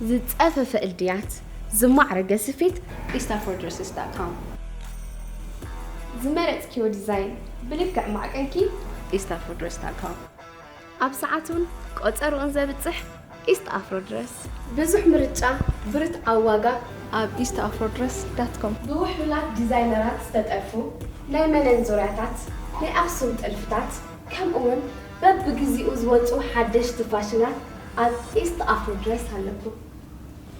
ዝጸፈፈ እልድያት፣ ዝማዕረገ ስፌት፣ east afro dresses dot com። ዝመረጽክዮ ዲዛይን ብልክዕ ማዕቀንኪ፣ east afro dress dot com። ኣብ ሰዓቱን ቆጸርኡን ዘብጽሕ ኢስት ኣፍሮ ድረስ። ብዙሕ ምርጫ፣ ብርትዓዊ ዋጋ፣ ኣብ east afro dress dot com። ብውሕሉላት ዲዛይነራት ዝተጠልፉ ናይ መነን ዙርያታት፣ ናይ ኣኽሱም ጥልፍታት፣ ከምኡውን በብግዚኡ ዝወጹ ሓደሽቲ ፋሽናት ኣብ ኢስት ኣፍሮ ድረስ ኣለኩም።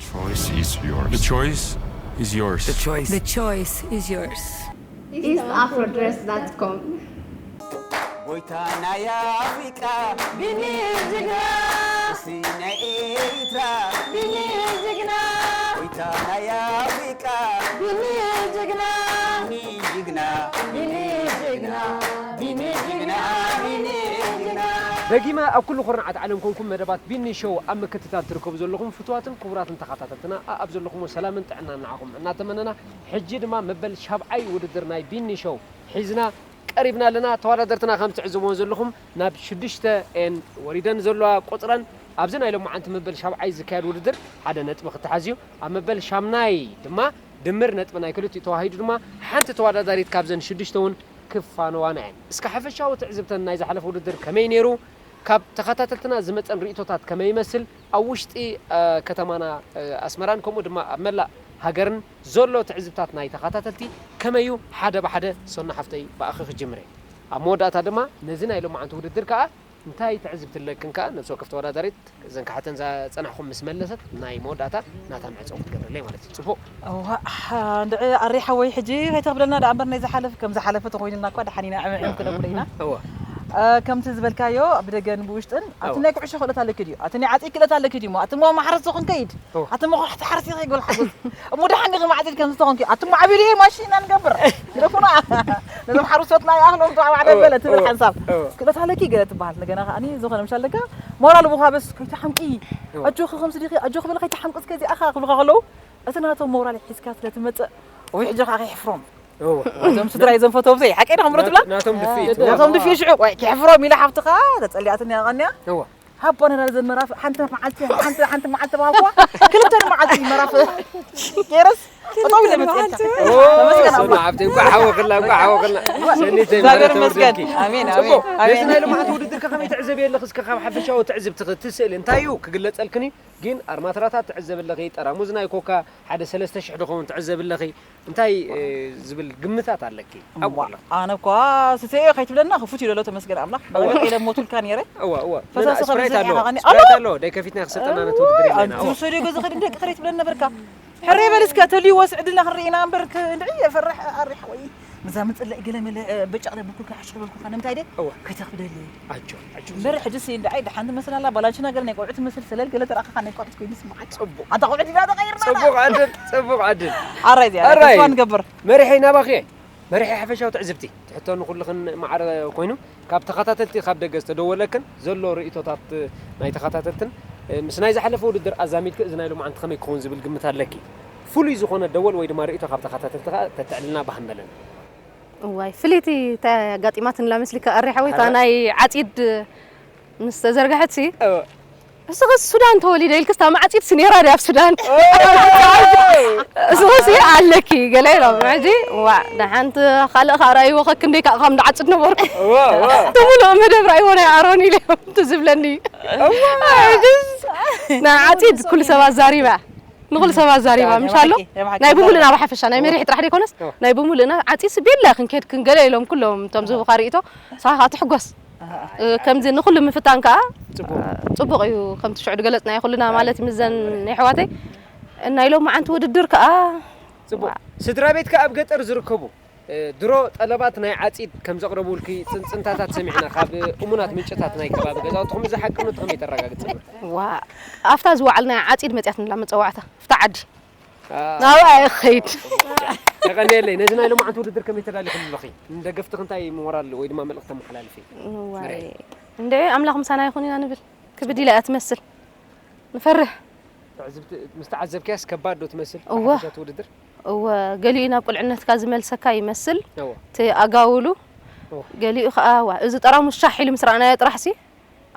Choice is yours. The choice is yours. The choice. The choice is yours. east afro dress dot com። ጎይታ ናይ ኣፍሪቃ ቢኒ ጅግና፣ እስቲ ናይ ኤሪትራ ቢኒ ጅግና፣ ጎይታ ናይ ኣፍሪቃ ቢኒ ጅግና፣ ቢኒ ጅግና፣ ቢኒ ጅግና፣ ቢኒ ጅግና፣ ቢኒ ጅግና። ደጊመ ኣብ ኩሉ ኩርናዓት ዓለም ኮንኩም መደባት ቢኒ ሾው ኣብ ምክትታል ትርከቡ ዘለኹም ፍቱዋትን ክቡራትን ተኸታተልትና ኣኣብ ዘለኹሞ ሰላምን ጥዕናን ንዓኹም እናተመነና ሕጂ ድማ መበል ሻብዓይ ውድድር ናይ ቢኒ ሾው ሒዝና ቀሪብና ኣለና። ተወዳደርትና ከም ትዕዝብዎ ዘለኹም ናብ ሽዱሽተ ኤን ወሪደን ዘለዋ ቁፅረን ኣብዚ ናይ ሎማዓንቲ መበል ሻብዓይ ዝካየድ ውድድር ሓደ ነጥቢ ክተሓዝ እዩ። ኣብ መበል ሻምናይ ድማ ድምር ነጥቢ ናይ ክልቲኡ ተዋሂዱ ድማ ሓንቲ ተወዳዳሪት ካብዘን ሽዱሽተ እውን ክፋነዋና እየን። እስከ ሓፈሻዊ ትዕዝብተን ናይ ዝሓለፈ ውድድር ከመይ ነይሩ? ካብ ተኸታተልትና ዝመፀን ርእቶታት ከመይ ይመስል? ኣብ ውሽጢ ከተማና ኣስመራን ከምኡ ድማ ኣብ መላእ ሃገርን ዘሎ ትዕዝብታት ናይ ተኸታተልቲ ከመይ እዩ? ሓደ ብሓደ ሶና ሓፍተይ ብኣኺ ክጅምር እየ። ኣብ መወዳእታ ድማ ነዚ ናይ ሎማዓንቲ ውድድር ከኣ እንታይ ትዕዝብቲ ኣለክን ከኣ ነብሲ ወከፍ ተወዳዳሪት እዘን ክሓተን ዝጸናሕኹም ምስ መለሰት ናይ መወዳእታ ናታ መዕጸዊ ክትገብረለይ ማለት እዩ። ጽቡቕ? እዋ፣ እንድዒ ኣሪ ሓወይ ሕጂ ከይተኽብለልና ደኣ እምበር ናይ ዝሓለፍ ከም ዝሓለፈ ተኾይኑልና እኳ ደሓን ኢና ዕምዕም ክነብሎ ኢና። እዋ። እ፣ ከምቲ ዝበልካዮ ብደገን ብውሽጥን ኣቲ ናይ ኩዕሾ ክእለት ኣለኪ ድዩ? ኣቲ ናይ ዓጺ ክእለት ኣለኪ ድዩ? ኣቲ እሞ ማሕረስ ዝኾን ከይድ? እዋ። ኣቲ እሞ ክትሓርሲ ኢኺ ጎል ሓጎስ። እሞ ደሓን ኢኺ ማዕጺድ ከም ዝተኾንኪ? ኣቲ እሞ ዓቢሉ እየ ማሽን ኢና ንገብር። ግደፉና። ነዞም ሓሩሶትና ይኣኽሎም ተባዕ ደበለ ትብል ሓንሳብ። እዋ። ክእለት ኣለኪ ገለ ትበሃል። እንደገና ከኣ ዝኾነ ምሻ ኣለካ ሞራል ብኻ በስ ከይትሓምቂ። እዋ። ኣጆኺ ከምዚ ዲኺ? ኣጆኺ በለ ከይትሓምቂ እስከ እዚኣኻ ክብሉኻ ከለዉ እቲ ናቶም ሞራል ሒዝካ ስለ ትመጽእ ወይ ሕጂ ከኣ ከይሕፍሮም። እዋ። እዞም ስድራይ እዞም ፈተውብዘይ ሓቀይ ዶ ክምረቱላ? ናቶም ድፍኢት። ናቶም ድፍኢ ሽዑ ወይ ክሕፍሮም ኢላ ሓፍትኻ ተጸሊኣትኒ ያቐንያ። እዋ። ሃቦ ነራ ዘን መራፍ ሓንቲ መዓልቲ ሓንቲ ሓንቲ መዓልቲ ተባልኳ ክልተ መዓልቲ መራፍ ገይረስ ጠጠው ኢለ መፅኤልካ። ተመስገን ኣምላኽ። ሰና ሓብቲ እንኳዕ ሓወኽላ እንኳዕ ሓወኽላ። ሰኒተይ እግዚኣብሔር ይመስገን። ኣሜን ኣሜን ኣሜን። ናይ ልምዓት ውድድር ከመይ ትዕዘብ የለኽ? እስከ ካብ ሓፈሻዊ ትዕዝብቲ ትስእሊ እንታይ እዩ ክግለፀልክን እዩ? ግን ኣርማትራታት ትዕዘብ ኣለኺ፣ ጠራሙዝ ናይ ኮካ ሓደ ሰለስተ ሽሕ ድኸውን ትዕዘብ ኣለኺ። እንታይ ዝብል ግምታት ኣለኪ? ኣብቆሎ። ኣነ እኳ ስሰኤ ከይትብለና ክፉት እዩ ደሎ ተመስገን ኣምላኽ። ባለቅ ኢለ ሞቱልካ ነይረ። እዋ እዋ። ፈሳሲ ስፕራይት ከምዚ ኣሎ። ኢኻ ኸኒ- ስፕራይት ኣሎ። ኣሎ። ደይ ከፊትና ክሰጠና ነቲ ውድድር የብለና። ኣንቲ ሰዲዮ ገዚ ኸዲ ደቂ ኸዲ ትብለኒ ነበርካ። ሕረ በል እስከ ተልዩ ወስዕድና ክንርኢ ኢና እምበር ክ- እንድዒ የፈርሕ ኣሪሕ ወይ። ምዛ ምጽለይ ገለ መለ በጫቕ ደብኩልካ ሓሽ በልኩልካ ንምንታይ ደ? እዋ። ከይተኽብደሊ። ኣጆ ኣጆ። እምበር ሕጂ ሲ እንድዓይ ደሓን ትመስል ኣላ ባላንቺ ነገር ናይ ቆልዑ ትመስል ሰለል ገለ ተረኣኻ ናይ ቆልዑ ኮይኑ ስምዓካ። ጽቡቕ። ኣንታ ቆልዑ ዲና ተቐይርና። ጽቡቕ ዕድል ጽቡቕ ዕድል። ኣራይ እዚኣ ኣራይ። ተስፋ ንገብር። መሪሐይ ናባኺ እየ። መሪሐይ ሓፈሻዊ ትዕዝብቲ። ትሕቶ ንኹልኽን ማዕረ ኮይኑ ካብ ተኸታተልቲ ካብ ደገ ዝተደወለክን ዘሎ ርእይቶታት ናይ ተኸታተልትን ምስ ናይ ዝሓለፈ ውድድር ኣዛሚድኪ እዚ ናይ ሎማዓንቲ ከመይ ክኸውን ዝብል ግምት ኣለኪ? ፍሉይ ዝኾነ ደወል ወይ ድማ ርእይቶ ካብ ተኸታተልቲ ከኣ ተትዕልና ባህ ምበለኒ። እዋይ ፍልይቲ እንታይ ኣጋጢማትንላ መስሊካ ኣሪ ሓወይ እታ ናይ ዓጺድ ምስ ተዘርግሐት ሲ እስኺ ሱዳን ተወሊደ ኢልክስ እታ ማዕጺድ ሲ ነይራ ድያ ኣብ ሱዳን እስኺ ሲ ኣለኪ ገለ ኢሎም ሕጂ ዋዕ ደሓንቲ ካልእ ከዓ ረኣይዎ ከክንደይ ከዓ ከም ድዓጽድ ነበርኩ እቲ ሙሉእ መደብ ረኣይዎ ናይ ኣሮን ኢለ እዮም ትዝብለኒ ሕጅስ ናይ ዓጺድ ኩሉ ሰባት ዛሪባ ንኹሉ ሰባት ዛሪባ ምሽ ኣሎ ናይ ብምሉእና ብሓፈሻ ናይ መሪሕ ጥራሕ ደይኮነስ ናይ ብምሉእና ዓፂ ስቤላ ክንከድ ክንገለ ኢሎም ኩሎም እቶም ዝህቡካ ርእቶ ንስኻ ከዓ ትሕጎስ ከምዚ ንኩሉ ምፍታን ከዓ ፅቡቅ እዩ ከምቲ ሽዑ ዝገለፅናዮ ኩልና ማለት ምዘን ናይ ኣሕዋተይ ናይ ሎማዓንቲ ውድድር ከዓ ፅቡቅ ስድራ ቤት ከዓ ኣብ ገጠር ዝርከቡ ድሮ ጠለባት ናይ ዓፂድ ከም ዘቕረቡልኪ ፅንፅንታታት ሰሚዕና ካብ እሙናት ምንጭታት ናይ ከባቢ ገዛውትኹም እዚ ሓቂ ኑ ከመይ ተረጋግፅልና? ዋ ኣብታ ዝወዓልናያ ዓፂድ መፅያትንላ መፀዋዕታ ኣብታ ዓዲ ናብኣ እየ ክኸይድ። የቐንየለይ ነዚ ናይ ሎማዓንቲ ውድድር ከመይ ተዳሊኹም ኣለኺ? ንደገፍትኺ እንታይ ሞራል ወይ ድማ መልእኽቲ ተመሓላልፊ? እንድዒ ኣምላኽ ምሳና ይኹን ኢና ንብል። ክብድ ኢላ እያ ትመስል። ንፈርሕ። ትዕዝብቲ ምስ ተዓዘብክያስ ከባድ ዶ ትመስል? እወ። ብሓፈሻ እቲ ውድድር? እወ ገሊኡ ናብ ቁልዕነትካ ዝመልሰካ ይመስል። እወ። እቲ ኣጋውሉ እወ። ገሊኡ ከኣ ዋ እዚ ጠራሙዝ ሻሕ ኢሉ ምስ ረኣናዮ ጥራሕ ሲ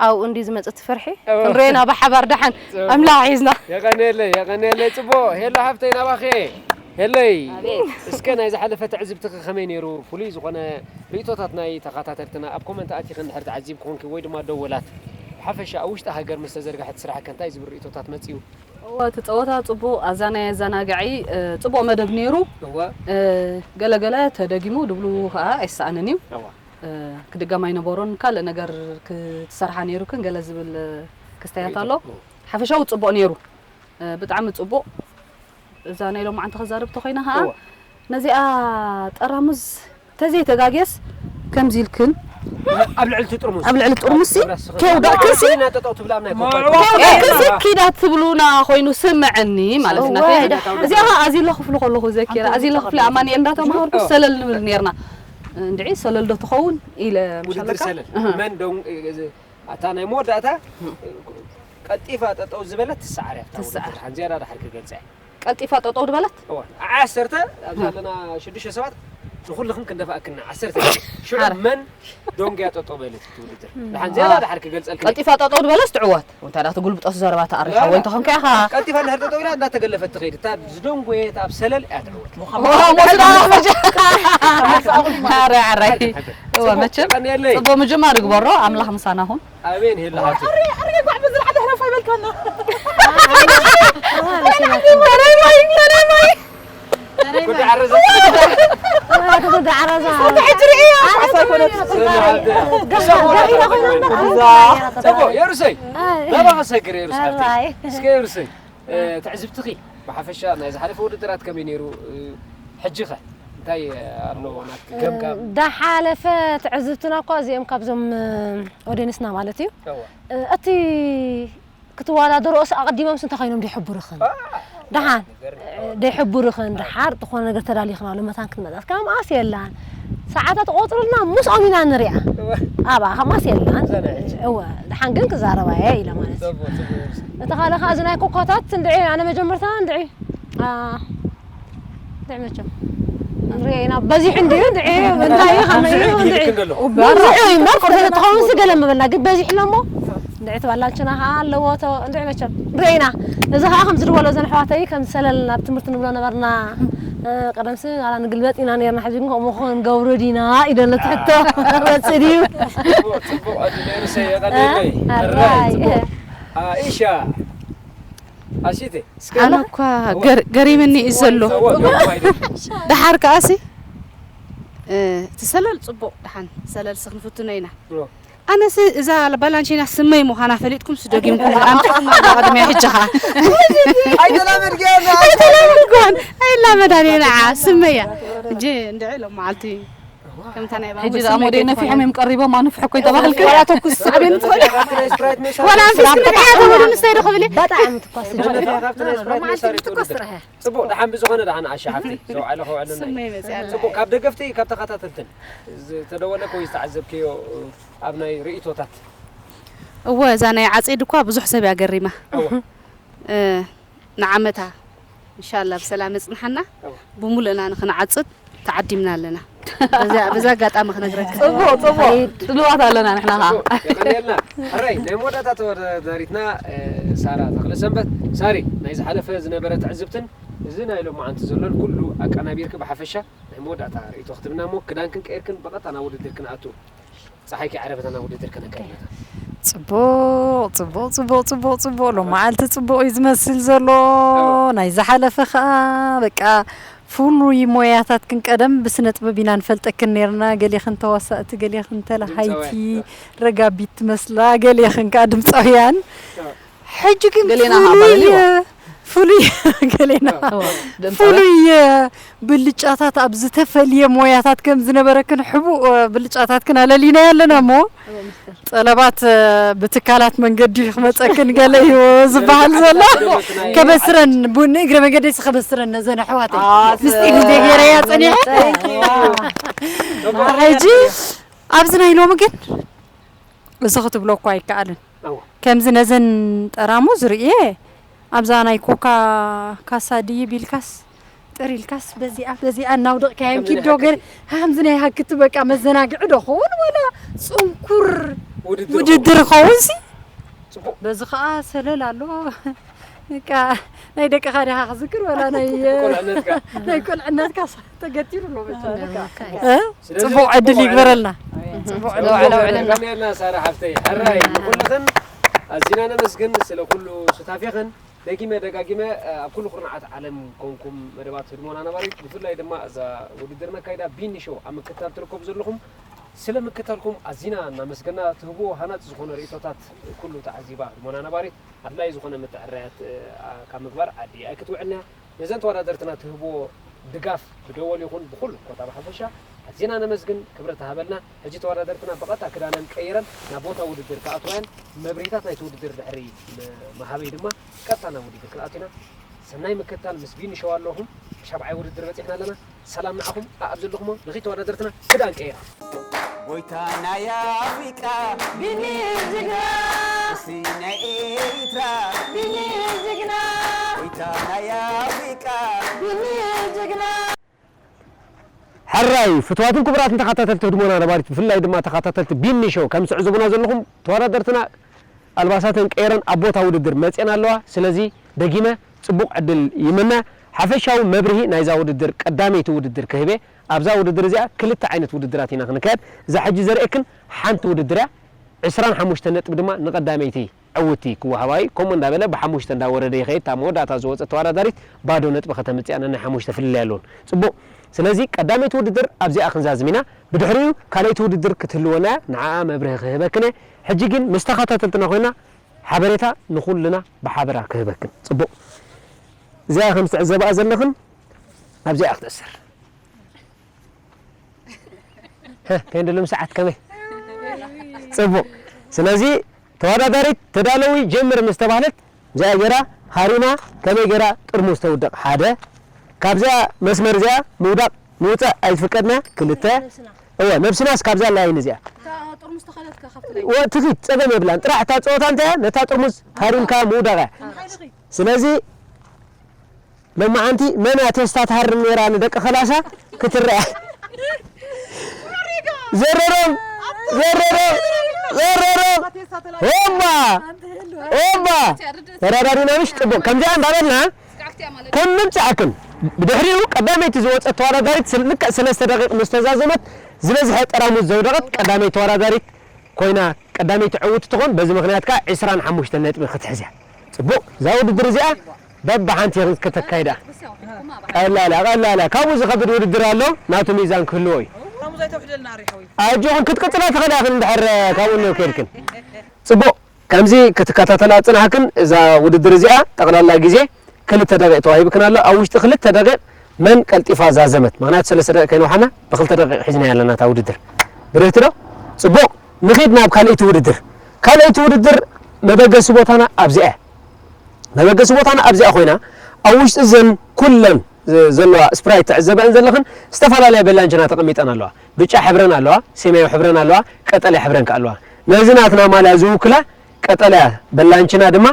ኣብኡ እንዲ ዝመጽእ ትፍርሒ ክንሪኤና ብሓባር ደሓን ኣምላኽ ሒዝና። የቐንየለይ የቐንየለይ። ጽቡቕ ሄሎ ሓፍተይ ናባኸ። ሄለይ እስከ ናይ ዝሓለፈ ትዕዝብትኺ ከመይ ነይሩ? ፍሉይ ዝኾነ ርእቶታት ናይ ተኸታተልትና ኣብ ኮመንት ኣቲኺ እንድሕር ተዓዚብኪ ኮንኪ ወይ ድማ ደወላት ብሓፈሻ ኣብ ውሽጢ ሃገር ምስ ተዘርግሐ እቲ ስራሕ ከ እንታይ ዝብል ርእቶታት መጺኡ? እወ እቲ ጸወታ ጽቡቕ ኣዛናይ ኣዛናግዒ ጽቡቕ መደብ ነይሩ። እወ ገለገለ ተደጊሙ ድብሉ ከኣ ኣይሰኣንን እዩ። እወ ክድገም ኣይነበሮን ካልእ ነገር ክትሰርሓ ነይሩክን ገለ ዝብል ክስተያት ኣሎ። ሓፈሻዊ ጽቡቕ ነይሩ። ብጣዕሚ ጽቡቕ። እዛ ናይ ሎማዓንቲ ክዛረብ ተኾይነ ከዓ ነዚኣ ጠራሙዝ ተዘይተጋግየስ ከምዚ ኢልክን ኣብ ልዕሊ እቲ ጥርሙዝ ኣብ ልዕሊ ጥርሙዝ ሲ ከውዳእክን ሲ ከውዳእክን ሲ ኪዳ ትብሉና ኮይኑ ስምዐኒ ማለት ናተይ። እዚኣ ከዓ ኣዚለ ክፍሉ ከለኹ ዘኪራ ኣዚለ ክፍሊ ኣማኒኤል እንዳተማሃርኩ ሰለል ንብል ነርና። እንድዒ ሰለል ዶ ትኸውን ኢለ ውድድር ሰለል መን ዶ ኣታ ናይ መወዳእታ ቀልጢፋ ጠጠው ዝበለት ትሰዓር እያ። ትሰዓር። ዝያዳ ድሓር ክገልጻ እየ። ቀልጢፋ ጠጠው ዝበለት? እዋ፣ ዓሰርተ ኣብ ዘለና ሽዱሽተ ሰባት ንኹልኽም ክንደፋእክና ዓሰርተ ሽዑ ሓረ። መን ዶንግያ ጠጠው በለት እቲ ውድድር። ድሓን ዝያዳ ድሓር ክገልጸልክን እየ። ቀልጢፋ ጠጠው ዝበለስ ትዕወት። እንታይ ዳ ትጉልብጦስ ዘረባ ተኣርሕ ሓወይ እንተኾንካ ኢኻ። ቀልጢፋ እንድሕር ጠጠው ኢላ እንዳተገለፈት ትኸይድ እታ ዝደንጎየት ኣብ ሰለል እያ ትዕወት። ሞስዳ መጀ ሓረ ሓራይ እወ መቸም የቐንየለይ። ጽቡቅ ምጅማር ይግበሮ ኣምላኽ ምሳና ኹን። ኣሜን ሄላ ሃቱ። ኣሬ ኣሬ ጓዕ ብዝርዓ ድሕረፍ ኣይበልካና። ጽቡቅ የሩሰይ ናባ ከሰግር የሩስ ሓብተይ እስከ የሩሰይ ትዕዝብትኺ ብሓፈሻ ናይ ዝሓለፈ ውድድራት ከመይ ነይሩ? ሕጂ ኸ እንታይ ኣሎ ናትኪ ገምጋም? ዝሓለፈ ትዕዝብትና እኳ እዚኦም ካብዞም ኦድየንስና ማለት እዩ እቲ ክትወዳደርኦስ ኣቐዲሞምስ እንታይ ኮይኖም ደይሕብሩኽን? ደሓን ደይሕብሩኽን ደሓር ዝኾነ ነገር ተዳሊኽናሉ መታን ክትመጻስ ከም መኣስ የላን ሰዓታት ቆጽሩልና ምስኦም ኢና ንሪኣ ኣብኣ ከም መኣስ የላን እወ ደሓን ግን ክዛረባ እየ ኢለ ማለት እዩ እቲ ካልእ ከዓ እዚ ናይ ኮካታት እንድዒ ኣነ መጀመርታ እንድዒ እንታይ መቸም ንሪኦ ኢና በዚሑ እንድዩ እንድዒ እንታይ እዩ ከመይ እዩ እንድዒ በዚሑ እዩ እምበር ፍርሒ ተትኸውን ሲ ገለ ምበልና ግን በዚሑ ሎሞ እንድዒ ትባላንችና ከዓ ኣለዎ እንድዒ መቸም ንሪኦ ኢና እዚ ከዓ ከምዚ ዝበሎ ዘን ኣሕዋተይ ከም ሰለል ናብ ትምህርቲ ንብሎ ነበርና ቀደምሲ ኣላ ንግልበጥ ኢና ነርና ሕጂ ግን ከምኡ ክንገብሮ ዲና ኢደሎ ትሕቶ መፅእ ድዩ ፅቡቅ ኣድነርሰ የቀለለይ ኢሻ ኣሲተ ኣነ እኳ ገሪምኒ እዩ ዘሎ። ደሓር ከኣሲ እቲ ሰለል ፅቡቕ ደሓን ሰለልሲ ክንፍትኖ ኢና። ኣነሲ እዛ ባላንቺና ስመይ ምዃና ፈሊጥኩም ስደጊምኩም ኣምጥኹም ኣሎ ቅድሚያ ሕጂ ኸዓ ኣይተላመድክያን ኣይላመዳን እየ ንዓ ስመያ እጂ እንድዒ ሎም መዓልቲ ከምታ ናይ ባንጎ ሕጂ ደኣ ስመይ ሞዴ ነፊሖም ከይትኾኒ። እዮም ቀሪቦም ኣንፍሑ እኮ ይተባህልክ ዋላ ተኩስ ሳዕቤን ትኾኒ ዋላ ኣንፊስክን እያ ተበሉ ንስታይ ዶ ክብል እየ በጣም ትኳስ ጽቡቅ ደሓን ብዝኾነ ደሓን ኣሻሓፍቲ ዘውዓለ ከውዕልና እዩ። ስመይ መፅያ ኣላ ጽቡቅ ካብ ደገፍቲ ካብ ተኸታተልትን ዝተደወለክ ወይ ዝተዓዘብክዮ ኣብ ናይ ርእይቶታት እወ እዛ ናይ ዓፂድ እኳ ብዙሕ ሰብ እያ ገሪማ እወ እ፣ ንዓመታ እንሻላ ብሰላም የፅንሓና እወ ብሙሉእና ንክንዓፅድ ተዓዲምና ኣለና በዛ በዛ ኣጋጣሚ ክነግረካ ፅቡቅ ፅቡቅ ድልዋት ኣለና ንሕና ከዓ የቀንየልና ሕራይ ናይ መወዳእታ ተወዳዳሪትና እ፣ ሳራ ተኽለ ሰንበት ሳሪ ናይ ዝሓለፈ ዝነበረ ትዕዝብትን እዚ ናይ ሎማዓንቲ ዘሎን ኩሉ ኣቀናቢርኪ ብሓፈሻ ናይ መወዳእታ ርእይቶ ክትብና እሞ ክዳንክን ቀይርክን ብቐጥታ ናብ ውድድር ክንኣቱ ፀሓይኪ ዓረበታ ናብ ውድድር ከነካይድ ፅቡቕ ፅቡቕ ፅቡቕ ፅቡቕ ፅቡቕ ሎመዓልቲ ፅቡቕ እዩ ዝመስል ዘሎ ናይ ዝሓለፈ ከዓ በቃ ፍሉይ ሞያታትክን ቀደም ብስነ ጥበብ ኢና ንፈልጠክን ነርና ገሌኽን ተዋሳእቲ ገሌኽን ተላሃይቲ ረጋቢት ትመስላ ገሌኽን ከዓ ድምፃውያን ሕጂ ግን ገሌና ፍሉይ ሃባልል ይዋ። ፍሉይ ገሌና እዋ፣ ደምፃውያን። ፍሉይ ብልጫታት ኣብ ዝተፈልየ ሞያታት ከም ዝነበረክን ሕቡእ ብልጫታትክን ኣለሊና ኣለና እሞ ጠለባት ብትካላት መንገዲ ክመፀክን ገለ እዩ ዝበሃል ዘሎ ከበስረን ቡኒ እግረ መንገዲ ከበስረን ነዘን ኣሕዋተይ ምስጢር እንደ ገይረያ ፀኒሐ ሕጂ ኣብዚ ናይ ሎሚ ግን እዚ ክትብሎ እኳ ኣይከኣልን ከምዚ ነዘን ጠራሙዝ ርእየ ኣብዛ ናይ ኮካ ካሳ ድይብ ኢልካስ ጥር ኢልካስ በዚኣ በዚኣ እናውደቕካየን ኪዶ ገለ ከምዚ ናይ ሃክቲ በቃ መዘናግዒ ዶ ኸውን ወላ ፅንኩር ውድድር ክኸውን ሲ በዚ ከዓ ሰለል ኣሎ። በቃ ናይ ደቅኻ ዲኻ ክዝክር ወላ ናይ ናይ ቆልዕነትካ ተገቲሩ ኣሎ መቸም። ጽቡቕ ዕድል ይግበረልና። ጽቡቕ ዕድል ይግበረልና። ሳራ ሓፍተይ ሕራይ ንኩልኽን ኣዚና ነመስግን ስለ ኩሉ ሱታፌኽን። ደጊመ ደጋጊመ ኣብ ኩሉ ኩርናዓት ዓለም ኮንኩም መደባት ህድሞና ነባሪት ብፍላይ ድማ እዛ ውድድር ነካይዳ ቢኒ ሾው ኣብ ምክትታል ትርከቡ ዘለኹም ስለ ምክትታልኩም ኣዚና እናመስገና ትህብዎ ሃናፂ ዝኾነ ርእቶታት ኩሉ ተዓዚባ ህድሞና ነባሪት ኣድላይ ዝኾነ ምትዕርራያት ካብ ምግባር ዓዲ ኣይክትውዕልና ነዘን ተወዳደርትና ትህብዎ ድጋፍ ብደወል ይኹን ብኹሉ ኮታ ብሓፈሻ ኣዚና ነመስግን ክብረት ሃበልና ሕጂ ተወዳደርትና ብቐጥታ ክዳነን ቀይረን ናብ ቦታ ውድድር ክኣትዋየን መብርሂታት ናይቲ ውድድር ድሕሪ መሃበይ ድማ ቀጥታ ናብ ውድድር ክንኣቱ ኢና ሰናይ ምክትታል ምስ ቢኒ ሸው ኣለኹም ሻብዓይ ውድድር በፂሕና ኣለና ሰላም ንዓኹም ኣኣብ ዘለኹሞ ንኺድ ተወዳደርትና ክዳን ቀይራ ጎይታ ናይ ኣፍሪቃ ቢኒ ጅግና እስቲ ናይ ኤርትራ ቢኒ ጅግና ጎይታ ናይ ኣፍሪቃ ቢኒ ጅግና ሕራይ ፍትዋትን ክቡራትን ተኸታተልቲ ህድሞና ነባሪት ብፍላይ ድማ ተኸታተልቲ ቢኒ ሾው ከም ትዕዝቡና ዘለኹም ተወዳደርትና ኣልባሳተን ቀይረን ኣብ ቦታ ውድድር መፅየን ኣለዋ ስለዚ ደጊመ ፅቡቕ ዕድል ይምነ ሓፈሻዊ መብርሂ ናይዛ ውድድር ቀዳመይቲ ውድድር ክህቤ ኣብዛ ውድድር እዚኣ ክልተ ዓይነት ውድድራት ኢና ክንካየድ እዛ ሕጂ ዘርእየክን ሓንቲ ውድድር እያ ዕስራን ሓሙሽተን ነጥቢ ድማ ንቐዳመይቲ ዕውቲ ክወሃባ እዩ። ከምኡ እንዳበለ ብሓሙሽተ እንዳወረደ ይኸይድ። እታ መወዳእታ ዝወፀት ተወዳዳሪት ባዶ ነጥቢ ከተምፅእ እያ። ነናይ ሓሙሽተ ፍልልይ ኣለዎን። ፅቡቕ። ስለዚ ቀዳመይቲ ውድድር ኣብዚኣ ክንዛዝም ኢና። ብድሕሪኡ ካልኣይቲ ውድድር ክትህልወና እያ። ንዓኣ መብርሂ ክህበክን እየ። ሕጂ ግን ምስ ተኸታተልትና ኮይና ሓበሬታ ንኹልና ብሓበራ ክህበክን። ፅቡቕ። እዚኣ ከም ትዕዘብኣ ዘለኽን ኣብዚኣ ክትእሰር። ከይንድልም ሰዓት ከመይ ፅቡቕ ስለዚ ተወዳዳሪት ተዳለዊ ጀምር ምስ ተባህለት እዚኣ ገይራ ሃሪማ ከመይ ገይራ ጥርሙዝ ተውድቕ ሓደ ካብዚኣ መስመር እዚኣ ምውዳቕ ምውፃእ ኣይትፍቀድና ክልተ እወ ነብስናስ ካብዛ ላይን እዚኣ ትኺድ ፀገም የብላን ጥራሕ እታ ፀወታ እንታይ እያ ነታ ጥርሙዝ ሃሪምካ ምውዳቕ እያ ስለዚ ሎማዓንቲ መን እያ ቴስታ ትሃርም ነይራ ንደቂ ከላሳ ክትረአ ዘረሮም ዘረሮም ዘረሮም ኦባ ኦባ ተራዳሪና ምሽ ጥቡቅ ከምዚኣ እንዳበልና ከም ምምፅኣክን ብድሕሪኡ ቀዳመይቲ ዝወፀት ተወዳዳሪት ልክዕ ሰለስተ ደቂቅ ምስ ተዛዘመት ዝበዝሐ ጠራሙዝ ዘውደቐት ቀዳመይቲ ተወዳዳሪት ኮይና ቀዳመይቲ ዕውት ትኾን በዚ ምኽንያት ከዓ ዕስራን ሓሙሽተን ነጥቢ ክትሕዝ እያ። ፅቡቕ እዛ ውድድር እዚኣ በብሓንቲ ኢኽን ከተካይዳ። ቀላል እያ ቀላል እያ ካብኡ ዝኸብድ ውድድር ኣሎ ናቱ ሚዛን ክህልዎ እዩ። ኣጆኽን ክትቅፅላ ትኽእላ ኢኽን እንድሕር ካብኡ እኒኦ ከይድክን። ፅቡቕ ከምዚ ክትከታተላ ዝፅናሕክን እዛ ውድድር እዚኣ ጠቕላላ ግዜ ክልተ ደቂቕ ተዋሂብክን ኣሎ ኣብ ውሽጢ ክልተ ደቂቕ መን ቀልጢፋ ዛዘመት ምኽንያቱ ሰለስተ ደቂቕ ከይንውሓና ብክልተ ደቂቕ ሒዝናያ ኣለና እታ ውድድር ብርህቲ ዶ ፅቡቕ ንኺድ ናብ ካልኣይቲ ውድድር ካልኣይቲ ውድድር መበገሲ ቦታና ኣብዚኣ እያ መበገሲ ቦታና ኣብዚኣ ኮይና ኣብ ውሽጢ ዘን ኩለን ዘለዋ ስፕራይት ትዕዘበአን ዘለኽን ዝተፈላለያ በላንችና ተቐሚጠን ኣለዋ ብጫ ሕብረን ኣለዋ ሰማያዊ ሕብረን ኣለዋ ቀጠልያ ሕብረን ከ ኣለዋ ነዚ ናትና ማልያ ዝውክላ ቀጠልያ በላንችና ድማ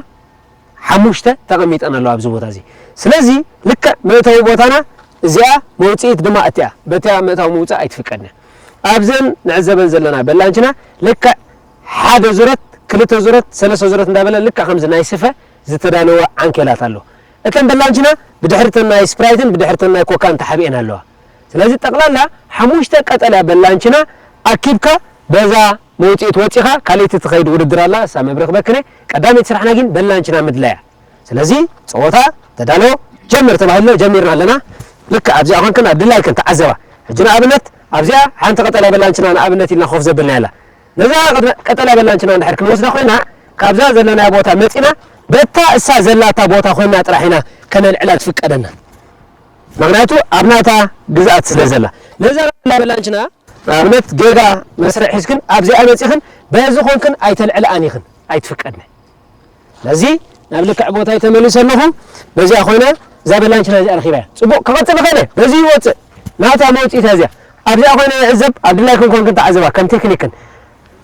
ሓሙሽተ ተቐሚጠን ኣለዋ ኣብዚ ቦታ እዚ ስለዚ ልክዕ መእተዊ ቦታና እዚኣ መውፅኢት ድማ እቲያ በቲያ ምእታው ምውፃእ ኣይትፍቀድን ኣብዘን ንዕዘበን ዘለና በላንችና ልክዕ ሓደ ዙረት ክልተ ዙረት ሰለስተ ዙረት እንዳበለ ልክዕ ከምዚ ናይ ስፈ ዝተዳለወ ዓንኬላት ኣሎ እተን በላንችና ብድሕርተን ናይ ስፕራይትን ብድሕርተን ናይ ኮካን ተሓቢኤን ኣለዋ ስለዚ ጠቕላላ ሓሙሽተ ቀጠልያ በላንችና ኣኪብካ በዛ መውፅኢት ወፂኻ ካልኣይቲ ትኸይድ ውድድር ኣላ እሳ መብርህ ክበክነ ቀዳመይቲ ስራሕና ግን በላንችና ምድላያ ስለዚ ፀወታ ተዳሎ ጀምር ተባሂሎ ጀሚርና ኣለና ልክዕ ኣብዚኣ ኮንክን ኣብ ድላይክን ተዓዘባ ሕጂ ንኣብነት ኣብዚኣ ሓንቲ ቀጠልያ በላንችና ንኣብነት ኢልና ኮፍ ዘብልና ያላ ነዛ ቀጠልያ በላንችና እንድሕር ክንወስዳ ኮይና ካብዛ ዘለናያ ቦታ መፂና በታ እሳ ዘላታ ቦታ ኮይና ጥራሕ ኢና ከነልዕላ ትፍቀደና ምክንያቱ ኣብ ናታ ግዝኣት ስለ ዘላ ነዛ ቀጠልያ በላንችና ንኣብነት ጌጋ መስርዕ ሒዝክን ኣብዚኣ መፂኽን በዚ ኮንክን ኣይተልዕልኣን ኢኽን ኣይትፍቀድነ ስለዚ ናብ ልክዕ ቦታ ተመሊሰ ኣለኹ በዚኣ ኮይነ እዛ በላንችና እዚኣ ረኺባ እያ ፅቡቕ ክቐፅል ኸደ በዚ ይወፅእ ናታ መውፅኢታ እዚኣ ኣብዚኣ ኮይነ ይዕዘብ ኣብ ድላይክን ኮንክን ተዓዘባ ከም ቴክኒክን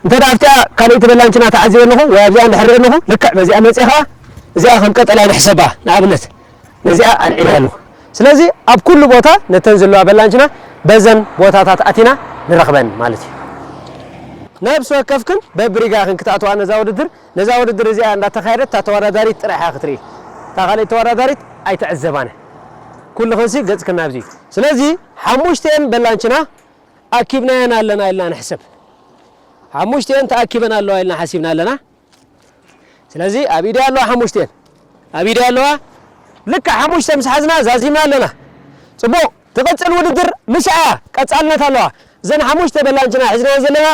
እንተ ኣብቲኣ ካልኣይቲ በላንችና ተዓዚበ ኣለኹ ወይ ኣብዚኣ እንድሕር ኣለኹ ልክዕ በዚኣ መፅእ ከዓ እዚኣ ከም ቀጠልያ ንሕሰባ ንኣብነት ነዚኣ ኣልዒለ ኣለኹ ስለዚ ኣብ ኩሉ ቦታ ነተን ዘለዋ በላንችና በዘን ቦታታት ኣቲና ንረኽበን ማለት እዩ ነብሲ ወከፍክን በብሪጋኽን ክትኣትዋ ነዛ ውድድር። ነዛ ውድድር እዚኣ እንዳተኻየደት እታ ተወዳዳሪት ጥራሕ እያ ክትርኢ። እታ ካልኣይቲ ተወዳዳሪት ኣይትዕዘባን። ኩልኽንሲ ገጽክን ናብዚ እዩ። ስለዚ ሓሙሽተኤን በላንችና ኣኪብናየን ኣለና ኢልና ንሕሰብ። ሓሙሽተኤን ተኣኪበን ኣለዋ ኢልና ሓሲብና ኣለና። ስለዚ ኣብ ኢደይ ኣለዋ ሓሙሽተኤን። ኣብ ኢደይ ኣለዋ። ልክዕ ሓሙሽተ ምስ ሓዝና ዛዚምና ኣለና። ጽቡቕ። ትቕጽል ውድድር ምስኣ ቀጻልነት ኣለዋ። እዘን ሓሙሽተ በላንችና ሒዝናየን ዘለና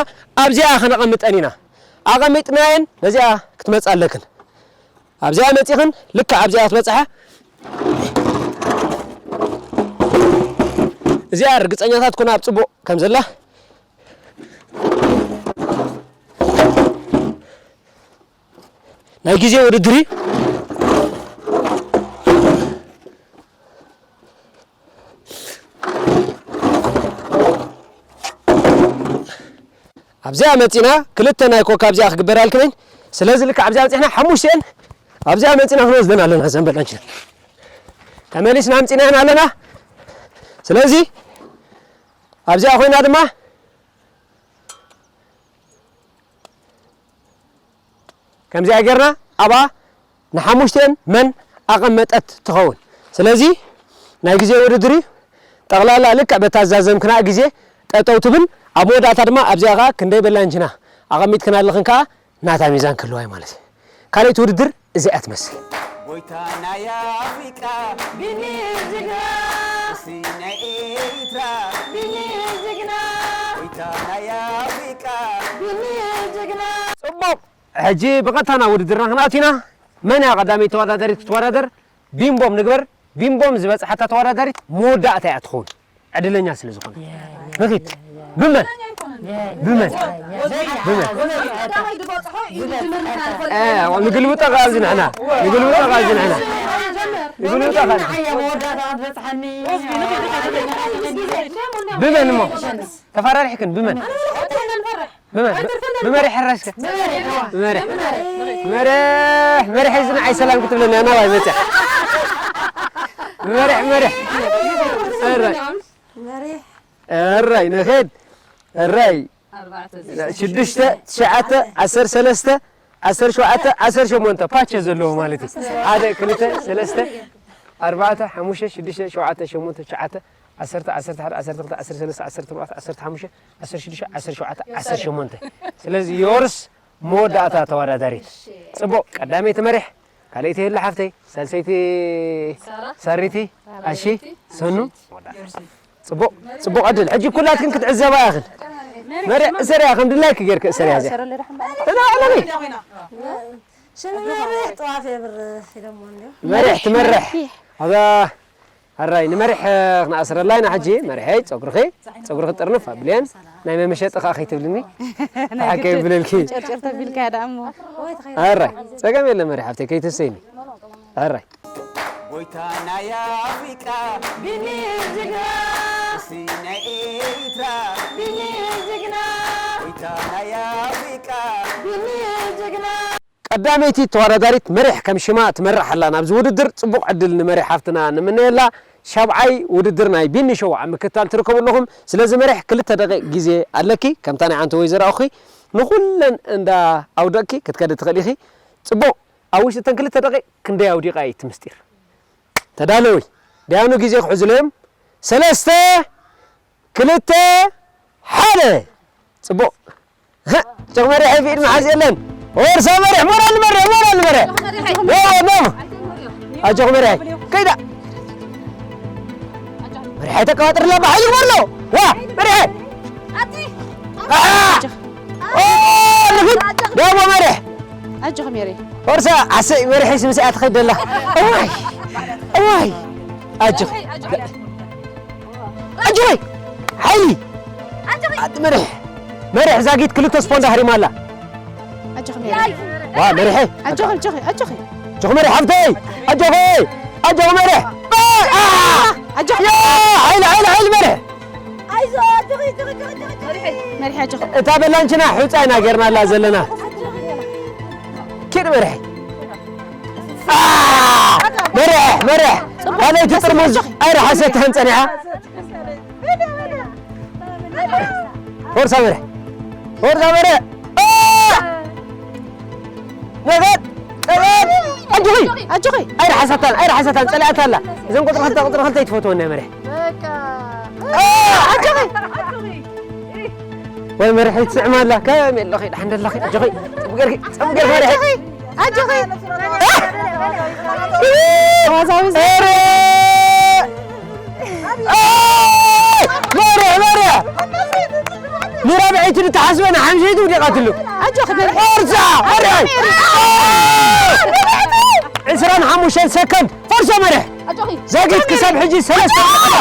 ኣብዚኣ ከነቐምጠን ኢና። ኣቐሚጥናየን ነዚኣ ክትመጻ ኣለክን። ኣብዚኣ መጺኽን ልክዕ ኣብዚኣ ክትበጽሓ። እዚኣ ርግጸኛታት ኩና ኣብ ጽቡቕ ከም ዘላ። ናይ ግዜ ውድድር እዩ። ኣብዚኣ መጺና ክልተ ናይ ኮካ ኣብዚኣ ክግበር ኣልክነኝ። ስለዚ ልክዕ ኣብዚኣ መጺና ሓሙሽተኤን ኣብዚኣ መጺና ክንወስደን ኣለና። ዘንበል ኣንቺ ተመሊስና ኣምጺናየን ኣለና። ስለዚ ኣብዚኣ ኮይና ድማ ከምዚኣ ጌርና ኣብኣ ንሓሙሽተኤን መን ኣቐመጠት ትኸውን። ስለዚ ናይ ግዜ ውድድር እዩ። ጠቕላላ ልክዕ በታ ዛዘምክና ግዜ ጠጠው ትብል። ኣብ መወዳእታ ድማ ኣብዚኣ ኸዓ ክንደይ በላንችና ኣቐሚጥክን ኣለኽን ከኣ ናታ ሚዛን ክህልዋ እዩ ማለት እዩ። ካልኣይቲ ውድድር እዚኣ ትመስል። ጎይታ ናይ ኣፍሪቃ ቢኒ ጅግና፣ ንጉሲ ናይ ኤርትራ ቢኒ ጅግና፣ ጎይታ ናይ ኣፍሪቃ ቢኒ ጅግና። ጽቡቕ። ሕጂ ብቐጥታ ናብ ውድድርና ክንኣቱ ኢና። መን እያ ቀዳመይቲ ተወዳዳሪት ክትወዳደር? ቢምቦም ንግበር። ቢምቦም ዝበጽሓታ ተወዳዳሪት መወዳእታ እያ ትኸውን። ዕድለኛ ስለ ዝኾነ። ንኺድ። ብመን? ብመን? ብመን? እ፣ ንግልብጦ ኸዓ ኣብዚ ንሕና። ንግልብጦ ኸዓ ኣብዚ ንሕና። ንግልብጦ ኸዓ። ብመን እሞ? ተፈራሪሕክን ብመን? ብመን? ብመሪሕ ሕራይ እስከ። ብመሪሕ። መሪሕ። መሪሕ። መሪሕ እዚ ንዓይ ሰላም ክትብለኒ እያ ናባይ መፅያ። መሪሕ፣ መሪሕ። እራይ። መሪሕ። እራይ፣ ንኸድ። እራይ። ሽዱሽተ፣ ትሽዓተ፣ ዓሰርተ ሰለስተ፣ ዓሰርተ ሸውዓተ፣ ዓሰርተ ሸሞንተ ፓቸ ዘለዎ ማለት እዩ። ሓደ፣ ክልተ፣ ሰለስተ፣ ኣርባዕተ፣ ሓሙሽተ፣ ሽዱሽተ፣ ሸውዓተ፣ ሸሞንተ፣ ትሽዓተ፣ ዓሰርተ፣ ዓሰርተ ሓደ፣ ዓሰርተ ክልተ፣ ዓሰርተ ሰለስተ፣ ዓሰርተ ኣርባዕተ፣ ዓሰርተ ሓሙሽተ፣ ዓሰርተ ሽዱሽተ፣ ዓሰርተ ሸውዓተ፣ ዓሰርተ ሸሞንተ። ስለዚ ዮርስ መወዳእታ ተወዳዳሪት። ጽቡቕ፣ ቀዳመይቲ መሪሕ፣ ካልኣይቲ ህላ ሓፍተይ፣ ሳልሰይቲ ሳራ፣ ሳሪቲ፣ ኣራይቲ ኣሺ፣ ሰኑ። ጽቡቕ፣ ጽቡቕ ዕድል። ሕጂ ኩላትክን ክትዕዘባ ኢኽን። መሪሕ፣ እሰሪያ፣ ከም ድላይኪ ጌርኪ እሰሪያ እዚኣ። እዛ ኣለኒ። ሽም መሪሕ ጥዋፍ የብር ኢሎሞ እንዲዮ። መሪሕ ትመርሕ። ኣዛ ኣራይ ንመሪሕ ክነእስረላ ኢና ሕጂ። መሪሐይ፣ ጸጉርኺ፣ ጸጉርኺ ጥርንፍ ኣብልየን። ናይ መመሸጢ ከኣ ከይትብልኒ። ናይ ሓቂ ግድን። ይብለልኪ። ጨርጨር ተቢልካ እያ ደኣ እሞ። ኣራይ፣ ጸገም የለ መሪሕ ሓፍተይ፣ ከይትሰይኒ። ኣራይ። ጎይታ ናይ ኣፍሪቃ ቢኒ ጅግና፣ ንጉሲ ናይ ኤርትራ ቢኒ ጅግና፣ ጎይታ ናይ ኣፍሪቃ ቢኒ ጅግና። ቀዳመይቲ ተወዳዳሪት መሪሕ ከም ሽማ ትመርሕ ኣላ ናብዚ ውድድር። ጽቡቕ ዕድል ንመሪሕ ሓፍትና ንምነየላ። ሻብዓይ ውድድር ናይ ቢኒ ሾው ኣብ ምክትታል ትርከቡ ኣለኹም። ስለዚ መሪሕ ክልተ ደቂቕ ግዜ ኣለኪ። ከምታ ናይ ዓንተ ወይ ዘራእኹ ንኹለን እንዳ ኣውደቕኪ ክትከዲ ትኽእሊ ኢኺ። ጽቡቕ፣ ኣብ ውሽጢ እተን ክልተ ደቂቕ ክንደይ ኣውዲቓ እዩ እቲ ምስጢር። ተዳለዊ። ደያኑ ግዜ ክሕዙለዮም። ሰለስተ፣ ክልተ፣ ሓደ። ጽቡቕ። ጭቕ መሪሐ ብኢድ መሓዝ የለን። ወርሳ መሪሕ፣ ሞራል መሪሕ፣ ሞራል መሪሕ። ዋ፣ ዋ፣ ዋ። ኣጆኹ መሪሐ። ከይዳ። መሪሐ ተቀባጥርላ ብሓይሊ ግበርሎ። ዋ፣ መሪሐ። ኣ! ኦ፣ ንኺድ። ደሞ መሪሕ። ኣጆኹ ሜሪ። ወርሳ፣ ዓሰይ፣ መሪሐይሲ ምስኣ ትኸይድ ደላ። እዋይ፣ እዋይ። ኣጆኺ። ኣጆኺ። ሓይሊ። ኣቲ መሪሕ። መሪሕ ዛጊት ክልተ ስፖንዳ ሃሪማ ኣላ። ኣጆኺ ሜሪ። ዋ፣ መሪሐ። ኣጆኺ፣ ኣጆኺ፣ ኣጆኺ። ኣጆኺ መሪሕ ሓፍተይ። ኣጆኺ። ኣጆኺ መሪሕ። ኣ! ኣጆኺ። ያ፣ ሓይሊ፣ ሓይሊ፣ ሓይሊ መሪሕ። ኣይዞ፣ ኣጆኺ፣ ኣጆኺ፣ ኣጆኺ፣ ኣጆኺ። መሪሕ ኣጆኺ። እታ በላንችና ሑጻ ኢና ጌርናላ ዘለና። ኪድ መሪሕ። ኣ! መሪሕ፣ መሪሕ። ካልኣይቲ ጥርሙዝ ኣይረሓሰትህን ጸኒሓ። ፎርሳ መሪሕ። ወርዳ በረ። አ! ነገር፣ ነገር። ኣጆኺ፣ ኣጆኺ። ኣይረሓሳታን፣ ኣይረሓሳታን፣ ጸሊኣታ ኣላ። እዘን ቁጽሪ ክልተ፣ ቁጽሪ ክልተ ይትፈትወን ናይ መሪሕ። በቃ። አ! ኣጆኺ። ወይ መሪሕ ይትስዕማ ኣላ። ከመይ ኣለኺ? ደሓን ደለኺ? ኣጆኺ። ጽቡቕ ጌርኪ፣ ጽቡቕ ጌርኪ መሪሕ። ኣጆኺ። ኣጆኺ። ተዋዛዊ ኧረ! ኣይ! መሪሕ፣ መሪሕ! ንራብዐይቲ ንተሓስበ ንሓምሸይቲ ውዲቓትሉ። ኣጆኺ መሪሕ። ፎርሳ! መሪሕ! ኣጆኺ። ዕስራን ሓሙሽተን ሰከንድ። ፎርሳ መሪሕ! ኣጆኺ። ዘጊት ክሳብ ሕጂ ሰለስተ ደቂቓ።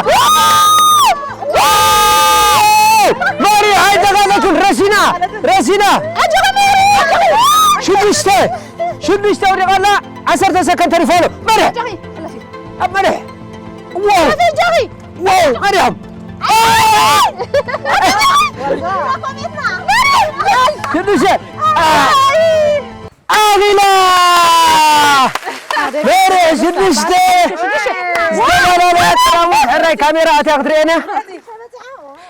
መሪሕ ኣይተጋገቱን። ረሲና! ረሲና! ኣጆኺ መሪሕ! ኣጆኺ። ሽዱሽተ! ሽዱሽተ ውዲቓ ኣላ። ዓሰርተ ሰከንድ ተሪፎ ኣሎ። መሪሕ! ኣጆኺ። ሕለፊ። ኣብ መሪሕ! ዋው! ሕለፊ ኣጆኺ። ዋው! መሪሖም! ሽዱሽተ! ኣኺላ! መሪሕ ሽዱሽተ! ዝተፈላለያ ጠራሙዝ ሕራይ ካሜራ ኣትያ ክትርእየና።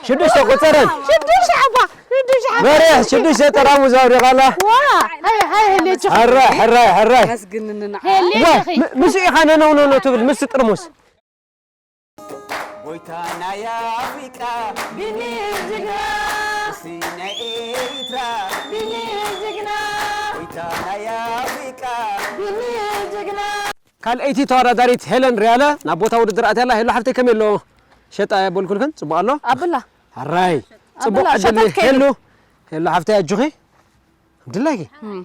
ሽዱሽተ ቁጸረን። ሽዱሽተ ሓባ! ሽዱሽተ ሓባ! መሪሕ ሽዱሽተ ጠራሙዝ ኣውዲቓ ኣላ። ዋ! ሃይ፣ ሃይ፣ ህልየችኹም። ሕራይ፣ ሕራይ፣ ሕራይ። ኣመስግንና። ዋ! ህልየችኺ። ም-፣ ምስኡ ኢኻ ነነው ነነው ትብል፣ ምስቲ ጥርሙስ። ጎይታ ናይ ኣፍሪቃ ቢኒ ጅግና። ንጉሲ ናይ ኤርትራ ቢኒ ጅግና። ጎይታ ናይ ኣፍሪቃ ቢኒ ጅግና። ካልኣይቲ ተወዳዳሪት ሄለን ሪያለ ናብ ቦታ ውድድር ኣትያ ኣላ። ሄሎ ሓፍተይ ከመይ ኣሎ? ሸጣ የበልኩልክን ጽቡቕ ኣሎ? ኣብላ። ሕራይ። ጽቡቕ ኣብላ፣ ዕድል ሸጠት ከይዱ። ሄሉ። ሄሎ ሓፍተይ ኣጆኺ። ድላይኪ። እም።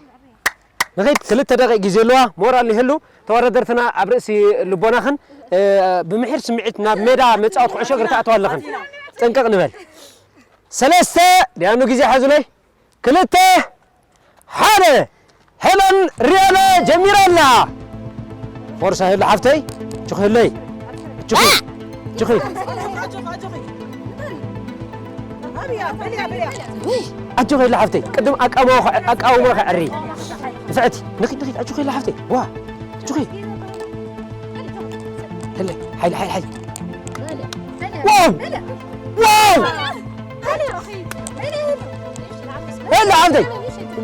ንኸይድ ክልተ ደቂቕ ግዜ ኣለዋ። ሞራል ይህሉ። ተወዳደርትና ኣብ ርእሲ ልቦናኽን፣ እ፣ ብምሒር ስምዒት ናብ ሜዳ መጻወት ኩዕሾ እግሪ ትኣትዋ ኣለኽን። ጥንቅቕ ንበል። ሰለስተ፣ ዲያኑ ግዜ ሓዙለይ። ክልተ፣ ሓደ። ሄለን ሪያለ ጀሚራ ኣላ። ፎርሳ ሄሉ ሓፍተይ፣ ችኺ ህለይ። ችኺ፣ ችኺ። ኣጆኺ ኢላ ሓፍተይ፣ ቅድም ኣቃውማ-፣ ኣቃውማ ከዐሪ። ንፍዕቲ፣ ንኺድ፣ ንኺድ፣ ኣጆኺ ኢላ ሓፍተይ። ዋ፣ ኣጆኺ። ህለ፣ ሓይሊ፣ ሓይሊ፣ ሓይሊ። ዋው! ዋው! ህለ ሓፍተይ።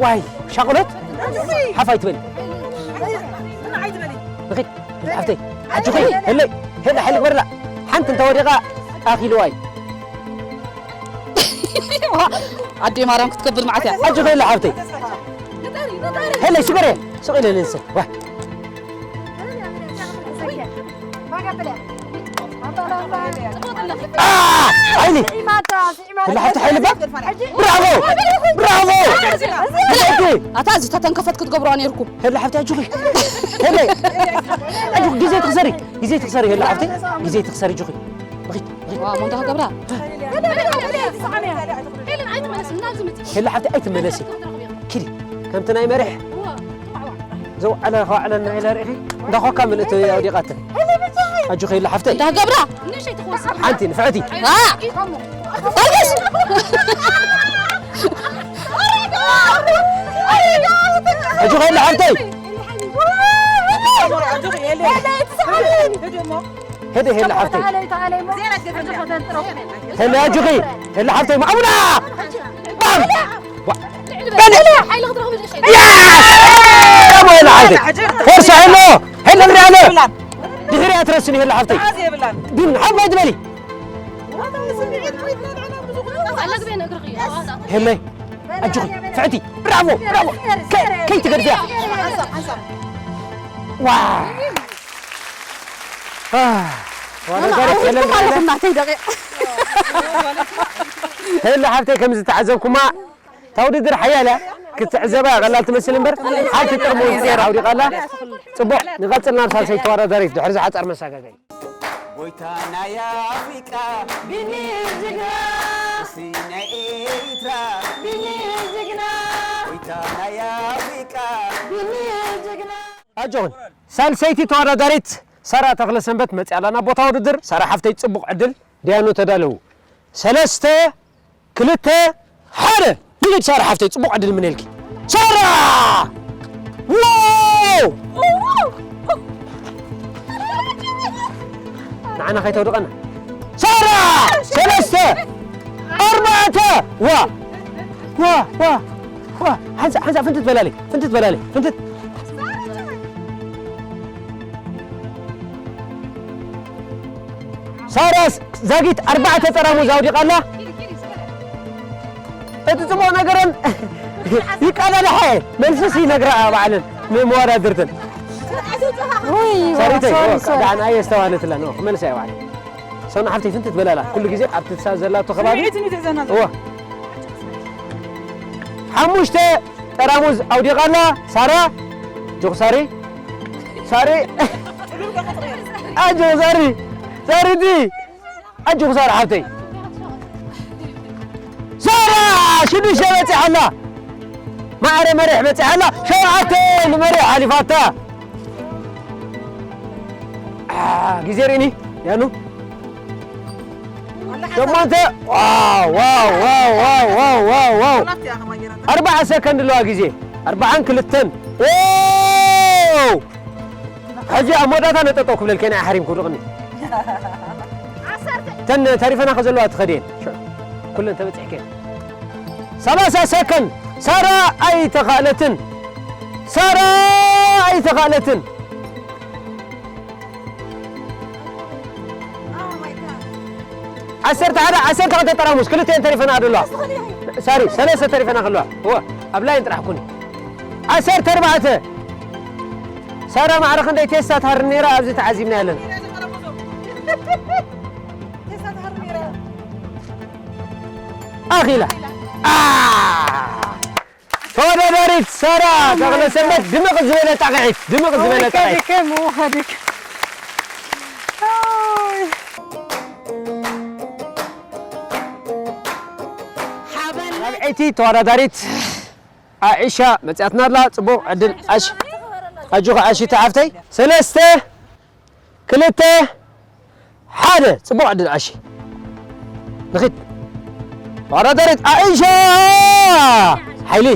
ዋይ፣ ሻቕሎት? ሓፍ ኣይትበሊ። ንኺድ፣ ንኺድ ሓፍተይ። ኣጆኺ፣ ህለ፣ ህለ፣ ሓይሊ ግበርላ። ሓንቲ እንተወዲቓ፣ ኣኺልዋ እዩ። ኣዴ ማርያም ክትከብድ መዓት እያ። ኣጆኺ ኢላ ሓብተይ። ሄለይ ስገረ፣ ስቕ ኢለ ልንሰ። ዋ። አ፣ ኣይኒ። ሄላ ሓብቲ ሓይሊ ባ። ብራቮ! ብራቮ! ኣታ እዚ ተተንከፈት ክትገብሮዋ ነይርኩም። ሄላ ሓብቲ ኣጆኺ። ሄለይ። ኣጆኺ ግዜ ትኽሰሪ፣ ግዜ ትኽሰሪ ሄላ ሓብቲ፣ ግዜ ትኽሰሪ ኣጆኺ። ብኺድ፣ ብኺድ። ዋ፣ ሞንታ ክገብራ። ሄለን ኣይትመለስን፣ ናብዚ ምጽእ። ሄላ ሓብቲ ኣይትመለሲ። ኪዲ፣ ከምቲ ናይ መሪሕ። እዋ፣ እዋ፣ እዋ። ዘውዓለ ከውዓለና ኢለ ርኢኺ። እንዳኾካ ምልእቲ ኣውዲቓተ። ኣጆኺ ሄላ ሓብተይ። እንዳ ገብራ። ንእሽተይ ትኽወስኽ። ሓንቲ ንፍዕቲ። ዋ! ኣልግስ! ኣጆኺ ሄላ ሓብተይ። ኣጆኺ ሄላ ሓብተይ። ሄደ ሄለ ሓብተይ። ሄለ ኣጆኺ። ሄለ ሓብተይ ማዕቡዳ። ባም። ዋ። ያ! ብራቮ ሄለ ሓብተይ። ፎርሳ ሄሎ። ሄለ ንሪኣ ኣሎ። ድሕሪኣ ትረስኒ ሄለ ሓብተይ። ግን ሓባይ ትበሊ። ሄለ ኣጆኺ። ፍዕቲ። ብራቮ፣ ብራቮ። ከ-፣ ከይትገድፍያ። ዋ። አ፣ ዋላ ማማ፣ ዛሬ ኣውሪድኩም ኣለኹም ናተይ ደቂቕ። ሄሎ ሓብተይ፣ ከም ዝተዓዘብኩማ፣ እታ ውድድር ሓያል እያ። ክትዕዘባ ቀላል ትመስል እምበር፣ ሓንቲ ጥርሙዝ ዜሮ ኣውዲቓ ኣላ። ጽቡቕ፣ ንቐጽል ናብ ሳልሰይቲ ተወዳዳሪት፣ ድሕሪ እዚ ሓጻር መሰጋገሪ። ጎይታ ናይ ኣፍሪቃ ቢኒ ጅግና፣ ንጉሲ ናይ ኤርትራ ቢኒ ጅግና፣ ጎይታ ናይ ኣፍሪቃ ቢኒ ጅግና። ኣጆኹን። ሳልሰይቲ ተወዳዳሪት ሳራ ተኽለሰንበት መጽያ ኣላ ናብ ቦታ ውድድር። ሳራ ሓፍተይ ጽቡቕ ዕድል፣ ዲያኑ ተዳለዉ። ሰለስተ፣ ክልተ፣ ሓደ። ንኺድ ሳራ ሓፍተይ፣ ጽቡቕ ዕድል ምነልኪ። ሳራ! ዋው! ንዓና ከይተውድቐና። ሳራ! ሰለስተ! ኣርባዕተ! ዋ! ዋ ዋ ዋ ሓንሳ ሓንሳ ፍንትት በላለይ ፍንትት በላለይ ፍንትት። ሳራስ ዛጊት ኣርባዕተ ጠራሙዝ ኣውዲቓ ኣላ። እቲ ጽቡቕ ነገረን ይቃዳዳሓ እየ። መልስስ ይነግራ ባዕለን ንመወዳድርተን። ውይ ሳሪተይ ሶሪ ወ- ሶሪ ደሓን ኣየ ኣስተዋለት ኣላ ነው ክመልሳ እየ ባዕለ። ሰኑ ሓፍተይ ፍንትት በላላ ኩሉ ግዜ ኣብቲ ትሳ ዘላቶ ከባቢ። ስምዒት ንትዕዘና እዋ ሓሙሽተ ጠራሙዝ ኣውዲቓ ኣላ። ሳራ ጆኽ ሳሪ ሳሪ ኣጆ ሳሪ ሳሪቲ ኣጆ ሳራ ሓብተይ ሳራ ሽዱሽተ በፂሓ ኣላ። ማዕረ መሪሕ በፂሓ ኣላ። ሸውዓተ ንመሪሕ ሓሊፋታ። አ፣ ግዜ ርኢኒ ያኑ ሸሞንተ ዋው ዋው ዋው ዋው ዋው ዋው ዋው ኣርባዓ ሰከንድ ኣለዋ ግዜ ኣርባዓን ክልተን ው ሕጂ ኣብ መወዳእታ ነጠጠው ክብለልከ ናይ ሓሪም ክውድቕኒ ተን ተሪፈና ከዘለዋ ትኸድየን ኩለን ተበፂሕከ ሰላሳ ሰከንድ ሳራ ኣይተኻእለትን ሳራ ኣይተኻእለትን ዓሰርተ ሓደ ዓሰርተ ክልተ ጠራሙስ ክልተ እየን ተሪፈና ኣለዋ ሳሪ ሰለስተ ተሪፈና ከለዋ እወ ኣብ ላይን ጥራሕ ኩኒ ዓሰርተ ኣርባዕተ ሳራ ማዕረ ክንደይ ቴስታ ትሃርም ነይራ ኣብዚ ተዓዚብና ኣለና ኣኺላ ተወዳዳሪት ሳራ ተኽለሰንበት ድምቕ ዝበለ ጣቕዒት ድምቕ ዝበለ ጣቕዒት ከዲከ ምውኸድክ ራብዐይቲ ተወዳዳሪት ኣዒሻ መፅያትና ኣላ ፅቡቕ ዕድል ኣሽ ኣጆኻ ኣሺ ተሓፍተይ ሰለስተ ክልተ ሓደ ፅቡቕ ዕድል ኣሺ ንኺድ ተወዳዳሪት ኣዒሻ ሓይሊ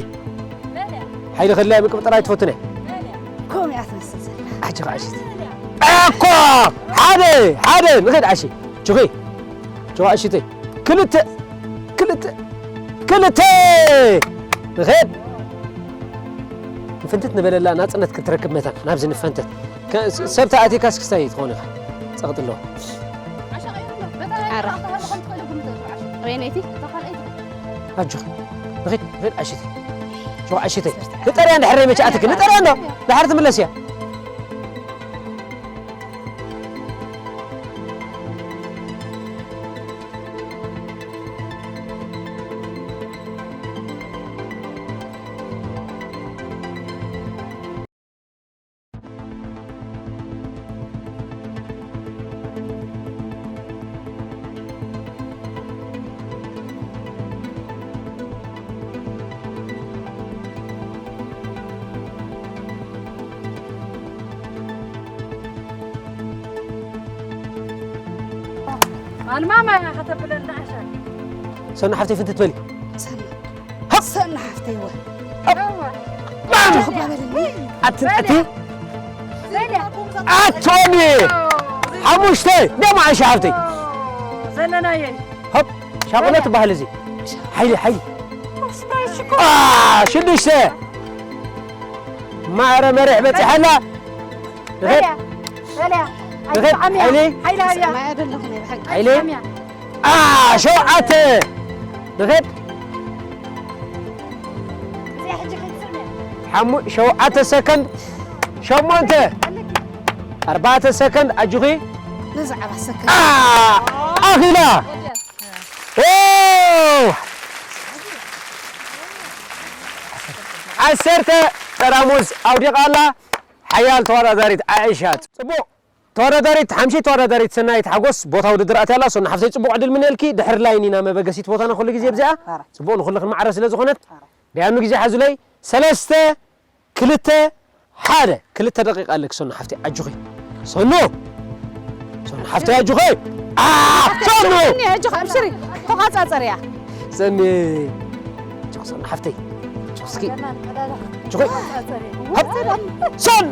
ሓይሊ ከድላይ ምቅብጥራይ ትፈቱነ ከምኡ እያ ትመስል ዘላ ኣጆኻ ኣሺ እኮ ሓደ ሓደ ንኺድ ኣሺ ጆኺ ጆኻ ኣሺተይ ክልተ ክልተ ክልተ ንኺድ ንፍንትት ንበለላ ናፅነት ክትረክብ መታን ናብዚ ንፈንተት ሰብ ተኣቲካ ስክስታይ ትኸውን ኢኻ ጸቕጢ ኣለዎ ወይነይቲ ኣጆኺ ንኺድ ንኺድ ኣሽተይ ጆ ኣሽተይ ንጠርያ እንድሕር መቻ ኣትክ ንጠርያ እንዶ ድሓር ትምለስ እያ ኣልማማ እያ ከተብለና ዓሻ ሰኑ ሓፍተይ ፍንትት በሊ ሰና ሰና ሓፍተይ ወ ኣትንዕቲ ኣቶሚ ሓሙሽተ ደሞ ዓሻ ሓፍተይ ዘለናየ ሀብ ሻቆሎ ትበሃል እዚ ሓይሊ ሓይሊ ሽዱሽተ ማዕረ መሪሕ በፂሐላ በልያ በልያ ንኸድ ሓይሊ ሓይሊ ኣብያ ሓይሊ ሸውዓተ ንኸድ ሓሙ ሸውዓተ ሰከንድ ሸሞንተ ኣርባዕተ ሰከንድ ኣጁኺ ብዛዕባ ሰከንድ ኣኺላ ዓሰርተ ጠራሙዝ ኣውዲቓ ኣላ ሓያል ተወዳዳሪት ዓኢሻ ጽቡቕ ተወዳዳሪት ሓምሽት ተወዳዳሪት ሰናይት ሓጎስ ቦታ ውድድር ኣትያ ኣላ ሶና ሓፍተይ ጽቡቕ ዕድል ምንኤልኪ ድሕር ላይን ኢና መበገሲት ቦታና ኩሉ ግዜ ብዚኣ ጽቡቕ ንኹልኽን ማዕረ ስለ ዝኾነት ደያኑ ግዜ ሓዙለይ ሰለስተ ክልተ ሓደ ክልተ ደቂቃ ኣለኪ ሶኑ ሓፍተይ ኣጆኺ ሶኑ ሶኑ ሓፍተይ ኣጆኺ ሶኑ ኣጆኺ ኣብሽሪ ተቋጻጸርያ ሰኒ ሶኑ ሓፍተይ እስኪ ጆኺ ሶን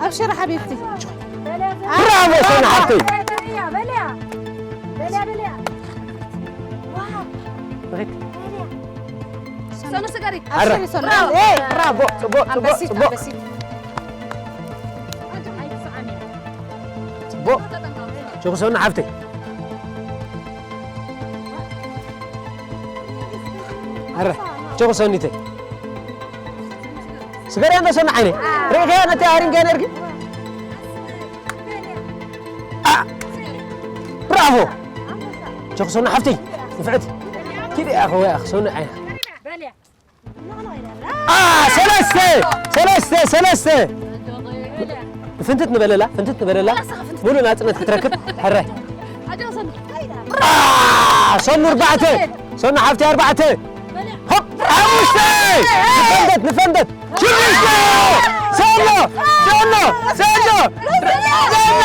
ኣብሽሪ ሓቢብቲ ብራቮ ሶኑ ሓፍተይ ሰኑ ስገሪ። ኣረ። ኣብሽሪ ሰኑ። ኤ፣ ብራቮ፣ ጽቡቕ፣ ጽቡቕ፣ ኣንበሲት፣ ጽቡቕ። ኣንበሲት። ጽቡቕ። ጆክ ሰኑ ሓፍተይ። ኣረ፣ ጆክ ሰኒተይ። ስገሪ ኣንዶ ሰኑ ዓይነ። ርኢኸያ ነቲ ኣሪንካ ነርኪ? ኣ፣ ብራቮ። ጆክ ሰኑ ሓፍተይ። ንፍዕቲ። ኪዲ ኣኸ ወይ ኣኽ ሰኑ ዓይነ። ኣ፣ ሰለስተ፣ ሰለስተ፣ ሰለስተ። ፍንትት ንበለላ፣ ፍንትት ንበለላ። ሙሉእ ናጽነት ክትረክብ። ሕራይ። ኣ፣ ሰኑ ኣርባዕተ፣ ሰኑ ሓፍቲ ኣርባዕተ። ሆፕ፣ ሓሙሽተ። ንፈንደት፣ ንፈንደት። ሽዱሽተ። ሰኖ፣ ሰኖ፣ ሰኖ፣ ሰኖ።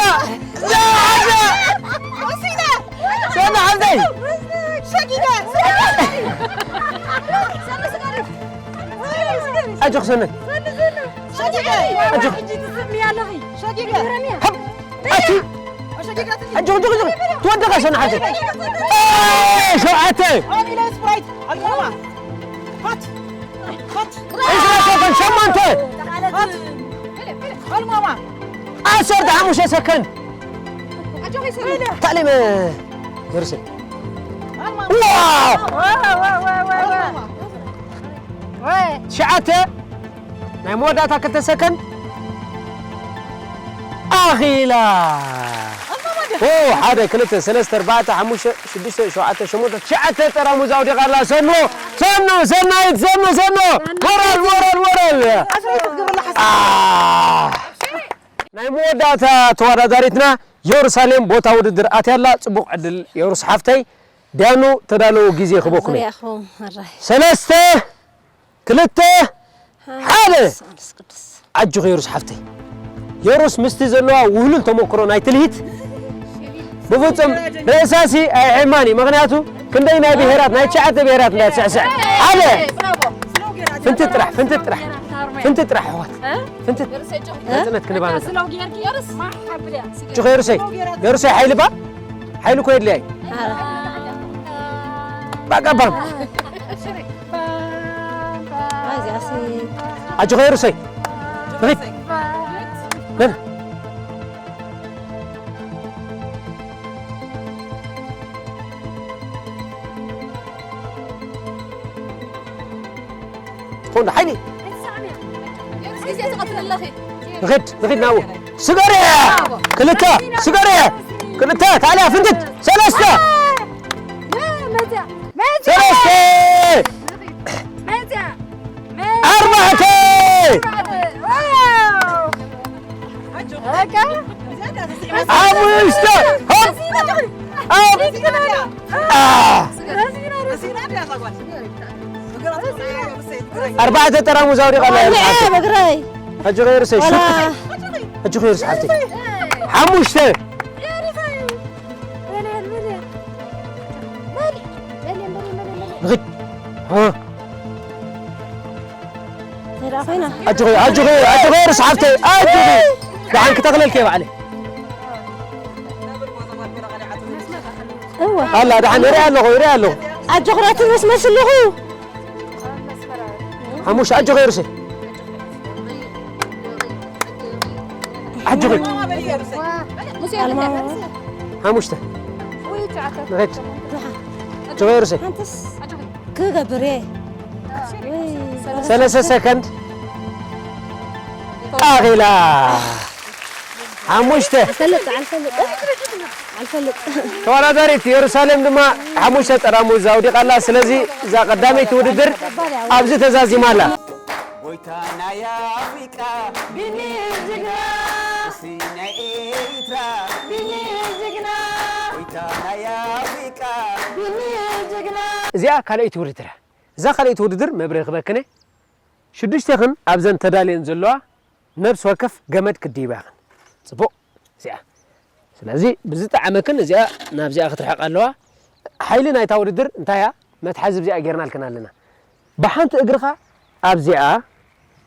ሰኑ ሓፍተይ። ኣጆኽ ሰነ። ኣጆኽ። ኣቲ። ኣጆኽ፣ ኣጆኽ፣ ኣጆኽ። ትወድቐ ሰኑ ሓፍተይ። ኤ፣ ሸውዓተ። ዒስራ ሰኮንድ፣ ሸሞንተ። ዓሰርተ ሓሙሽተ ሰከንድ። ታዕሊም፣ ዮርሰ። ዋው! ትሽዓተ፣ ናይ መወዳእታ ክልተ ሰከንድ። ኣኺላ። ኦ፣ ሓደ፣ ክልተ፣ ሰለስተ፣ ኣርባዕተ፣ ሓሙሽተ፣ ሽዱሽተ፣ ሸውዓተ፣ ሸሞንተ፣ ትሽዓተ ጠራሙዝ ኣውዲቓ ኣላ። ሰኑ፣ ሰኑ፣ ሰናይት፣ ሰኑ፣ ሰኑ። ሞራል፣ ሞራል፣ ሞራል። ኣ፣ ናይ መወዳእታ ተወዳዳሪትና የሩሳሌም ቦታ ውድድር ኣትያ ኣላ። ጽቡቕ ዕድል የሩስ ሓፍተይ። ዳኑ ተዳለዉ፣ ግዜ ክበኩም እየ። ዙርያኹም፣ ኣራይ። ሰለስተ፣ ክልተ፣ ሓደ። ቅዱስ፣ ቅዱስ። ኣጆኺ የሩስ ሓፍተይ። የሩስ ምስቲ ዘለዋ ውህሉል ተመክሮ ናይ ትልሂት ብፍጹም ርእሳሲ ኣይሕማን እዩ። ምኽንያቱ ክንደይ ናይ ብሄራት፣ ናይ ትሽዓተ ብሄራት እንዳትስዕስዕ። ሓደ። ፍንትት ጥራሕ፣ ፍንትት ጥራሕ፣ ፍንትት ጥራሕ ኣሕዋት። ፍንትት። ነጽነት ክንባ ነጻ። ኣጆኺ የሩሰይ፣ የሩሰይ ሓይሊ ባ፣ ሓይሊ እኮ የድልያ እዩ። ባቃ ባም። ኣጆኺ የሩሰይ። ንኺድ። ነን። ትኾን ሓይሊ። ንኺድ፣ ንኺድ ናብኡ። ስገርያ! ክልተ፣ ስገርያ! ክልተ፣ ታልያ ፍንትት! ሰለስተ! ሰለስተ! ኣርባዕተ! ሓሙሽተ! ሆፕ! ሆፕ! ኣ! ኣርባዕተ ጠራሙዝ ኣውዲቓ ኣላ። በግረይ። ኣጆኺ የሩሰይ፣ ሹክ። ኣጆኺ የሩስ ሓፍተይ። ሓሙሽተ። ንኺድ። እ። ኣጆኺ፣ ኣጆኺ፣ ኣጆኺ የሩስ ሓፍተይ፣ ኣጆኺ። ደሓን ክተኽለልኪ እየ ባዕለይ። እወ። ኣላ፣ ደሓን እሪኣ ኣለኹ፣ እሪኣ ኣለኹ። ኣጆኺ ራቲ መስመስ ኣለኹ። ሓሙሽተ ኣጆኺ የሩሰይ። ኣጆኺ። ኣልማማ። ሓሙሽተ። ንኸድ። ኣጆኺ የሩሰይ። ሓንትስ ክገብር እየ። ሰለስተ ሰከንድ። ኣኺላ። ሓሙሽተ። ኣልፈልጥ፣ ኣልፈልጥ። ኣልፈልጥ። ተወዳዳሪት የሩሳሌም ድማ ሓሙሽተ ጠራሙዝ ኣውዲቓ ኣላ። ስለዚ እዛ ቀዳመይቲ ውድድር ኣብዚ ተዛዚማ ኣላ። ጎይታ ናይ ኣፍሪቃ ቢኒ ጅግና፣ ንሲ ናይ ኤርትራ ቢኒ ጅግና፣ ጎይታ ናይ ኣፍሪቃ ቢኒ ጅግና። እዚኣ ካልኣይቲ ውድድር እያ። እዛ ካልኣይቲ ውድድር መብርሂ ክበክነ ሽዱሽቴኽን ኣብዘን ተዳልየን ዘለዋ ነብሲ ወከፍ ገመድ ክድይባ ኢኽን። ጽቡቕ። እዚኣ። ስለዚ ብዝጠዓመክን እዚኣ ናብዚኣ ክትርሕቕ ኣለዋ። ሓይሊ ናይታ ውድድር እንታይ እያ? መትሓዚ ብዚኣ ጌርናልክን ኣለና። ብሓንቲ እግርኻ ኣብዚኣ፣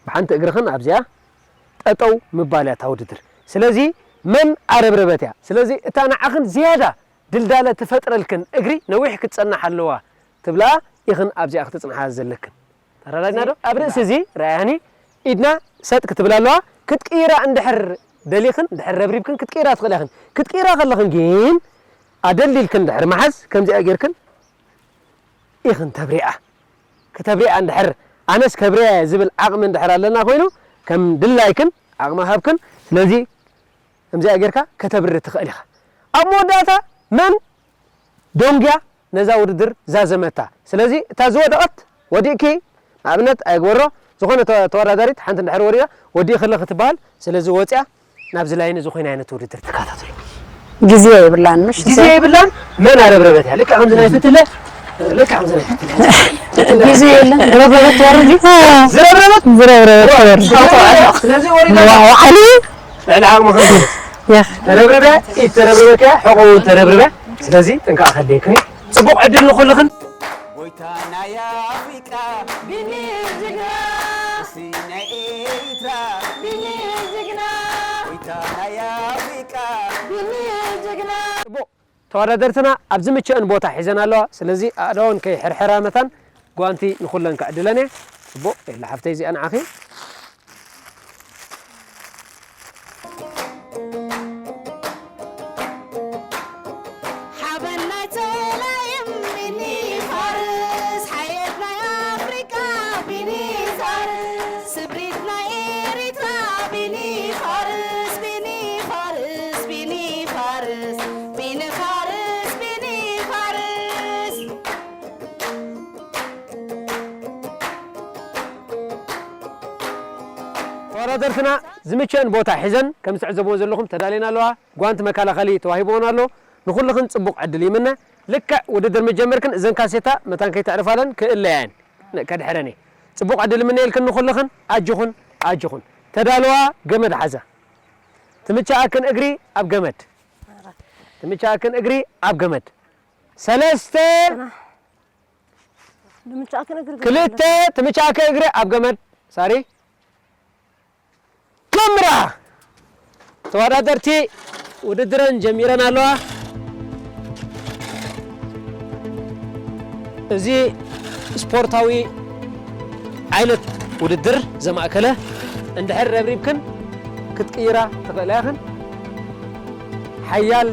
ብሓንቲ እግርኽን ኣብዚኣ ጠጠው ምባል እያ እታ ውድድር። ስለዚ መን ኣረብረበት እያ። ስለዚ እታ ንዓኽን ዝያዳ ድልዳለ ትፈጥረልክን እግሪ ነዊሕ ክትጸንሕ ኣለዋ ትብላ ኢኽን ኣብዚኣ ክትጽንሓ ዘለክን። ተረዳድና ዶ? ኣብ ርእሲ እዚ ረኣያኒ ኢድና ሰጥ ክትብል ኣለዋ። ክትቅይራ እንድሕር ደሊኽን፣ እንድሕር ረብሪብክን ክትቅይራ ትኽእላ ኢኽን። ክትቅይራ ከለኽን ግን ኣደልዲልክን እንድሕር መሓዝ ከምዚኣ ጌርክን ኢኽን ተብሪኣ። ከተብሪኣ እንድሕር ኣነስ ከብርያ እየ ዝብል ዓቕሚ እንድሕር ኣለና ኮይኑ ከም ድላይክን ዓቕሚ ሃብክን። ስለዚ ከምዚኣ ጌርካ ከተብሪ ትኽእል ኢኻ። ኣብ መወዳእታ መን ዶንግያ ነዛ ውድድር ዛዘመታ። ስለዚ እታ ዝወደቐት ወዲእኪ፣ ንኣብነት ኣይግበሮ፣ ዝኾነ ተ-፣ ተወዳዳሪት ሓንቲ እንድሕር ወዲቓ፣ ወዲእኺ ኣለኺ ትበሃል። ስለዚ ወፂኣ ናብዚ ላይን እዚ ኮይና ዓይነት ውድድር ትከታተሉ። ግዜ የብላን፣ ምሽ ግዜ የብላን። መን ኣረብረበት እያ? ልክዕ ከምዚ ናይ ፍትለ፣ ልክዕ ከምዚ ናይ ፍትለ። ግዜ የለን። ረብረበት ትወርድ እዩ። ዝረብረበት? ዝረብረበት ትወርድ። ስለዚ ወሪዳ። ዋዕሊ። ልዕሊ ዓቕሚ ከ? ያኽ። ተረብረበ፣ ኢድ ተረብረበ ከ፣ ሕቖ እውን ተረብረበ። ስለዚ ጥንቃቐ ከድልየክን እዩ። ጽቡቕ ዕድል ንኹልኽን። ጎይታ ናይ ኣፍሪቃ ቢኒ ጅግና። ንጉሲ ናይ ኤሪትራ ቢኒ ጅግና። ጎይታ ናይ ኣፍሪቃ ቢኒ ጅግና። ጽቡቕ። ተወዳደርትና ኣብ ዝምቸአን ቦታ ሒዘን ኣለዋ። ስለዚ ኣእዳወን ከይሕርሕራ መታን ጓንቲ ንኹለን ክዕድለን እየ። ጽቡቕ፣ ኤላ ሓፍተይ እዚኣ ንዓኺ። ሓበን ናይ ጸላኢም ቢኒ ፋርስ፣ ሓየት ናይ ኣፍሪቃ ቢኒ ዛርስ፣ ስብሪት ናይ ኤሪትራ ቢኒ ፋርስ፣ ቢኒ ፋርስ፣ ቢኒ ፋርስ፣ ቢኒ ፋርስ፣ ቢኒ ፋርስ። ተወዳደርትና ዝምቸአን ቦታ ሒዘን ከም ትዕዘብዎ ዘለኹም ተዳልየን ኣለዋ። ጓንት መከላኸሊ ተዋሂብዎን ኣሎ። ንኹልኽን ጽቡቕ ዕድል ይምነ። ልክዕ ውድድር ምጀመርክን እዘን ካሴታ መታን ከይተዕርፋለን ክእለያ እየን። ነ-፣ ከድሕረን እየ። ጽቡቕ ዕድል ይምነየልክን ንኹልኽን። ኣጆኹን፣ ኣጆኹን። ተዳለዋ፣ ገመድ ሓዛ። ትምችኣክን እግሪ ኣብ ገመድ። ትምችኣክን እግሪ ኣብ ገመድ። ሰለስተ፣ ንምቻእክን እግሪ ገመድ ክልተ፣ ትምቻእከ እግሪ ኣብ ገመድ። ሳሪ። ክምራ። ተወዳደርቲ ውድድረን ጀሚረን ኣለዋ። እዚ ስፖርታዊ ዓይነት ውድድር ዘማእከለ፣ እንድሕር ረብሪብክን ክትቅይራ ትኽእላ ኢኽን። ሓያል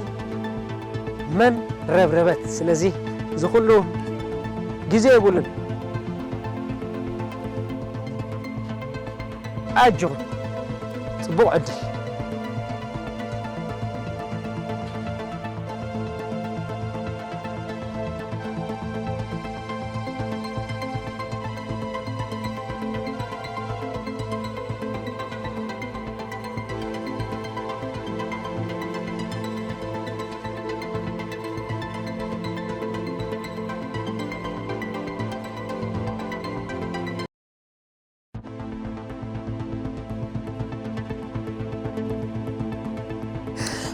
መን ረብረበት። ስለዚ እዚ ኩሉ ግዜ የብሉን። ኣጆኹም፣ ጽቡቕ ዕድል።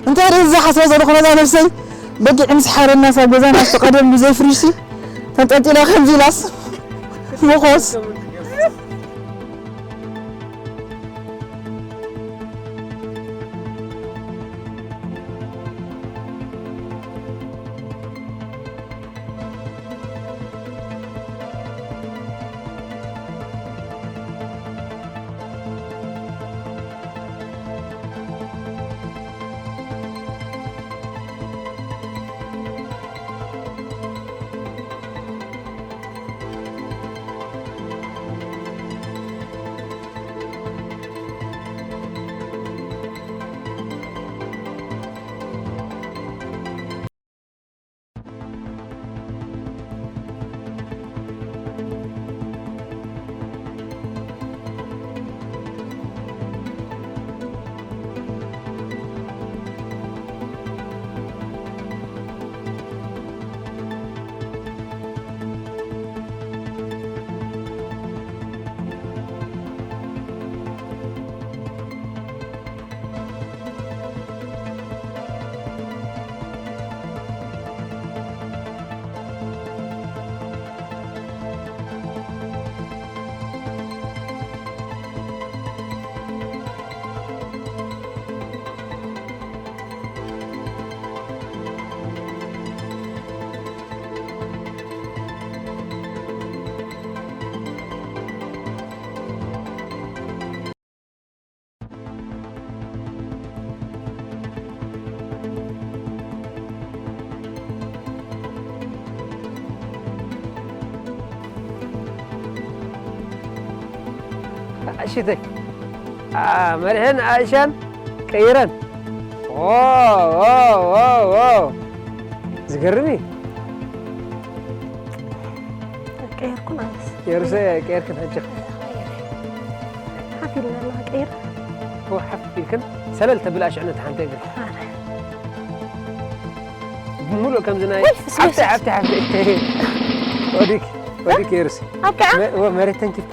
እንታይ ደስ ዝሓስባ ዘለኹ ነዛ ነብሰይ፣ በጊዕ ምስ ሓረና ሳብ ገዛና ዝተቐደም ብዘይ ፍሪጅሲ ተንጠልጢላ ከምዚ ኢላስ ምኾስ። ኣሽተይ መሪሐን ኣእሻን ቀይረን። ዝገርም እዩ። ቀይርኩን ኣነስ የሩሰ ቀይርክን ሕጂ ሓፍ ኢልና ኣለና ቀይር ሓፍ ኢልክን ሰለል ተብል ኣሽዕነት ሓንቲ እግሪ ብምሉእ ከምዚ ናይ ሓፍቲ ሓፍቲ ሓፍቲ ወዲክ ወዲክ የሩስ ኣብቅዓ መሬት ተንኪፍ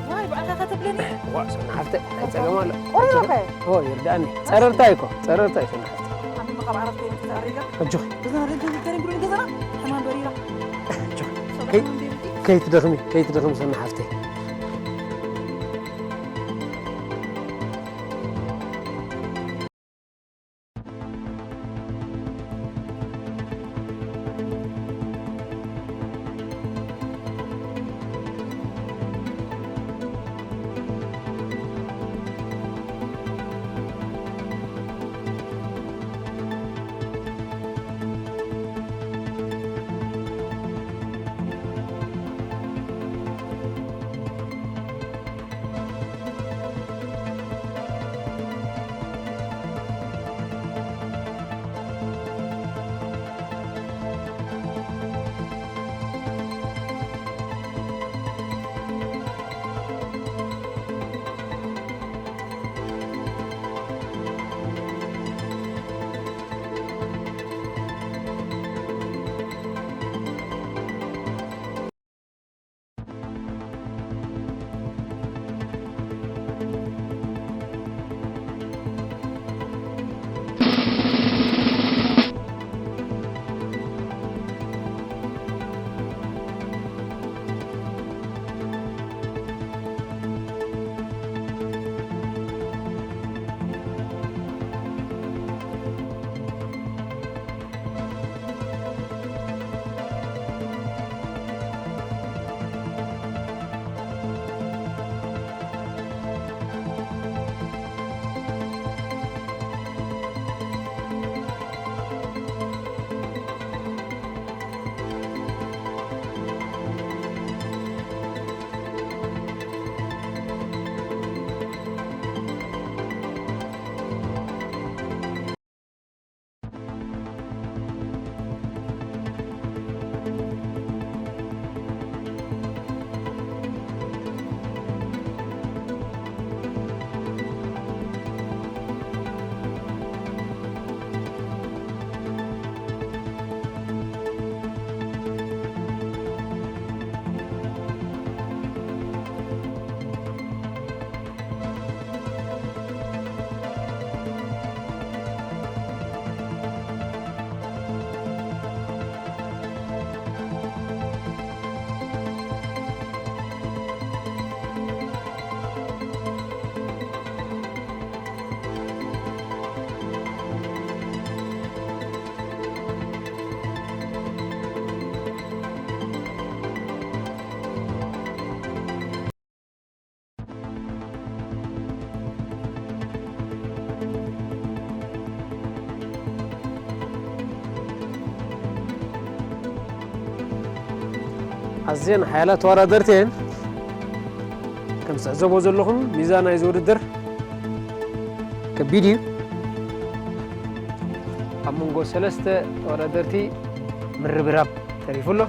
ዋይ ባዕልኻ ከተብለኒ ዋእ ሰና ሓፍተይ ኣይፀገም ኣሎ ቆይሮኸ ሆ ይርዳእኒ ፀረርታ እኮ ፀረርታ እዩ ሰና ሓፍተይ ሓሚመ ካብ ዓራት ከይመፅእ ተኣሪጋ ኣጆኺ ብዝናደን ተዘተሪን ብሉን ገዛና ሕማም በሪራ ኣጆኺ ከይትደኽሚ ከይትደኽሚ ሰና ሓፍተይ ኣዝየን ሓያላት ተወዳደርቲ እየን። ከም ትዕዘቦ ዘለኹም፣ ሚዛን ናይዚ ውድድር ከቢድ እዩ። ኣብ መንጎ ሰለስተ ተወዳደርቲ ምርብራብ ተሪፉ ኣሎ።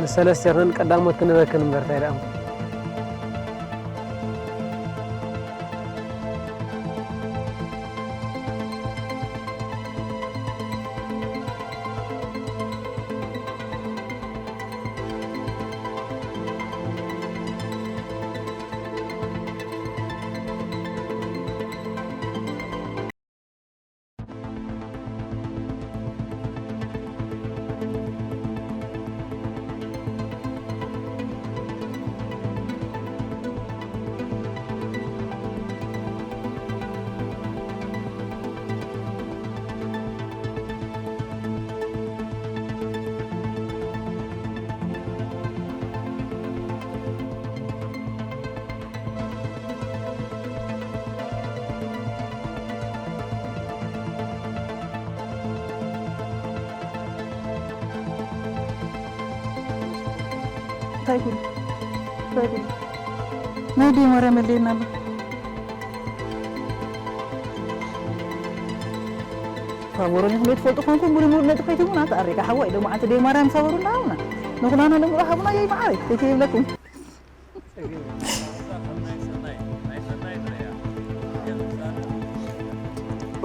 ንሰለስቴኽን ቀዳሞት ክንበክን እምበር ታይ ደኣ። እንታይ ኩሉ? እንታይ ኩሉ? ናይ ደይ ማርያም መለየና ኣሎ። ሳበሩኒ፣ ንኹሉ ትፈልጡ ኮንኩም፣ ሙሉ ሙሉ ነጥብ ከይትህቡና፣ ተኣሪጋ ሓዋ፣ ኢሎም መዓልቲ ደይ ማርያም ሳበሩና፣ ሃቡና። ንኹላና ንምሉ ሃቡና፣ የይ መዓረይ፣ ከይትህብለኩም።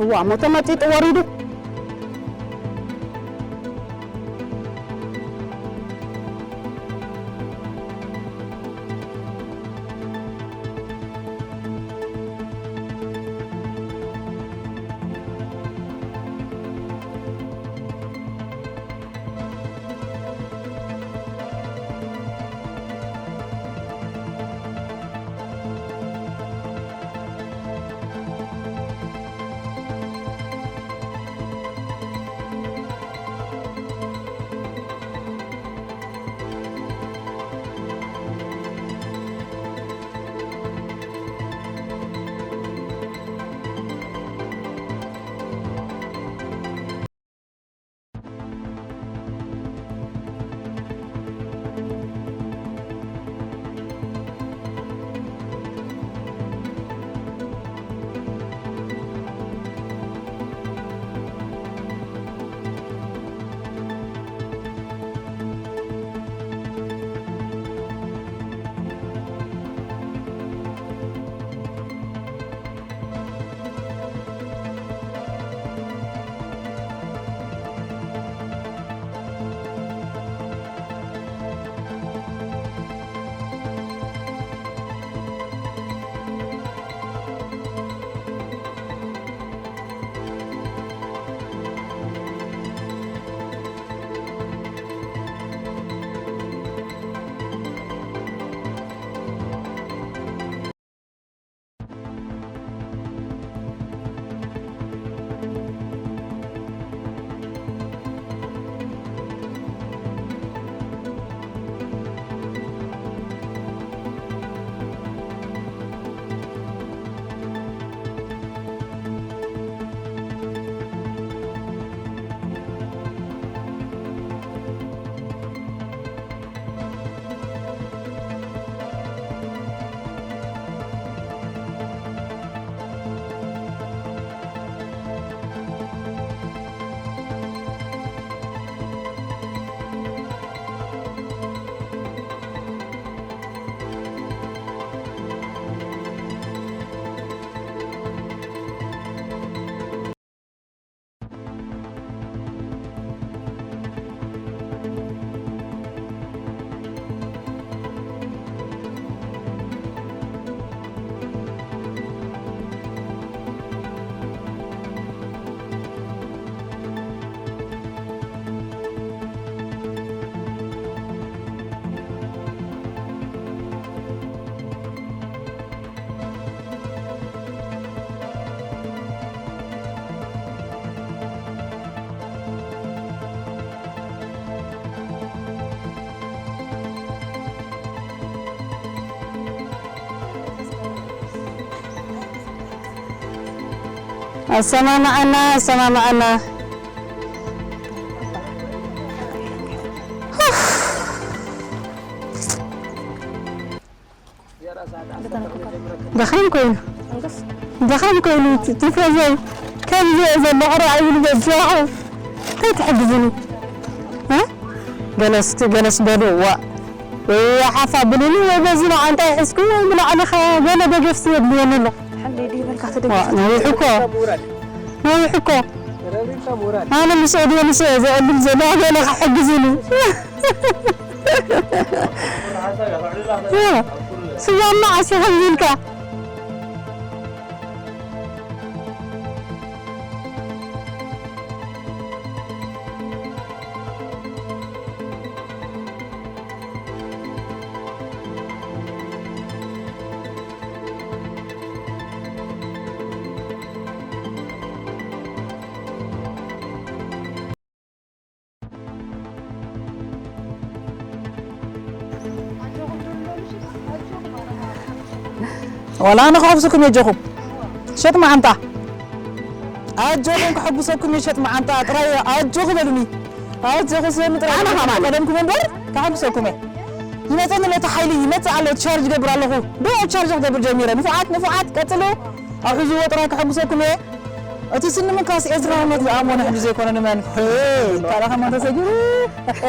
እዋ፣ ሞተ መጢጡ ወሪዱ። ኣሰማምዓና፣ ኣሰማምዓና። ድኻም ኮይኑ፣ ድኻም ኮይኑ፣ ቲ-፣ ቲፎዞይ ከምዚ እየ ዘሎ፣ ቅርብ ኣይብሉ በጃኹም። እንታይ ትሕግዙኒ? እ? ገለስ፣ ገለስ በሉ፣ ዋ። ወይ ሓፍ ኣብሉኒ፣ ወይ በዚ መዓንጣ ይሕዝኩም፣ ወይ ብላዕሊ ኸ ገለ ደገፍሲ የድልየኒ ኣሎ። ሓለይ ድዩ በልካ ዋ፣ ትደግፍ? ነዊሕ እኮ። ነዊሕ እኮ። ኣነ ምስኡ ድየ ምስኡ እየ ዘዕልል ዘለኹ፣ ገለ ክሕግዙኒ። ዋ፣ ስጋና ዓሲ ከምዚ ኢልካ። ወላ ኣነ ከሐጉሰኩም እየ ኣጆኹም። ሸጥ መዓንጣ። ኣጆኹም ከሐጉሰኩም እየ ሸጥ መዓንጣ። ጥራይ ኣጆኹ በሉኒ። ኣጆኹ ስለኒ ጥራይ ኣነ ከማን። ቀደምኩም እምበር ከሐጉሰኩም እየ። ይመጸኒ ኣሎ እቲ ሓይሊ፣ ይመጽእ ኣሎ፣ እቲ ቻርጅ ይገብር ኣለኹ። ዶ ቻርጅ ክገብር ጀሚረ። ንፉዓት፣ ንፉዓት፣ ቀጽሉ። ኣውሕዝዎ ጥራይ ከሐጉሰኩም እየ። እቲ ስኒ ምንካስ ኤርትራውነት ዝኣመነ ሕጂ ዘይኮነ ንመን? ሄይ፣ ካልእ ከማን ተሰጊሩ። እኳ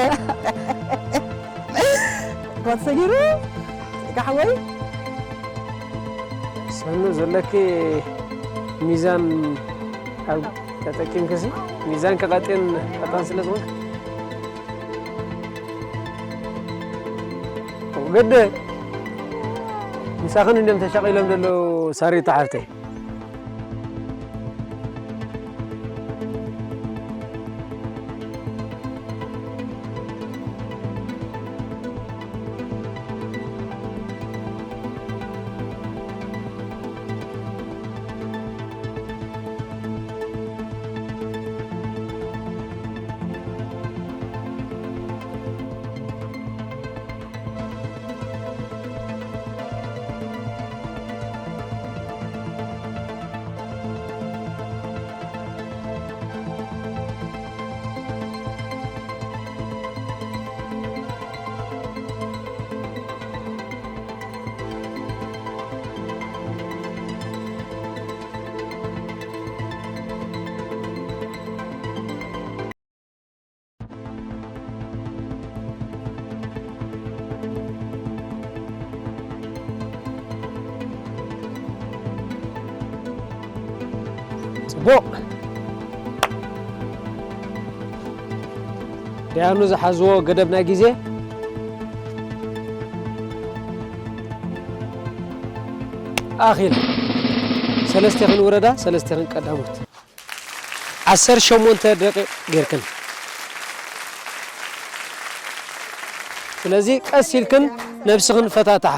ተሰጊሩ። ቃሕወይ። ሰኑ ዘለኪ ሚዛን ኣብ ተጠቂምክሲ፣ ሚዛን ከቐጢን ቀጣን ስለ ዝኾንክ። ግድ ምሳኽን እንዲም ተሻቒሎም ዘለዉ ሳሪታ ሓፍተይ። ጽቡቕ። ደያኑ ዝሓዝዎ ገደብ ናይ ግዜ ኣኺላ። ሰለስቴኽን ውረዳ፣ ሰለስቴኽን ቀዳሞት። ዓሰርተ ሸሞንተ ደቂቕ ጌርክን። ስለዚ ቀስ ኢልክን ነብስኽን ፈታትሓ።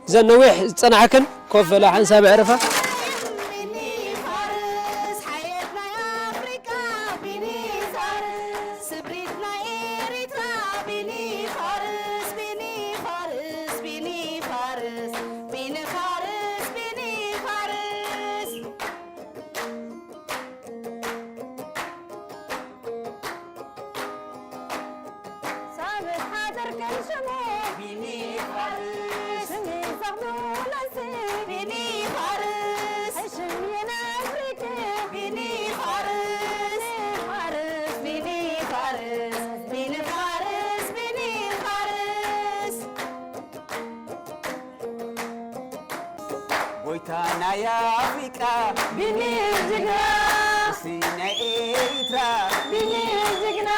እዘን ነዊሕ ዝጸናሕክን ኮፍ በላ፣ ሓንሳብ ኣዕርፋ። ጎይታ ናይ ኣፍሪቃ ቢኒ ጅግና፣ ንጉሲ ናይ ኤሪትራ ቢኒ ጅግና፣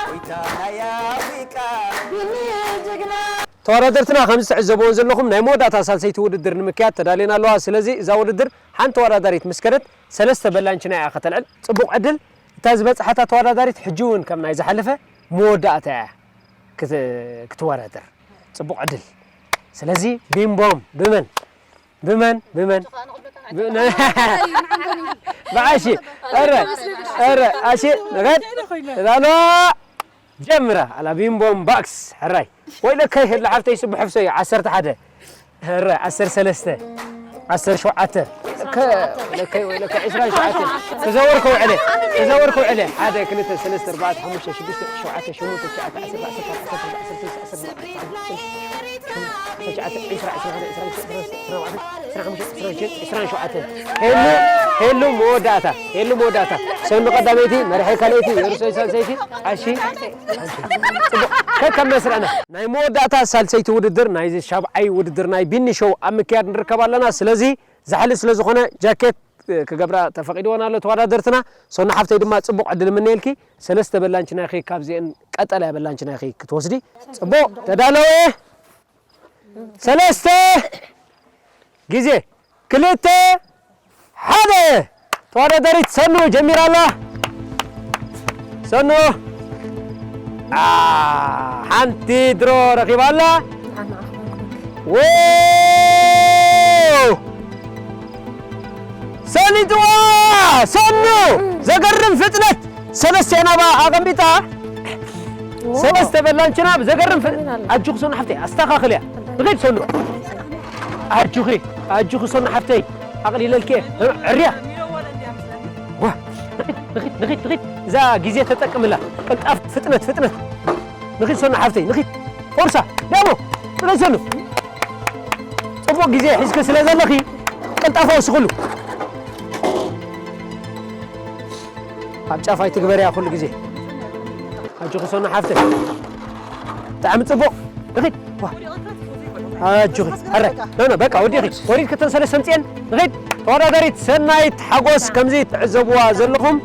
ጎይታ ናይ ኣፍሪቃ ቢኒ ጅግና። ተወዳደርትና ከም ዝትዕዘብዎ ዘለኹም ናይ መወዳእታ ሳልሰይቲ ውድድር ንምክያድ ተዳልየን ኣለዋ። ስለዚ እዛ ውድድር ሓንቲ ተወዳዳሪት ምስ ከደት ሰለስተ በላንችና እያ ከተልዕል። ጽቡቕ ዕድል። እታ ዝበጽሓታ ተወዳዳሪት ሕጂ እውን ከም ናይ ዝሓለፈ መወዳእታ እያ ክት-፣ ክትወዳደር። ጽቡቕ ዕድል። ስለዚ ቢምቦም ብመን? ብመን? ብመን? ብ-፣ ብዓሺ። እረ፣ እረ፣ ኣሺ፣ ንኸድ። ላሎ፣ ጀምራ። ኣላ ቢምቦም ባክስ፣ ሕራይ። ወይለከ፣ ሄላ ሓፍተይ፣ ስቡ ሕፍሰዮ፣ ዓሰርተ ሓደ። ሕራይ፣ ዓሰርተ ሰለስተ። ዓሰርተ ሸውዓተ። እካ፣ ወይለከ፣ ወይለከ፣ ወይለከ፣ ዕስራን ሸውዓተን። ተዛወር ከውዕለ፣ ተዛወር ከውዕለ። ሓደ፣ ክልተ፣ ሰለስተ፣ ኣርባዕተ፣ ሓሙሽተ፣ ሽዱሽተ፣ ሸውዓተ፣ ሸሞንተ፣ ትሽዓተ፣ ዓሰርተ፣ ዓሰርተ ሓደ፣ ዓሰርተ ክልተ፣ ዓሰርተ ሰለስተ፣ ዓሰርተ ኣርባዕተ፣ ዓሰርተ ሓሙሽተ፣ ዓሰርተ ሸውዓተ፣ ዕስራ፣ ዕስራን ሓደን፣ ዕስራን ክልተን፣ ዕስራን ኣርባዕተን፣ ዕስራን ሓሙሽተን፣ ዕስራን ሽዱሽተን፣ ዕስራን ሸውዓተን። ሄሉ፣ ሄሉ መወዳእታ፣ ሄሉ መወዳእታ። ሰኑ ቀዳመይቲ፣ መርሐ ካልኣይቲ፣ የሩሳይ ሳልሰይቲ፣ ኣሺ፣ ጽቡቕ። ከከም መስርዕና። ናይ መወዳእታ ሳልሰይቲ ውድድር ናይዚ ሻብዓይ ውድድር ናይ ቢኒ ሾው ኣብ ምክያድ ንርከብ ኣለና። ስለዚ ዛሕሊ ስለ ዝኾነ ጃኬት ክገብራ ተፈቒድወን ኣሎ ተወዳደርትና። ሶና ሓፍተይ ድማ ጽቡቕ ዕድል እምነየልኪ። ሰለስተ በላንች ናይኺ ካብዚአን ቀጠልያ በላንች ናይኺ ክትወስዲ። ጽቡቕ ተዳለወ። ሰለስተ ግዜ ክልተ ሓደ። ተወዳዳሪት ሰኑ ጀሚራ ኣላ። ሰኑ፣ አ፣ ሓንቲ ድሮ ረኺባ ኣላ። ዎ! ሰኒትዋ! ሰኑ! ዘገርም ፍጥነት! ሰለስተ ናባ ኣቐሚጣ፣ ሰለስተ በላንችና ብዘገርም ፍጥነት። ኣጆኺ ሰኑ ሓፍተይ፣ ኣስተኻኽልያ። ንኺድ ሰኑ። ኣጆኺ፣ ኣጆኺ ሰኑ ሓፍተይ፣ ኣቕሊለልኪ እየ። ዕርያ። ዋ፣ ንኺድ፣ ንኺድ፣ ንኺድ፣ ንኺድ። እዛ ግዜ ተጠቅምላ። ቅልጣፍ፣ ፍጥነት፣ ፍጥነት። ንኺድ ሰኑ ሓፍተይ፣ ንኺድ። ፎርሳ፣ ደሞ፣ ጥረይ ሰኑ። ጽቡቕ ግዜ ሒዝኪ ስለ ዘለኺ፣ ቅልጣፈ ወስኽሉ። ኣብ ጫፍ ኣይትግበርያ ኩሉ ግዜ። ኣጆኺ ሰኑ ሓፍተይ። ብጣዕሚ ጽቡቕ። ንኺድ። ዋ። ኣጆኺ። ሕራይ። ኖ፣ ኖ፣ በቃ ወዲኺ። ወሪድ ከተን ሰለስተ ኣምጽኤን። ንኺድ። ተወዳዳሪት ሰናይት ሓጎስ ከምዚ ትዕዘብዋ ዘለኹም፣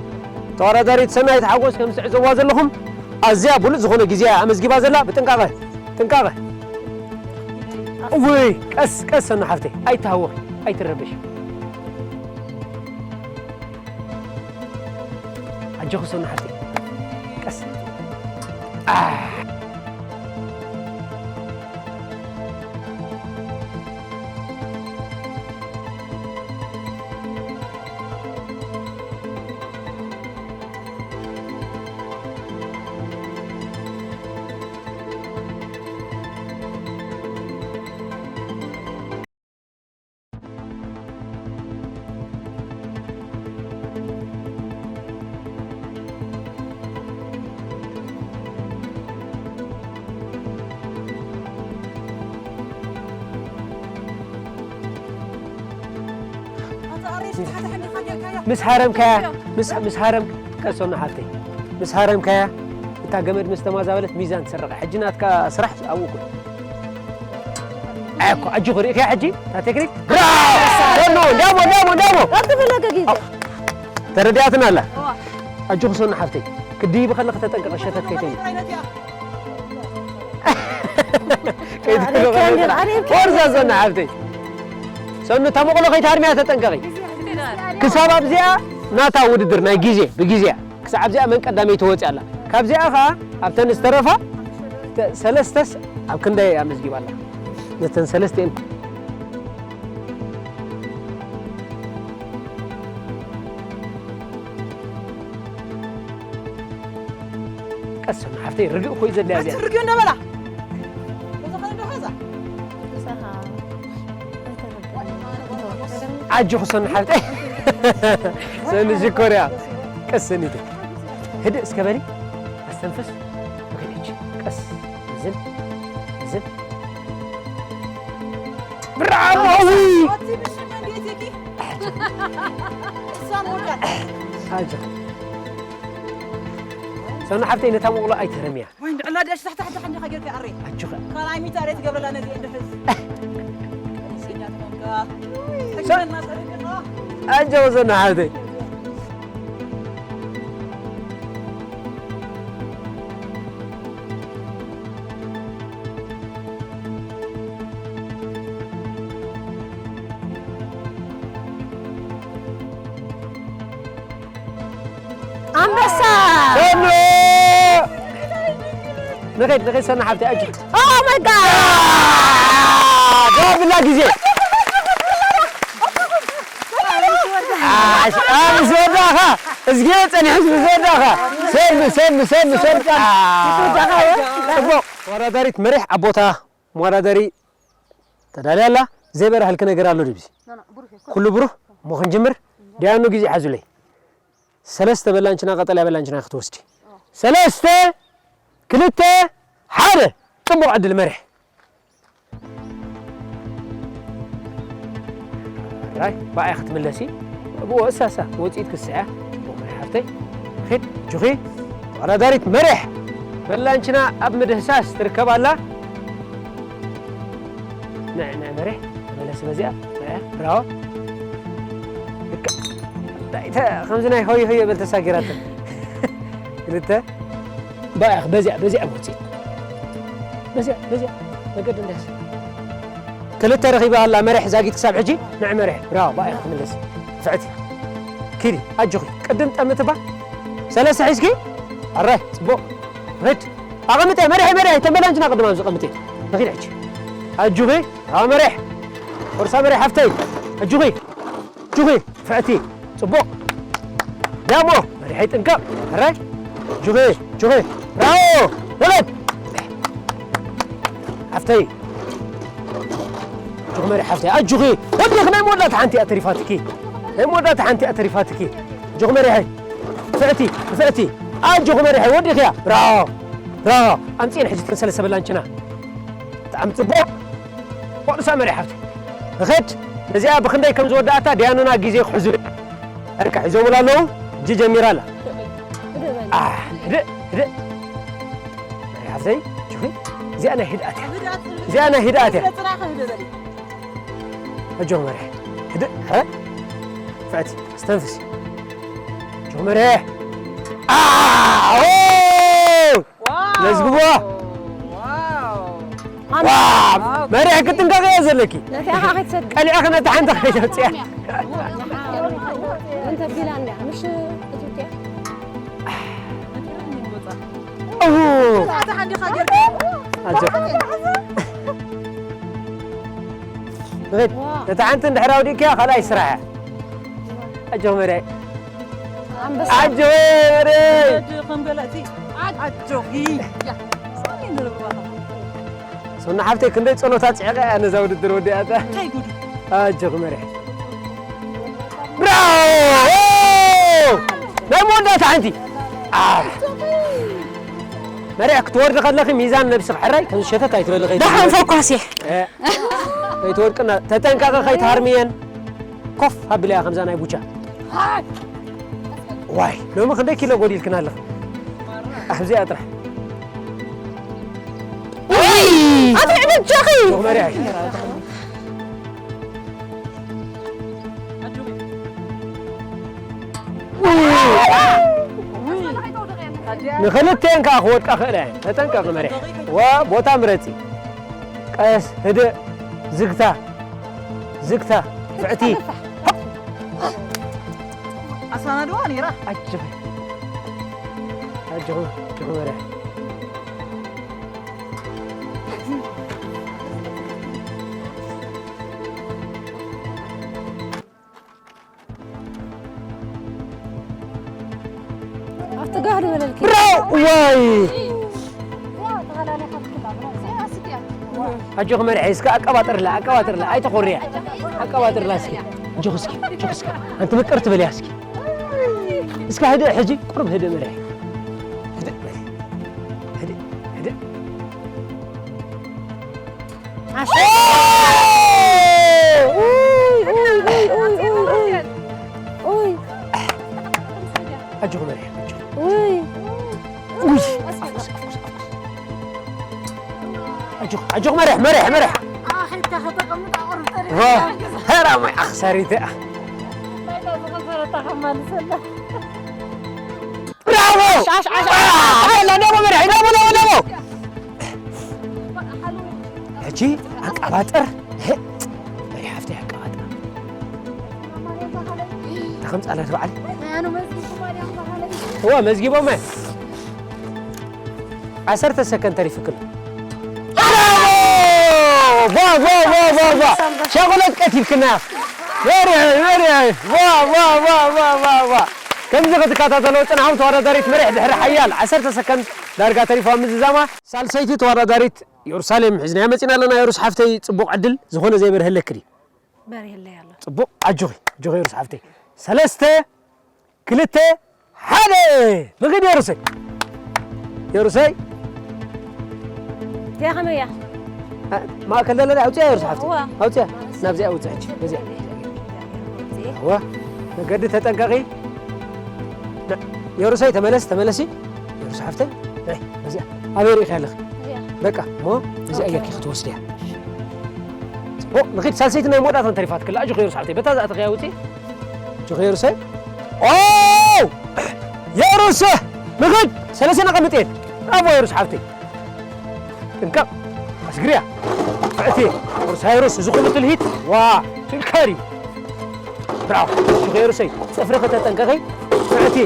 ተወዳዳሪት ሰናይት ሓጎስ ከምዚ ትዕዘብዋ ዘለኹም፣ ኣዝያ ብሉጽ ዝኾነ ግዜ እያ ኣመዝጊባ ዘላ። ብጥንቃቐ፣ ጥንቃቐ። ውይ፣ ቀስ፣ ቀስ ሰኑ ሓፍተይ። ኣይትሃወኺ፣ ኣይትረበሺ። ኣጆኺ ሰኑ ሓፍተይ። ቀስ። ኣህ። ምስ ሃረምካያ፣ ምስ፣ ምስ ሃረም-፣ ቀስ ሶና ሓፍተይ፣ ምስ ሃረምካያ፣ እታ ገመድ ምስ ተማዛበለት ሚዛን ትስረቕ። ሕጂ ናትካ ስራሕ ኣብኡ ኩን። ኣኮ፣ ኣጆኺ ርኢኽያ ሕጂ? እታ ቴክኒክ? ብራቮ! ደሞ፣ ደሞ፣ ደሞ፣ ደሞ! ኣብቲ ፈለገ ግዜ። ተረዲኣትና ኣላ። እዋ። ኣጆኺ ሶና ሓፍተይ፣ ክድይቢ ከለኺ ተጠንቀቒ፣ ሸተት ከይትብሊ። ኣነ ከንድር፣ ኣነ ፎርሳ ሶና ሓፍተይ። ሶኑ፣ እታ መቑሎ ከይትሃርምያ ተጠንቀቒ። ክሳብ ኣብዚኣ ናታ ውድድር ናይ ግዜ፣ ብግዜያ። ክሳብ ኣብዚኣ መን ቀዳመይቲ ትወጽእ ኣላ። ካብዚኣ ኸኣ ኣብተን ዝተረፋ ተ-፣ ሰለስተስ ኣብ ክንደይ ኣመዝጊባ ኣላ? ነተን ሰለስቲኤን ቀስ ሶና ሓፍተይ፣ ርግእ እኮ እዩ ዘድልያ እዚኣ። ኣቲ ርግእ እንዳበላ። ኣጆኺ ሶና ሓፍተይ። ሶኒ ሽኮርያ። ቀስ ሰኒተይ። ህድእ እስከ በሊ። ኣስተንፍስ። ንኺድ ሕጂ። ቀስ። ዝም። ዝም። ብራቮ! ኣቲ ብሽም እንዴት ይኪ? እሷን ወዳት። ኣጆኺ። ሶና ሓፍተይ፣ ነታ መቑሎ ኣይትህረምያ። ወይ እንድዕላ ደሽ ታሕቲ ሕጂ ሓንዲኻ ጌርካ ኣሬ። ኣጆኺ። ካልኣይ ሚእቲ ኣሬ ትገብረላ ነዚ እንድሕዝ። ሲና ተኾንካ። ሕጂ ሶ-፣ እናሰርሕካ። ኣጆኺ ሶና ሓፍተይ። ኣንበሳ! ሰኑ! ንኸይድ፣ ንኸይድ ሰኑ ሓብተይ፣ ኣጆኺ። Oh my God! ደብላ ግዜ። ኣሽ፣ ኣብ ዝወዳኻ፣ እዝጌ ጸኒሑ ምስ ወዳኻ። ሰኑ፣ ሰኑ፣ ሰኑ፣ ሰኑ። ጽቡቕ። ተወዳዳሪት መሪሕ ኣብ ቦታ መወዳደሪ ተዳልያ ኣላ። ዘይበራህልኪ ነገር ኣሎ ድዩ? ኩሉ ብሩህ? እሞ ክንጅምር። ዲያኑ ግዜ ሓዙለይ። ሰለስተ በላንችና ቀጠልያ በላንችና ክትወስዲ። ሰለስተ፣ ክልተ፣ ሓደ። ጽቡቕ ዕድል መሪሕ። ራይ፣ ብኣያ ክትምለሲ። ብኡ እሳ፣ እሳ፣ ወጽኢት ክስዕያ። ጽቡቕ መሪሕ ሓፍተይ። ኺድ፣ ጁኺ። ተወዳዳሪት መሪሕ። በላንችና ኣብ ምድህሳስ ትርከብ ኣላ። ንዕ፣ ንዕ መሪሕ። ተመለሲ በዚኣ። ንዕ፣ ብራቮ። ልክዕ። እንታይ ተ-፣ ከምዚ ናይ ሆይ ሆይ በል ተሳጊራትን። ክልተ። ብኣያ፣ በዚኣ፣ በዚኣ ወጽኢት። በዚኣ፣ በዚኣ። መገዲ እንዳስ። ክልተ ረኺባ ኣላ መሪሕ ዛጊት ክሳብ ሕጂ። ንዕ መሪሕ። ብራቮ፣ ብኣያ ክትምለሲ። ንፍዕቲ። ኪዲ፣ ኣጆኺ። ቅድም ጠምትባ። ሰለስተ ሒዝኪ። ኣራይ፣ ጽቡቕ። ርድ። ኣቐምጠ፣ መሪሐ፣ መሪሐ። ተመላንጅና ቅድም ኣብዚ ቀምጠ። ንኺድ ሕጂ። ኣጆኺ። ብራቮ መሪሕ። ፎርሳ መሪሕ ሓፍተይ። ኣጆኺ። ጁኺ፣ ፍዕቲ፣ ጽቡቕ። ዳሞ፣ መሪሐይ ጥንቀቕ። ሕራይ። ጁኺ፣ ጁኺ። ብራቮ! ንቕድ! ሓፍተይ። ጁኺ መሪሕ ሓፍተይ። ኣጆኺ። ወዲኺ ናይ መወዳእታ ሓንቲ እያ ተሪፋትኪ። ናይ መወዳእታ ሓንቲ እያ ተሪፋትኪ። ጁኺ መሪሐይ። ፍዕቲ፣ ፍዕቲ። ኣጆኺ መሪሐይ። ወዲኺያ። ብራቮ! ብራቮ! ኣምጺእን ሕጂ ተን ሰለስተ በላንችና። ብጣዕሚ ጽቡቕ። ፖሊሳ መሪሕ ሓፍቲ። ንኸድ። ነዚኣ ብኽንደይ ከም ዝወዳእታ ዲያኑና ግዜ ክሕዙ። ዕርቂ ሒዞምላ ኣለዉ። እጂ ጀሚራ ኣላ። ኣህ፣ ህድእ፣ ህድእ። መሪሕ ሓፍተይ፣ ችኺ። እዚኣ ናይ ህድኣት እያ። እዚኣ ናይ ህድኣት እያ። ኣጆ መሪሕ። ህድእ፣ ሐ? ፍዕቲ፣ ኣስተንፍሲ። ኣጆ መሪሕ። ኣዎ! ዋው! መዝግቦ። ዋው! ዋው! መሪሕ ክትንቀቕ እያ ዘለኪ። ነቲኣ ከዓ ከይትሰድ። ቀሊዕኺ ነቲ ሓንቲ ከይተውፅያ። እንተ ቢላ እንድያ፣ ምሽ እትውፅያ። እው! ኣታ ሓንዲኻ ጌርካ። ኣጆ። ንኺድ። ዋው! ነታ ሓንቲ እንድሕር ኣውዲእክያ፣ ካልኣይ ስራሕ እያ። ኣጆ መሪሕ። ኣንበሳ። ኣጆ መሪሕ። ወለድ ከም ገለእቲ። ኣጆኺ። ያ። ሰኒ ንርባኻ። ሶና ሓፍተይ ክንደይ ጸሎታ ጽዕቐ እያ ነዛ ውድድር ወዲኣታ። እንታይ ጉዱ። ኣጆኺ መሪሕ። ብራቮ! ናይ መወዳእታ ሓንቲ። ኣ። መሪሕ ክትወርዲ ከለኺ ሚዛን ነብስኺ ሕራይ ከም ሸተት ኣይትበሊ ከይትበሊ። ደሓን ፈኳሲ። እ። ከይትወድቅና ተጠንቀቒ ከይትሃርምየን። ኮፍ ኣብልያ ከምዛ ናይ ቡቻ። ዋይ፣ ሎሚ ክንደይ ኪሎ ጎዲልክና ኣለኺ? ኣብዚኣ ጥራሕ። ውይ! ኣትሪዕ በጃኺ! ዶኽመርያ እዩ። ንኽልቴን ከኣ ክወድቃ ክእላ እየን። ተጠንቀቒ መሪሕ። ዋ፣ ቦታ ምረጺ። ቀስ፣ ህድእ፣ ዝግታ፣ ዝግታ፣ ፍዕቲ። ኣሳናድዋ ነይራ። ኣጆኺ። ኣጆኺ፣ ኣጆኺ መሪሕ። ኣብቲ ጋህ ዝበለልኪ። ብራው! ዋይ! ኣጆኺ መሪሐይ፣ እስከ ኣቀባጥርላ፣ ኣቀባጥርላ፣ ኣይተኾርያ። ኣቀባጥርላ እስኪ። ኣጆኺ እስኪ፣ ኣጆኺ እስኪ። ኣንቲ ምቅርቲ በልያ እስኪ። እስከ ህድእ ሕጂ፣ ቁሩብ ህድእ መሪሐይ። ህድእ በሊ። ህድእ፣ ህድእ። ዓሽ። ኡይ፣ ኡይ፣ ኡይ፣ ኡይ፣ ኡይ፣ ኡይ። ኡይ። ኣጆኺ መሪሕ፣ ኣጆኺ። ኡይ። ኡይ። ኣፍኩስ፣ ኣፍኩስ፣ ኣፍኩስ። ኣጆኺ፣ ኣጆኺ መሪሕ፣ መሪሕ፣ መሪሕ። ኣኺብካ ከተቐምጥ ኣቑርብ ጠሪፍ ዋ፣ ተሓግዝ። ሄራሞይ ኣኽሳሪት እያ። ናይታ ዝኸሰረታ ከማልሰላ። ብራቮ! ዓሽ፣ ዓሽ፣ ዓሽ፣ ዓሽ። ኣላ፣ ነቦ መሪሕ፣ ነቦ፣ ነቦ፣ ነቦ። ሕጂ ኣቀባጥር። መሪሕ ሃፍተይ ኣቀባጥር። እንታይ ከምጻላት በዓል? እዋ፣ መዝጊቦማ። ዓሰርተ ሰከንድ ተሪፍክን። ዋ፣ ዋ፣ ዋ፣ ዋ፣ ዋ። ሸቑለት ቀቲልክና። መሪሕ፣ መሪሕ። ዋ፣ ዋ፣ ዋ። ከምዚ ክትከታተሎ ጽንዓው ተወዳዳሪት መሪሕ ድሕሪ ሓያል ዓሰርተ ሰከንድ ዳርጋ ተሪፋ ምዝዛማ። ሳልሰይቲ ተወዳዳሪት የሩሳሌም ሒዝናያ መጺና ኣለና። የሩስ ሓፍተይ ጽቡቕ ዕድል፣ ዝኾነ ዘይበርሀለኪ ድዩ? በሪህለይ ኣሎ። ጽቡቕ፣ ኣጆኺ፣ ጆኸ የሩስ ሓፍተይ። ሰለስተ፣ ክልተ፣ ሓደ። ንኺድ የሩሰይ። የሩሰይ። እዚኣ ከመይ እያ? ኣ፣ ማእከል ደለለ ኣውፅያ የሩስ ሓፍተይ። እዋ። ኣውፅያ። ናብዚኣ ኣውፅያ ሕጂ። በዚኣ። እዋ። መገዲ ተጠንቀቒ። ና፣ የሩሰይ ተመለስ፣ ተመለሲ። የሩስ ሓፍተይ። ናይ፣ በዚኣ። ኣበይ ርኢኺ ኣለኺ? በቃ፣ እሞ እዚኣ እያ ክትወስድያ። ኦ፣ ንኺድ ሳልሰይቲ ናይ መወዳእታ ተሪፋትክላ። ኣጆኺ የሩስ ሓፍተይ። በታ ዝኣተኽያ ውፂ። ጆኸ የሩሰይ። ኦ! የሩስ! ንኺድ! ሰለስተ ነቐምጥ እየን። ብራቮ የሩስ ሓፍተይ። ጥንቀቕ። ኣስግርያ። ፍዕቲ። ሩስ ሃይሩስ፣ እዚ ኩሉ ትልሂት። ዋ! ትልከር እዩ። ብራቮ። ጆኸ የሩሰይ። ጽፍሪ ከተጠንቀቒ። ፍዕቲ።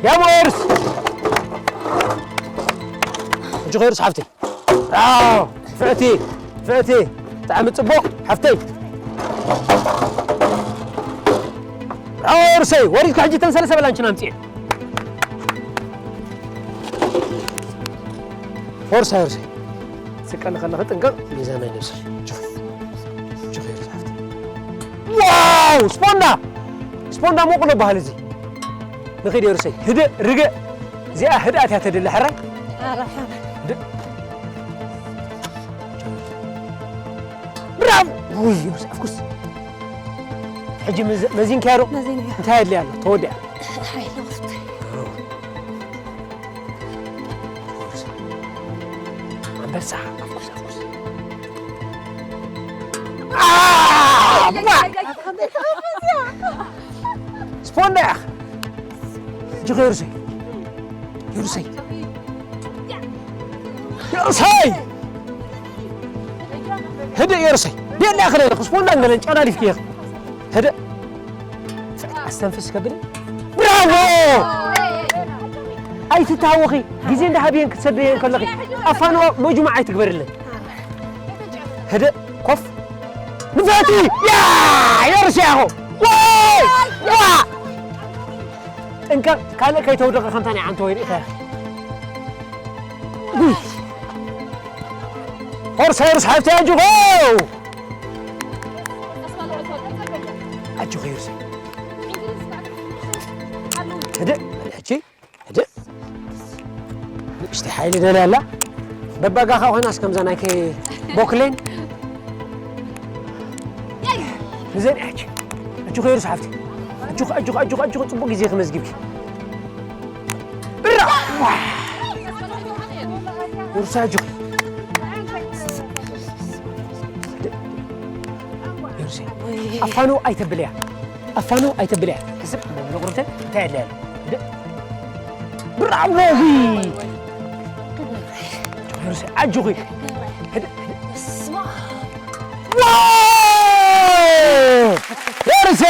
ያሞ የሩስ። ጆኸ የሩስ ሓፍተይ። ብራቮ! ፍዕቲ! ፍዕቲ! ብጣዕሚ ጽቡቕ ሓፍተይ! ብራቮ ዮርሰይ! ወሪድካ ሕጂ እተን ሰለስተ በላንችን ኣምጽኤ። ፎርሳ ዮርሰይ! ስቀሊ ከለኺ ጥንቀቕ ሚዛን ኣይነብስን። ጆ። ጆ ዮርሰይ ሓፍተይ። ዋው! ስፖንዳ! ስፖንዳ ሞቕሎ በሃል እዚ። ንኺድ ዮርሰይ። ህድእ ርግእ። እዚኣ ህድኣት እያ ተድሊ ሕራይ። ድ-፣ ብራም! ውይ፣ ዮርሰይ፣ ኣፍኩስ። ሕጂ መዝ-፣ መዚንካዮ ዶ? መዚንያ። እንታይ ኣድልያ ኣሎ? ተወዲኣ። ሓይሊ ወፍቲ። ኣንበሳ፣ ኣፍኩስ፣ ኣፍኩስ። ኣ፣ ባ! ስፖንዳ ኢኻ። እጅኻ ዮርሰይ። ዮርሰይ! ዮርሰይ! ህድእ ዮርሰይ። ቤላ ክለለ፣ ክስፖንዳ እንገለን ጨና ሊፍኪ ኢኻ። ህድእ። ኣስተንፍስ ከብል። ብራቮ! ኣይትታወኺ። ግዜ እንዳሃብየን ክትሰደየን ከለኺ። ኣፋንዋ መጅሙዕ ኣይትግበርለን። ህድእ። ኮፍ። ንፈቲ! ያ! ዮርሰይ ኣኾ! ዋይ! ዋ! ጥንቀቕ፣ ካልእ ከይተውድቐ ከምታ ናይ ዓንተ ወይኒ ኢኻ። ጉይ! ሆርስ፣ ሆርስ፣ ሓፍቲ ኣጆኹ! ኣጆኹ፣ ሆርስ። ህድእ፣ በል ሕጂ፣ ህድእ። ንእሽተይ ሓይሊ ደልያ ኣላ። በባጋኻ ኮይናስ ከምዛ ናይ ከ-፣ ቦክሌን። ንዘን ሕጂ። ኣጆኺ ዮርስ ሓፍቲ። ኣጆኺ፣ ኣጆኺ፣ ኣጆኺ፣ ኣጆኺ፣ ጽቡቕ ግዜ ክመዝግብኪ። ብራ! ዮርስ ኣጆኺ። ዮርስ፣ ኣፋኑ ኣይተብልያ። ኣፋኑ ኣይተብልያ። ሕስብ፣ መብሎ ቁርብተ፣ እንታይ ኣድልያ ኣሎ? ድ-፣ ብራቮ! ዮርስ፣ ኣጆኺ። ህድእ፣ ህድእ። ዋው! ዮርስ፣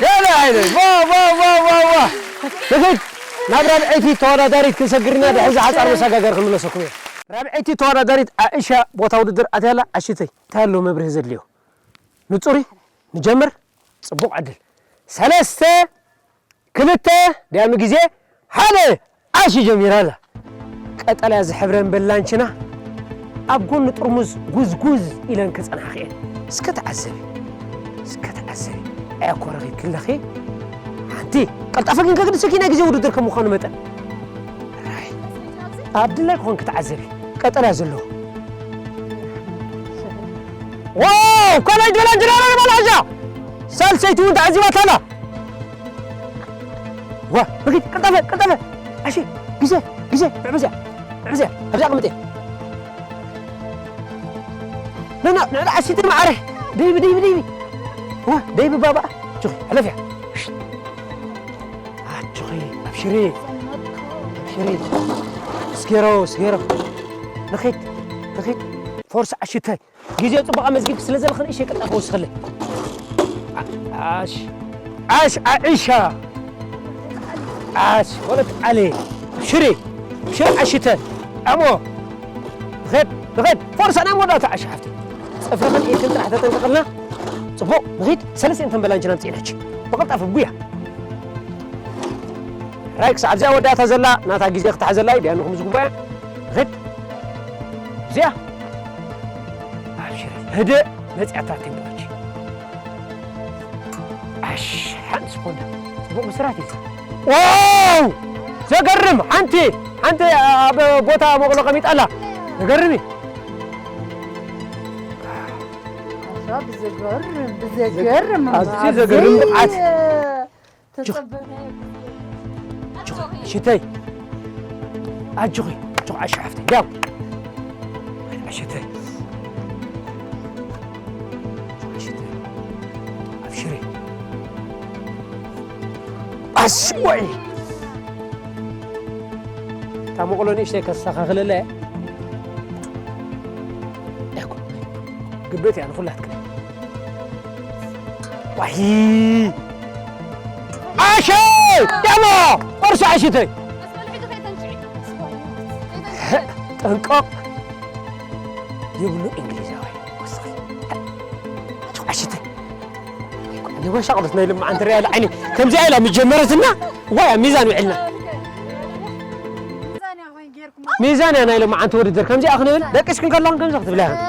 ገለ ኣይነ። ዋ፣ ዋ፣ ዋ፣ ዋ፣ ዋ። ንኺድ፣ ናብ ራብዐይቲ ተወዳዳሪት ክንሰግርና ድሕዚ ሓጻር መሰጋገሪ ክንምለሰኩም እየ። ራብዐይቲ ተወዳዳሪት ኣእሻ ቦታ ውድድር ኣትያላ። ኣሽተይ፣ እንታይ ኣሎ መብርሂ ዘድልዮ? ንጹር እዩ። ንጀምር። ጽቡቕ ዕድል። ሰለስተ፣ ክልተ፣ ዳያኑ ግዜ፣ ሓደ፣ ዓሽ ጀሚራ ኣላ። ቀጠልያ ዝሕብረን በላንችና ኣብ ጎኒ ጥርሙዝ ጉዝጉዝ ኢለን ክጸንሓ ክኤን። እስከ ተዓዘቢ፣ እስከ ተዓዘቢ። ኣያ ኮረኺ ክለኺ ሓንቲ ቀልጣፈ ግን ከግድሰኪ ናይ ግዜ ውድድር ከም ምዃኑ መጠን። ራይ። ኣብ ድላይ ክኾን ክትዓዘቢ። ቀጠልያ ዘለዎ። ዋው! ካልኣይ ጀላን ጀላን በላሓሻ! ሳልሰይቲ እውን ተዓዚባታ ኣላ። ዋ፣ ንኺድ፣ ቀልጠፈ፣ ቀልጠፈ! ዓሺ፣ ግዜ፣ ግዜ፣ ብዕብዝያ፣ ብዕብዝያ፣ ኣብዚኣ ኣቐምጥየ። ና፣ ና፣ ንዕላ ዓሺቲ መዓረ። ደይቢ፣ ደይቢ፣ ደይቢ። ዋ፣ ደይቢ ባባ። ችኺ፣ ሕለፍያ። ኣጆኺ፣ ኣብሽሪ፣ ኣብሽሪ። ስጌሮ፣ ስጌሮ። ንኺድ፣ ንኺድ። ፎርስ ዓሽተይ። ግዜ ጽቡቕ ኣመዝጊብኪ ስለ ዘለኺ ንእሽተይ ቅልጣፈ ወስኸለይ። ዓ-፣ ዓሽ፣ ዓሽ፣ ዓኢሻ። ዓሽ፣ ወለት ዓሊ። ኣብሽሪ፣ ኣብሽሪ ዓሽተ። ኣሞ። ንኺድ፣ ንኺድ። ፎርስ ናይ መወዳእታ ዓሽ ሓፍቲ። ጽፍርኽን ኢድክን ጥራሕ ተጠንቀቕልና። ጽቡቕ፣ ንኺድ። ሰለስቲኤን ተንበላንችና ኣምጺእናች። ብቕልጣፈ ጉያ። ራይ ክሳብ እዚኣ ወዳእታ ዘላ ናታ ግዜ ክትሓዘላ እዩ፣ ዲያ ንኹም ዝግባያ። ንኺድ። እዚኣ። ኣብሽር። ህድእ መጺኣታ ቴምፖ ሕጂ። እሽ፣ ሓንቲ ስፖንዳ ጽቡቕ ብስራት እዩ። ዋው! ዘገርም! ሓንቲ፣ ሓንቲ ኣብ ቦታ መቕሎ ቀሚጣ ኣላ። ዘገርም እዩ። ኣዛ ብዘገርም፣ ብዘገርም፣ ኣዝዩ ኣብዚ ዘገርም ብቕዓት። ተጸበናዮ። ሽተይ። ኣጆኺ፣ ኣጆኺ ዓሻ ሓፍተይ። ያው። ኣሽተይ። ኣሽተይ። ኣብሽሪ። ኣሽወይ። እታ መቕሎ ንእሽተይ ከስተኻኽለለ እየ። እኮ። ግብእቲ እያ ንኹላትክን። ዋሂ! ኣሸ! ያሞ! ቁርሲ ኣሽተይ! ጠንቀቕ! ይብሉ እንግሊዛውያን። ወስኺ። ኣሽተይ! ንወሻቕሎት ናይ ልምዓንቲ ሪኣ ኢላ ዓይኒ ከምዚኣ ኢላ ምጀመረትና፣ ዋይ፣ ኣብ ሚዛን ውዒልና። ሚዛን እያ ናይ ሎማዓንቲ ውድድር ከምዚኣ ክንብል፣ ደቂስክን ከለኹን ከምዚ ክትብላ ኢኽን።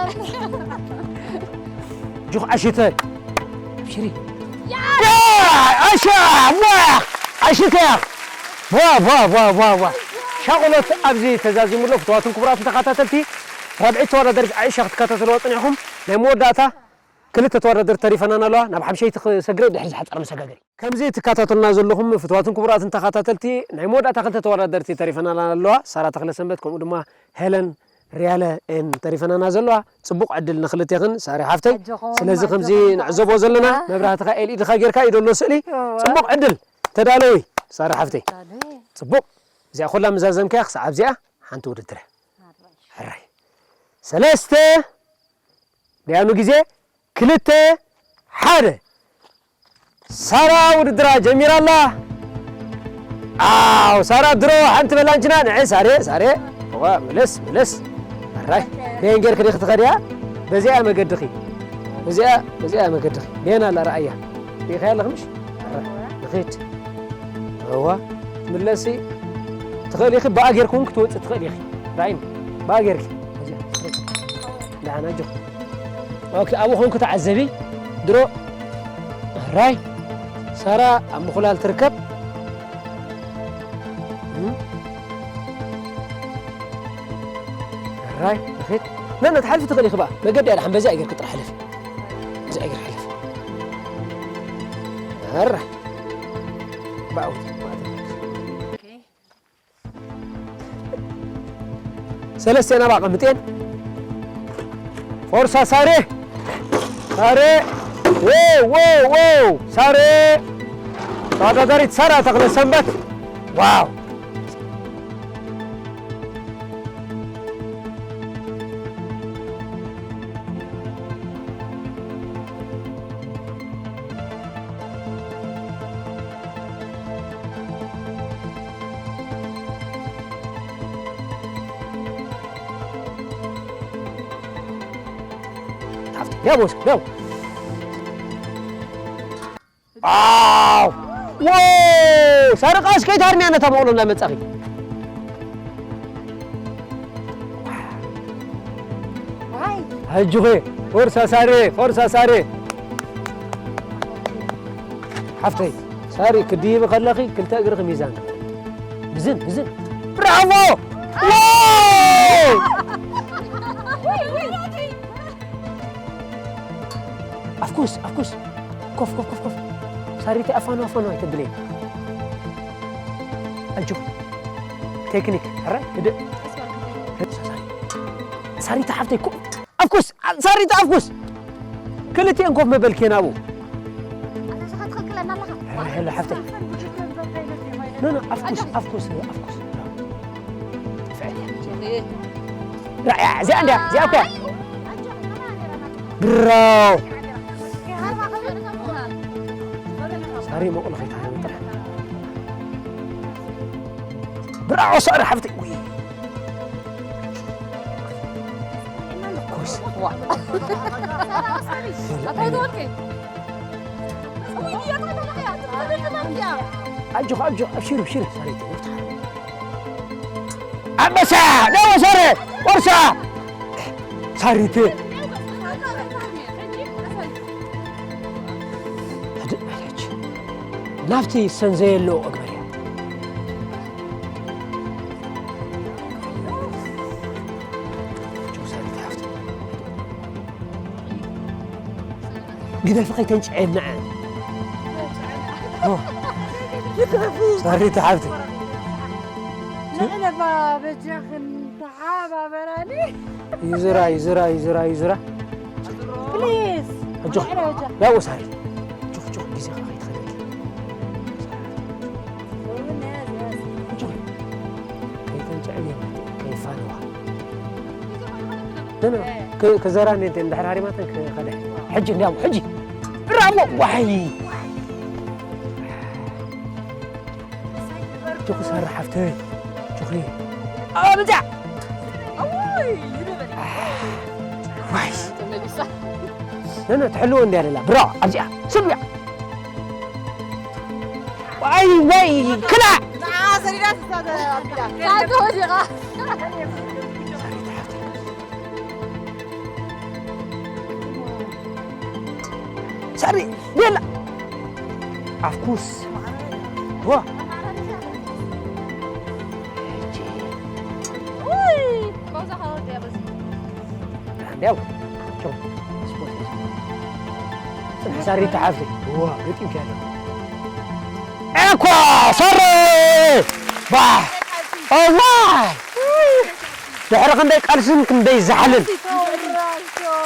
ጁኽ ኣሽተ። ኣብሽሪ። ያ! ኣሻ! ዋ! ኣሽተ! ዋ፣ ዋ፣ ዋ፣ ዋ፣ ዋ። ሻቕሎት ኣብዚ ተዛዚሙ ኣሎ። ፍትዋትን ክቡራትን ተኸታተልቲ፣ ራብዐይቲ ተወዳዳሪት ዓኢሻ ክትከታተልዋ ጸኒሕኩም። ናይ መወዳእታ ክልተ ተወዳደርቲ ተሪፈናና ኣለዋ። ናብ ሓምሸይቲ ክሰግረ ድሕሪ ዝሓጸረ መሰጋገሪ። ከምዚ ትከታተሉና ዘለኹም ፍትዋትን ክቡራትን ተኸታተልቲ፣ ናይ መወዳእታ ክልተ ተወዳደርቲ ተሪፈናና ኣለዋ። ሳራ ተኽለሰንበት ከምኡ ድማ ሄለን ሪያለ እየን ተሪፈናና ዘለዋ። ጽቡቕ ዕድል ንኽልቴኽን ሳሪ ሓፍተይ። ኣጆኹም፣ ስለዚ ከምዚ ኣጆኹም። ንዕዘቦ ዘለና፣ እ? መብራህትኻ ኤልኢድኻ ጌርካ እዩ ዘሎ ስእሊ። እወ። ጽቡቕ ዕድል። ተዳለዊ ሳሪ ሓፍተይ። ተዳለዊ። ጽቡቕ። እዚኣ ኩላ ምዛዘምካያ ክሳዕ ኣብዚኣ ሓንቲ ውድድር እያ። ኣራይ። ሕራይ። ሰለስተ፣ ደያኑ ግዜ፣ ክልተ፣ ሓደ። ሳራ ውድድራ ጀሚራ ኣላ። ኣው፣ ሳራ ድሮ ሓንቲ በላንችና፣ ንዐ ሳሬ፣ ሳሬ። እዋ፣ ምልስ፣ ምልስ። ኣራይ። በየን ጌርክ ዲኺ ትኸድያ? በዚኣ መገድኺ። በዚኣ፣ በዚኣ መገድኺ። በየን ኣላ ረኣያ? ርኢኻያ ኣለኺ ምሽ? ኣራይ። ንኺድ። እዋ፣ ትምለሲ ትኽእሊ ኢኺ፣ ብኣ ጌርኪ እውን ክትወጽእ ትኽእሊ ኢኺ። ራእይኒ፣ ብኣ ጌርኪ። እዚኣ፣ ደሓን ኣጆኺ። ኦኬ፣ ኣብኡ ኾንኩ ተዓዘቢ። ድሮ፣ ራይ፣ ሳራ ኣብ ምኹላል ትርከብ። እም። ራይ፣ ንኺድ። ነ፣ ነ፣ ትሓልፊ ትኽእሊ ኢኺ ብኣ። መገዲ እያ፣ ደሓን በዚኣ ጌርኪ ጥራሕ ሕለፊ። በዚኣ ጌርኪ ሕለፊ። ራይ። ብኣኡ። ኦኬ። ሰለስቴን ኣብ ኣቐምጤን። ፎርሳ ሳሬ! ሳሬ! ዎው፣ ዎው፣ ዎው! ሳሬ! ተወዳዳሪት ሳራ ተኽለ ሰንበት። ዋው! ሃብቲ፣ ያው ወስድ፣ ያው። ዋው! ዎ! ሳርቃስ ከይትሃርምያ ነታ መቕሎ እንዳመጻኺ። ኣይ። ኣጆኺ፣ ፎርሳ ሳሬ፣ ፎርሳ ሳሬ። ሓፍተይ፣ ሳሪ ክድይቢ ከለኺ ክልተ እግርኺ ሚዛን። ብዝን፣ ብዝን። ብራቮ! ዋው! ኣፍኩስ፣ ኣፍኩስ። ኮፍ፣ ኮፍ፣ ኮፍ፣ ኮፍ። ሳሪተይ ኣፋኑ፣ ኣፋኑ ኣይተብለይ። ኣጆኺ። ቴክኒክ፣ ሕረ፣ ህድእ። ሳሪታ ሓፍተይ፣ ኮፍ። ኣፍኩስ፣ ሳሪታ ኣፍኩስ። ክልቲኤን ኮፍ መበልክየን ኣብኡ። ኣታ ኢኻ ትኽልክለና ኣለኻ። ሕረ፣ ሕረ፣ ሓፍተይ። ኖ፣ ኖ፣ ኣፍኩስ፣ ኣፍኩስ፣ ኣፍኩስ። ራእያ፣ እዚኣ እንድያ፣ እዚኣ እኮ እያ። ብራው። ሳሪ መቑሎ ከይትሃርሚ ጥራሕ። ብራው፣ ሳሪ ሓፍተይ። ውይ። ኩስ። ኣታ ይተወልከ። ኣጆኺ፣ ኣጆኺ፣ ኣብሽሪ፣ ኣብሽሪ፣ ሳሪተይ፣ መፍትሓ። ኣንበሳ፣ ደወ ሰረ፣ ወርሳ። ሳሪተይ። ህድእ በል ሕጂ። ናብቲ ሰንዘየሎ እግበርያ። ግደፊ ከይተንጭዐልና። ሳሪት ሓብቲ። ንዕለባ በጃኽን ተሓባበራኒ። ይዝራ ይዝራ ይዝራ ይዝራ። ፕሊዝ። ኣጆኺ። ያው ሳሪት። ቹኽ ቹኽ ግዜ ከኣ ከይትኸደኪ። ኣጆኺ። ከይተንጭዐ ከይፋነዋ። ነ- ነ- ክ- ክዘራ እንዴ እንዴ እንድሕር ሃሪማተን ክኸደ። ሕጂ እንዲያው ሕጂ። ብራቮ ዋይ። ቹኺ ሰራ ሓፍተይ። ቹኺ። ኣብዛ። ዋይ። ነነ ትሕልዎ እንዲያ ደላ። ብራቮ ኣብዚኣ። ስሉያ። ዋይ ዋይ ክላ። ንዓ ሰሪዳ ትሳተ ኣቢላ። ታንተ ወዲቓ። ሳሪ ቤላ። Of course. ዋ። ውይ፣ በዛ ከወዲያ በዚ። እንዲያው ቸው ስፖርት። ጽንሕ ሳሪ ተሓፍቲ። ዋ፣ ገጢምኪ ያለ። እኳ ሰሪ። ባ። ዋ። ድሕሪ ክንደይ ቃልስን ክንደይ ዛሕልን።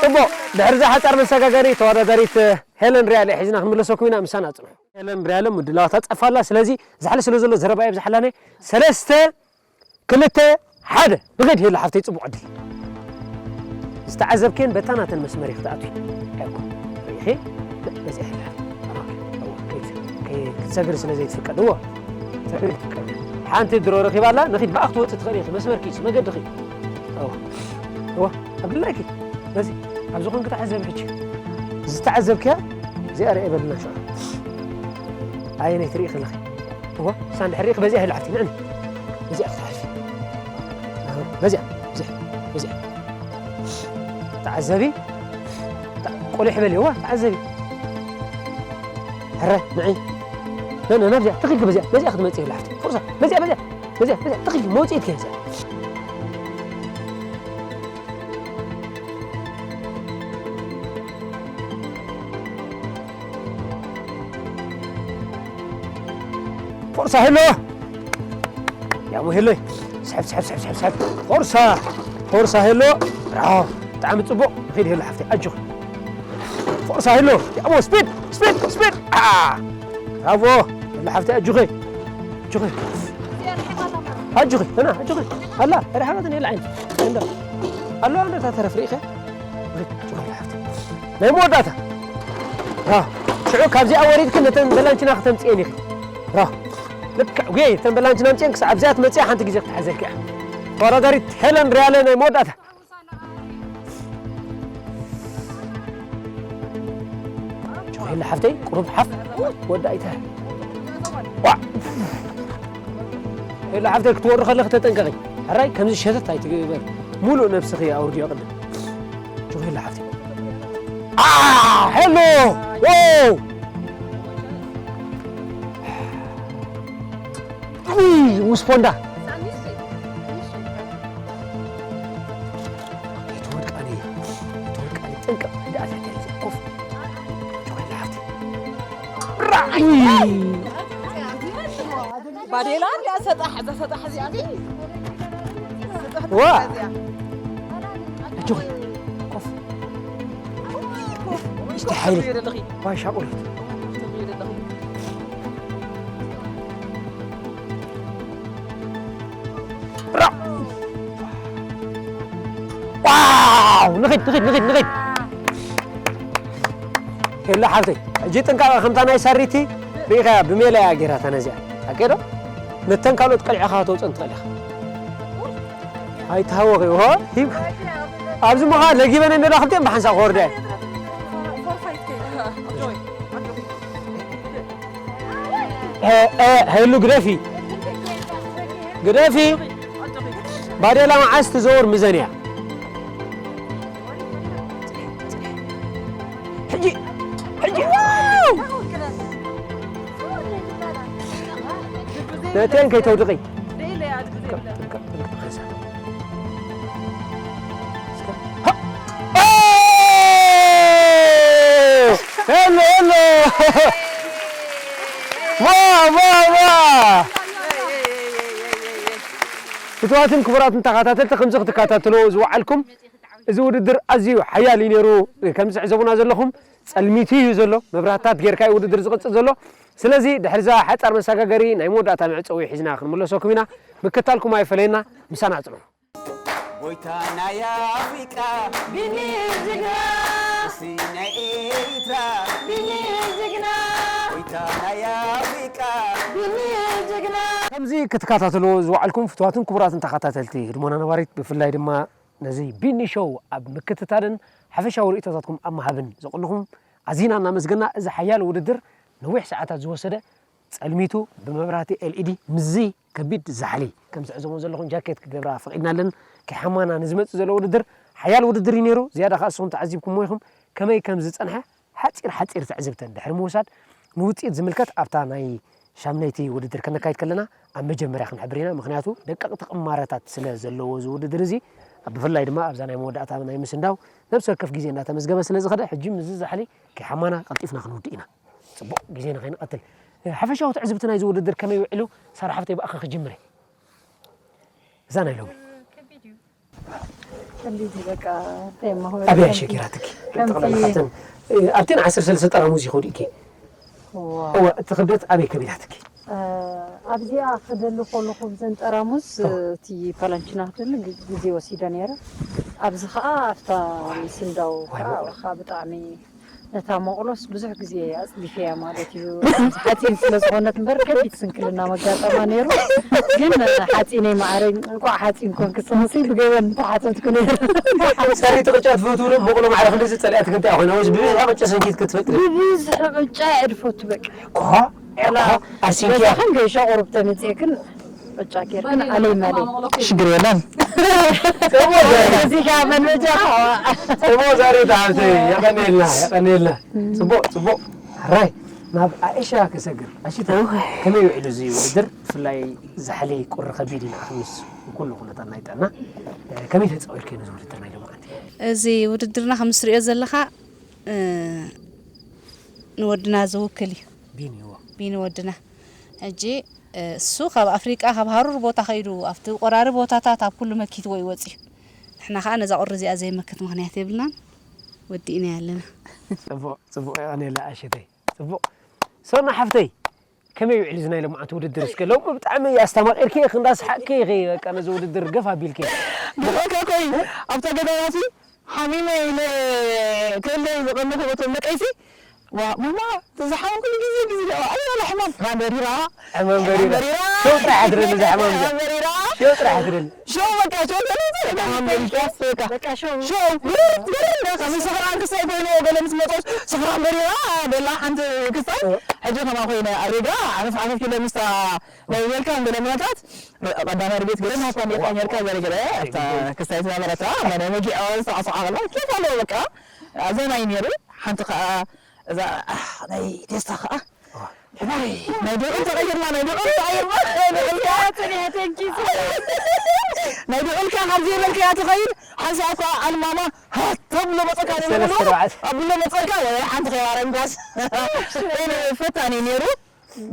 ጽቡቕ። ድሕሪ እዛ ሓጻር መሰጋገሪ ተወዳዳሪት ሄለን ሪያለ ሒዝና ክንምለሰኩም ኢና። ምሳና ጽንሑ። ሄለን ሪያለ ምድላዋታ ጸፋላ። ስለዚ ዛሕሊ ስለ ዘሎ ዘረባ የብዝሓላነ። ሰለስተ ክልተ ሓደ። ንኸይድ ሄሉ ሓፍተይ ጽቡቕ ዕድል። ዝተዓዘብክየን በታ ናተን መስመር ኢኺ ትኣትዊ። ኣይኮ። ርኢኺ? በዚኣ ሄላ። ክትሰግሪ ስለ ዘይትፍቀድ። እዎ። ሰግሪ ትፍቀድ። ሓንቲ ድሮ ረኺባ ኣላ። ንኺድ ብኣ ክትወጽእ ትኽእሊ ኢኺ። መስመርኪ እዩ። መገድኺ። እዎ። እዎ። ኣብድላይኪ። በዚ። ኣብዚ ኾንኪ ተዓዘቢ ሕጂ። ዝተዓዘብክያ እዚኣ ርኤ በልና ሽዑ። ኣየነይቲ ርኢኺ ኣለኺ? እዎ። እሳ እንድሕር ርኢኺ በዚኣ ሄሉ ሓፍቲ። ንዕኒ። በዚኣ ክትሓልፊ። በዚኣ፣ በዚኣ፣ በዚኣ። ተዓዘቢ። ቆሊሕ በሊ፣ እዋ፣ ተዓዘቢ። ሕረ፣ ንዒ። ነ-፣ ነ-፣ ናብዚኣ፣ ትኺልኪ በዚኣ፣ በዚኣ ክትመጽእ የብላ ሓፍቲ። ፍርሳ፣ በዚኣ፣ በዚኣ፣ በዚኣ፣ በዚኣ፣ ትኺልኪ፣ መውጽኢት ከ በዚኣ። ፎርሳ ሄሎ። ያሞ ሄሎ። ስሕብ፣ ስሕብ፣ ስሕብ፣ ስሕብ፣ ስሕብ። ፎርሳ። ፎርሳ ሄሎ። ብራቮ። ብጣዕሚ ጽቡቕ። ንኺድ ሄሎ ሓፍተይ። ኣጆኺ። ፎርሳ ሄሎ። ያሞ ስፒድ፣ ስፒድ፣ ስፒድ። አ። ብራቮ። ሄሎ ሓፍተይ ኣጆኺ። ኣጆኺ። ኣጆኺ። ና፣ ኣጆኺ። ኣላ፣ ርሓቐትን የለ ዓይኒ። እንዳ። ኣሎ፣ እንዳ ተረፍ ርኢኸ? ናይ መወዳእታ። ራ። ሽዑ ካብዚኣ ወሪድክን ነተን በላንችና ከተምጽኤን ኢኺ። ራ። ልክዕ፣ ጉየይ፣ እተን በላንችና ኣምጽኤን ክሳዕ ኣብዚኣ ትመጽኣ ሓንቲ ግዜ ክትሓዘልኪ እያ። ተወዳዳሪት ሄለን ሪያለ ናይ መወዳእታ። ሄለ ሓፍተይ፣ ቁሩብ ሓፍ ወዳኢታ። ዋ! ሄለ ሓፍተይ፣ ክትወሪ ከለኺ ተጠንቀቒ። ሕራይ፣ ከምዚ ሸተት ኣይትግበር። ሙሉእ ነብስኺ ኣውርድዮ ቅድም። ሄለ ሓፍተይ። ኣ፣ ሄሎ! ዎው! ውይ፣ ሙስፖንዳ። ኣይትወድቃኒ፣ ኣይትወድቃኒ፣ ጥንቅቕ፣ ደኣ እዚኣ ተሪዛ፣ ኮፍ። ጆይ፣ ሓፍቲ። ራዕይ! ባዴላ እንዲያ ሰጣሕ፣ እዛ ሰጣሕ እዚኣ። ዋ! ኣጆኺ፣ ኮፍ። እስቲ ሓይሊ። ዋይ ሻቁሪት። ራ-፣ ዋው! ንኺድ፣ ንኺድ፣ ንኺድ፣ ንኺድ። ሄሎ ሓብተይ፣ ሕጂ ጥንቃቐ ከምታ ናይ ሳሪቲ ርኢኻያ፣ ብሜላ እያ ጌራታ ነዚኣ። ሓቂ ዶ? ነተን ካልኦት ቀልዕኻ ከተውፀን ትኽእል ኢኻ። ኣይትሃወኺ፣ ሆ፣ ሂብ። ኣብዚ ምዃን ለጊበን እንደ ዳኽልቲኦም ብሓንሳብ ክወርዳ እየን። እ፣ እ፣ ሄሉ ግደፊ። ግደፊ። ባዴላ መዓስ ትዘውር ምዘን እያ። ሕጂ፣ ሕጂ። ዋው! ነተን ከይተውድቒ። ሄሎ፣ ሄሎ። ዋ፣ ዋ፣ ዋ። ፍትዋትን ክቡራትን ተኸታተልቲ፣ ከምዚ ክትከታተልዎ ዝወዓልኩም፣ እዚ ውድድር ኣዝዩ ሓያል እዩ ነይሩ። ከምዚ ትዕዘቡና ዘለኹም፣ ጸልሚቱ እዩ ዘሎ። መብራህታት ጌርካ እዩ ውድድር ዝቕጽል ዘሎ። ስለዚ፣ ድሕሪ እዛ ሓጻር መሰጋገሪ ናይ መወዳእታ መዕጸዊ ሒዝና ክንምለሰኩም ኢና። ምክታልኩም ኣይፈለየና፣ ምሳና ጽንሑ። ጎይታ ናይ ኣፍሪቃ ቢኒ ጅግና፣ ንጉሲ ናይ ኤርትራ ቢኒ ጅግና፣ ጎይታ ናይ ኣፍሪቃ ቢኒ ጅግና። ከምዚ ክትከታተልዎ ዝወዓልኩም ፍትዋትን ክቡራትን ተኸታተልቲ ህድሞና ነባሪት፣ ብፍላይ ድማ ነዚ ቢኒ ሾው ኣብ ምክትታልን ሓፈሻዊ ርእይቶታትኩም ኣብ ምሃብን ዘቕንኹም ኣዚና እናመስገና፣ እዚ ሓያል ውድድር ነዊሕ ሰዓታት ዝወሰደ፣ ጸልሚቱ ብመብራህቲ ኤልኢዲ ምስዚ ከቢድ ዛሕሊ፣ ከም ትዕዘቦ ዘለኹም ጃኬት ክገብራ ፈቒድናለን። ከይሓማና ንዝመጽእ ዘሎ ውድድር ሓያል ውድድር እዩ ነይሩ። ዝያዳ ከኣ ንስኹም ተዓዚብኩምዎ ኢኹም። ከመይ ከም ዝጸንሐ ሓጺር ሓጺር ትዕዝብተን ድሕሪ ምውሳድ፣ ንውጽኢት ዝምልከት ኣብታ ናይ ሻምነይቲ ውድድር ከነካይድ ከለና ኣብ መጀመርያ ክንሕብር ኢና። ምኽንያቱ ደቀቕቲ ቅማረታት ስለ ዘለዎ እዚ ውድድር እዚ፣ ብፍላይ ድማ ኣብዛ ናይ መወዳእታ ናይ ምስንዳው ነብሲ ወከፍ ግዜ እንዳተመዝገበ ስለ ዝኸደ፣ ሕጂ ምስዚ ዛሕሊ ከይሓማና ቀልጢፍና ክንውድእ ኢና። ጽቡቕ ግዜና ከይንቐትል። ሓፈሻዊ ትዕዝብቲ ናይዚ ውድድር ከመይ ውዒሉ? ሳራ ሓፍተይ ብኣኺ ክጅምር እየ። እዛ ናይ ሎሚ። ከቢድ እዩ በቃ፣ እንታይ እሞ ክብል፣ ኣበይ ከምቲ ኣሸጊራትኪ? ከምቲ ጠቕላላ ካብተን፣ እ፣ ኣብተን ዓሰርተ ሰለስተ ጠራሙዝ ይኸዱ እኪ። ዋው። እወ፣ እቲ ክብደት ኣበይ ከቢዳትኪ? እ፣ ኣብዚኣ ክደሊ ከለኹ ብዘን ጠራሙዝ፣ እወ። እቲ ፓላንቺና ክደሊ ግ-፣ ግዜ ወሲደ ነይረ። ኣብዚ ኸኣ ኣብታ ምስንዳው ዋይ፣ ከዓ ዋይ። ብጣዕሚ ነታ መቑሎስ ብዙሕ ግዜ ኣጽዲፈያ ማለት እዩ። ሓጺን ስለ ዝኾነት እምበር ከቢድ ስንክልና መጋጠማ ነይሩ። ግን ሓጺነይ ማዕረይ፣ እንቋዕ ሓጺን ኮንኪ፣ ስኽሲ ብገበን እንተሓተትኩ ነይሩ። ሰበይቲ ቅጫ ትፈትው ዶ? መቑሎ ማዕረ ክንድዚ ጸሊኣትኪ እንታይ ኮይና? ወይስ ብብዝሒ ቅጫ ሰንኪት ክትፈትሪ? ብብዝሒ ቅጫ እየ ዝፈቱ በቃ። እኮ፣ እኮ፣ ኣሲንኪያ። ገዛኽን ገይሾ ቁሩብ ተመጽኤክን ቅጫ ጌርክን ኣለይ ማለይ። ሽግር የለን። ጽቡቕ ዘሪታ። እዚ ከኣ መልመጃ ከኣ። ጽቡቕ ዘሪታ ሓፍተይ፣ የቐንየልና፣ የቐንየልና። ጽቡቕ፣ ጽቡቕ። ሕራይ፣ ናብ ኣእሻ ክሰግር። ኣሽተ፣ እወ። ከመይ ውዒሉ እዚ ውድድር? ብፍላይ ዛሕሊ ቁሪ ከቢድ እዩ ንዓኺ ምስ ኩሉ ኩነታት ናይ ጥዕና። ከመይ ተጻዊርክዮ ነዚ ውድድር ናይ ሎማዓንቲ? እዚ ውድድርና ከም ትርእዮ ዘለኻ፣ እ፣ ንወድና ዝውክል እዩ። ቢኒ፣ እወ። ቢኒ ወድና። ሕጂ፣ እ፣ እሱ ካብ ኣፍሪቃ፣ ካብ ሃሩር ቦታ ከይዱ፣ ኣብቲ ቆራሪ ቦታታት፣ ኣብ ኩሉ መኪትዎ እዩ ወጺኡ። ንሕና ኸኣ ነዛ ቁሪ እዚኣ ዘይመክት ምኽንያት የብልናን። ወዲእናዮ ኣለና። ጽቡቕ፣ ጽቡቕ፣ የቐንየላ ኣሸተይ። ጽቡቕ። ሶና ሓፍተይ፣ ከመይ ውዒሉ እዚ ናይ ሎማዓንቲ ውድድር? እስከ ሎሚ ብጣዕሚ ኣስተማቒርኪ ኢኺ፣ እንዳሰሓቕኪ ኢኺ፣ በቃ ነዚ ውድድር ገፍ ኣቢልኪ። ብሓቂ እኮ እዩ። ኣብታ ገዳማት ሓሚመ ኢለ ክእለ ዝቐነኹ በቶም ደቀይሲ፣ ዋ፣ ማማ፣ ዝሓመምኩሉ ግዜ፣ ግዜ፣ ኣይ፣ ዋላ ሕማም፣ ሕማም በሪራ፣ ሕማም በሪራ። በሪራ። ሸው ጥራሕ ኣድረኒ፣ እዚ ሕማም እዚ። ሕማም በሪራ። ሸው ጥራሕ ኣድረኒ። ሸው በቃ፣ ሸው በቃ፣ ሕማም በሪራ፣ በቃ። በቃ፣ ሸው። ሸው፣ ብርር፣ ብርር፣ እንዳ፣ ካብ ሰኽራን ክሳይ ኮይኑ፣ ገለ ምስ መጾስ፣ ሰኽራን በሪራ፣ በላ ሓንቲ ክሳይ። እ። ሕጂ ከማ ኮይነ፣ ኣሪጋ፣ ዓፈፍ፣ ዓፈፍ ኢለ ምስታ ናይ ዌልካም ገለ ምነታት፣ ቀዳማይ ርቤት ገለ ናኳ ኔርካ ኔርካ ገለ ገለ፣ ኣብታ ክሳይ ዝነበረታ፣ ኣብ ናይ መጊዖ፣ ዝተዓጽዓ ከላ፣ ኬፍ ኣለዎ በቃ። ኣዘናይ ነይሩ። ሓንቲ ከኣ፣ እዛ፣ ኣሕ፣ ናይ ቴስታ ከኣ፣ ሕማይ፣ ናይ ደቕል ተቐይርና፣ ናይ ደቕል ተቐይርና፣ ናይ ደቕል ከኣ፣ ናይ ደቕል ከኣ ካብ ዘይበልካያ ትኸይድ፣ ሓንሳእ እኳ ኣልማማ፣ ሃ፣ ተብሎ መጸካ ሰለስተ ንብሎ፣ ኣርባዕተ። ኣብሎ መጸካ፣ ወይ ሓንቲ ከይባረንካስ። ፈታኒ ነይሩ።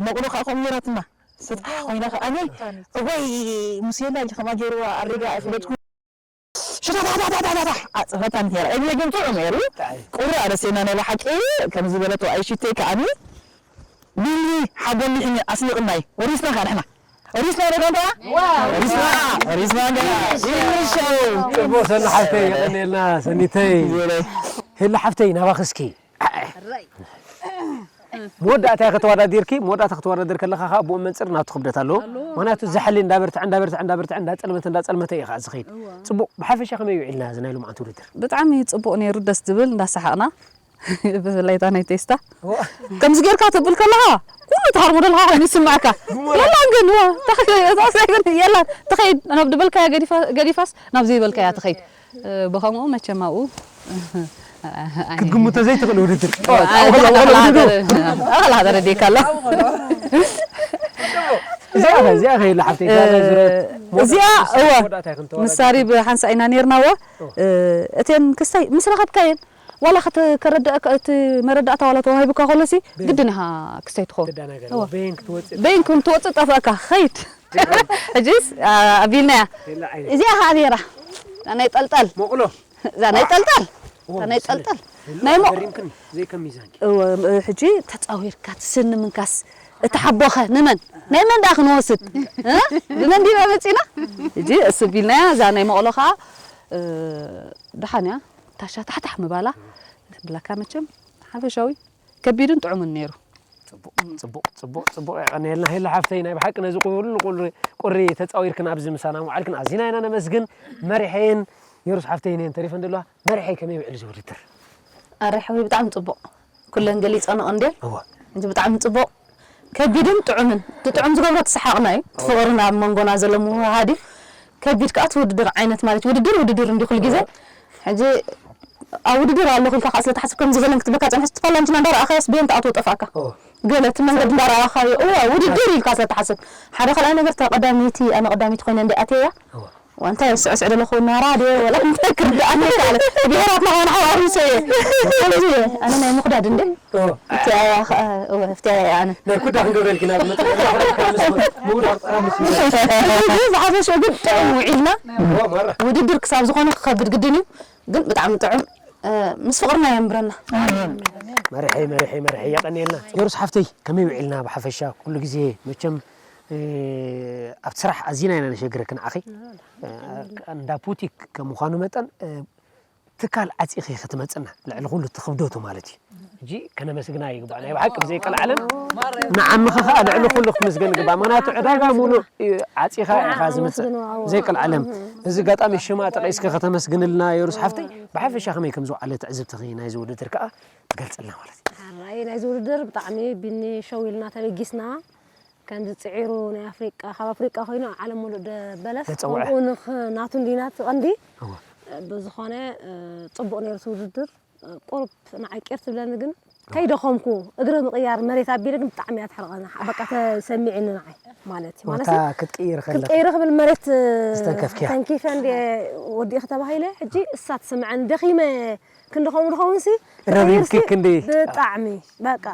መቕሎ ከኣ ከምኡ ነይራትና። ስጣሕ ኮይና ከኣ፣ ኣነ፣ እዋይ፣ ሙሴላ ኢልካ ከማ ገይርዋ ኣሪጋ ኣይፈለጥኩ። ሽታታታታታታ፣ ኣጽፈታ እንተራ። እግሪ ግን ጥዑም ነይሩ። ቁሪ ኣረሴና ናይ ብሓቂ፣ ከም ዝበለቶ ኣይሽተይ ከኣኒ። ቢኒ፣ ሓጎሊሕኒ፣ ኣስኒቕናይ። ወሪስና ከኣ ንሕና። ወሪስና ዶ ጋንታ? ወሪስና፣ ወሪስና ገና። ይልሸው። ጽቡቕ ሰኒ ሓፍተይ፣ የቐንየልና፣ ሰኒተይ። ሄሎ ሓፍተይ፣ ናባኺ እስኪ። ሕራይ። መወዳእታ ኢኺ ተወዳዲርኪ፣ መወዳእታ ክትወዳደር ከለኻ ኸኣ ብኡ መንጽር ናቱ ክብደት ኣለዎ። ኣለዎ። ምኽንያቱ ዛሕሊ እንዳበርትዐ፣ እንዳበርትዐ፣ እንዳበርትዐ፣ እንዳጸልመተ፣ እንዳጸልመተ እዩ ኸኣ ዝኸይድ። እዋ። ጽቡቕ፣ ብሓፈሻ ከመይ ውዒልና እዚ ናይ ሎማዓንቲ ውድድር? ብጣዕሚ ጽቡቕ ነይሩ፣ ደስ ዝብል፣ እንዳሰሓቕና። ብፍላይ እታ ናይ ቴስታ። እዋ። ከምዚ ጌርካ ትብል ከለኻ፣ ኩሉ ተሃርሞ ደለኻ ኮይኑ ይስምዓካ። እዋ። የላን ግን፣ እዋ፣ ተኸ-፣ ተኸ-፣ የላን፣ ትኸይድ፣ ናብ ዝበልካያ ገዲፋ-፣ ገዲፋስ፣ ናብ ዘይበልካያ ትኸይድ። እ፣ ብኸምኡ መቸም ኣብኡ፣ እ፣ ክትግምቶ ዘይትኽእል ውድድር። ዋ፣ ኣዎ፣ ኣዎ፣ ኣዎ፣ ኣዎ፣ ኣዎ። ኣዎ፣ ኣዎ፣ ተረዲእካ ኣሎ። እዚኣ ኸ፣ እዚኣ ኸ ኢላ ሓፍተይ፣ እዛ ናይ ዙረት እዚኣ፣ መወዳእታ እወ፣ መወዳእታ ይኹን ተዋራዲ። ምስ ሳሪ ብሓንሳእ ኢና ነይርና፣ እወ። እ፣ እተን ክስታይ ምስ ረኸብካየን፣ ዋላ ከተ-፣ ከረድኣካ፣ እቲ መረዳእታ ዋላ ተዋሂቡካ ከሎሲ፣ ግድን ኢኻ ክስታይ ትኸውን። ትደናገር። እወ። በይን ክትወፅእ በይን ከም ትወፅእ ጠፋእካ፣ ኸይድ። ሕጂስ፣ ኣ-፣ ኣቢልናያ። የላ ዓይነት። እዚኣ ኸኣ ነይራ። እዛ ናይ ጠልጠል። መቑሎ። እዛ ናይ ጠልጠል። እወ፣ እዛ ናይ መሰለ። ጠልጠል። የላ ናይ ሞ-፣ ገሪምክኒ፣ ዘይከም ሚዛንኪ። እወ፣ ሕጂ ተፃዊርካ ትስኒ ምንካስ፣ እቲ ሓቦኸ ንመን? ናይ መን ደኣ ክንወስድ? እ? ብመን ዲና መፂና? ሕጂ እሱ ቢልናያ፣ እዛ ናይ መቑሎ ኸዓ፣ እ፣ ደሓን እያ። ታሻ ታሕታሕ ምባላ፣ ብላካ መቸም፣ ሓፈሻዊ፣ ከቢድን ጥዑምን ነይሩ። ፅቡቕ፣ ፅቡቕ፣ ፅቡቕ፣ ፅቡቕ፣ የቐንየልና። ሄላ ሓፍተይ፣ ናይ ብሓቂ ነዚ ኩሉ ቁሪ፣ ቁሪ ተፃዊርክን ኣብዚ ምሳና ምውዓልክን ኣዚና ኢና ነመስግን። መሪሐየን፣ የሩስ ሓፍተይ እኔን ተሪፈን ዘለዋ። መሪሐይ ከመይ ውዕል እዚ ውድድር? ኣረ ሓወይ፣ ብጣዕሚ ጽቡቕ። ኩለን ገሊጸንኦ እንድየን። እወ። እንጂ ብጣዕሚ ጽቡቕ። ከቢድን ጥዑምን። እቲ ጥዑም ዝገብሮ እቲ ሰሓቕና እዩ። እቲ ፍቕርን ኣብ መንጎና ዘሎ ምውህሃድ እዩ። ከቢድ ከኣ እቲ ውድድር ዓይነት ማለት እዩ። ውድድር ውድድር እንድዩ ኩሉ ግዜ። ሕጂ ኣብ ውድድር ኣለኹ ኢልካ ከኣ ስለ ትሓስብ ከምዚ በለን ክትብለካ ጸንሐስ፣ ትፈልጦ እንትና እንዳረኣኻዮስ ብየን ትኣትዎ ጠፍኣካ። እወ። ገለ እቲ መንገዲ እንዳረኣኻዮ፣ እወ፣ ውድድር ኢልካ ስለ ትሓስብ። ሓደ ካልኣይ ነገር እታ ቀዳመይቲ፣ ኣነ ቀዳሚት ኮይነ እንድየ ኣትየያ። እወ። ዋንታ ስዑ ስዑ ደለኹ ናራ ድየ ወላ እንታይ ክርድኣኒ ይከኣለ። ብሄራትና ከኣ ንሓዋሩ ሰየ። ከምዚ እየ። ኣነ ናይ ምኹዳድ እንዴ? እወ። እቲኣ እያ ኸኣ፣ እወ፣ እፍቲኣ እያ ኣነ። ናይ ኩዳ ክንገብረልኪ ናብ መጠን ምውዳቕ ጠራምስ እዚ ዝሓፈሽኡ ግን ጥዑም ውዒልና። እወ፣ ማራ። ውድድር ክሳብ ዝኾነ ክኸብድ ግድን እዩ። ግን ብጣዕሚ ጥዑም፣ እ፣ ምስ ፍቕርና የንብረና። መርሐይ፣ መርሐይ፣ መርሐይ፣ የቐንየልና። የሩስ ሓፍተይ፣ ከመይ ውዒልና ብሓፈሻ? ኩሉ ግዜ መቸም፣ እ፣ ኣብቲ ስራሕ ኣዚና ኢና ነሸግረኪ ንዓኺ። እ፣ እንዳ ቡቲክ ከም ምዃኑ መጠን፣ እ፣ ትካል ዓጺኺ ክትመጽና፣ ልዕሊ ኩሉ እቲ ክብደቱ ማለት እዩ። ሕጂ ከነመስግና ይግባእ። ናይ ብሓቂ ብዘይቀልዓለም ንዓምኺ ኸኣ ልዕሊ ኩሉ ክትምስገን ይግባእ። ምኽንያቱ ዕዳጋ ሙሉእ እዩ ዓጺኻ ኢኻ ዝምጽእ። ብዘይቀልዓለም። እዚ ኣጋጣሚ ሽማ ጠቒስኪ ከተመስግንልና የሩስ ሓፍተይ፣ ብሓፈሻ ከመይ ከም ዝወዓለ ትዕዝብትኺ ናይዚ ውድድር ከኣ ትገልጽልና ማለት እዩ። ሕራይ ናይዚ ውድድር ብጣዕሚ ቢኒ ሸው ኢልና ተበጊስና። ከምዚ ጽዒሩ ናይ ኣፍሪቃ፣ ካብ ኣፍሪቃ ኮይኑ ኣብ ዓለም ሙሉእ ደበለስ ዘጸውዐ። ከምኡ ንኽ-፣ ናቱ እንዲና እቲ ቀንዲ። እወ። ብዝኾነ፣ እ፣ ጽቡቕ ነይሩ እቲ ውድድር። ቁሩብ ንዓይ ቄር ትብለኒ ግን ከይደኸምኩ እግሪ ምቕያር መሬት ኣቢለ ግን ብጣዕሚ እያ ትሕርቐኒ። በቃ ተሰሚዕኒ ንዓይ ማለት እዩ። ማለት ቦታ ክትቅይር ከለኺ። ክትቅይሪ ክብል መሬት ዝተንከፍክያ። ተንኪፈ እንደ ወዲእኺ ተባሂለ ሕጂ እሳ ትስምዐኒ ደኺመ ክንዲ ከምኡ ዝኸውን ሲ ረቢብኪ ክንዲ። ብጣዕሚ በቃ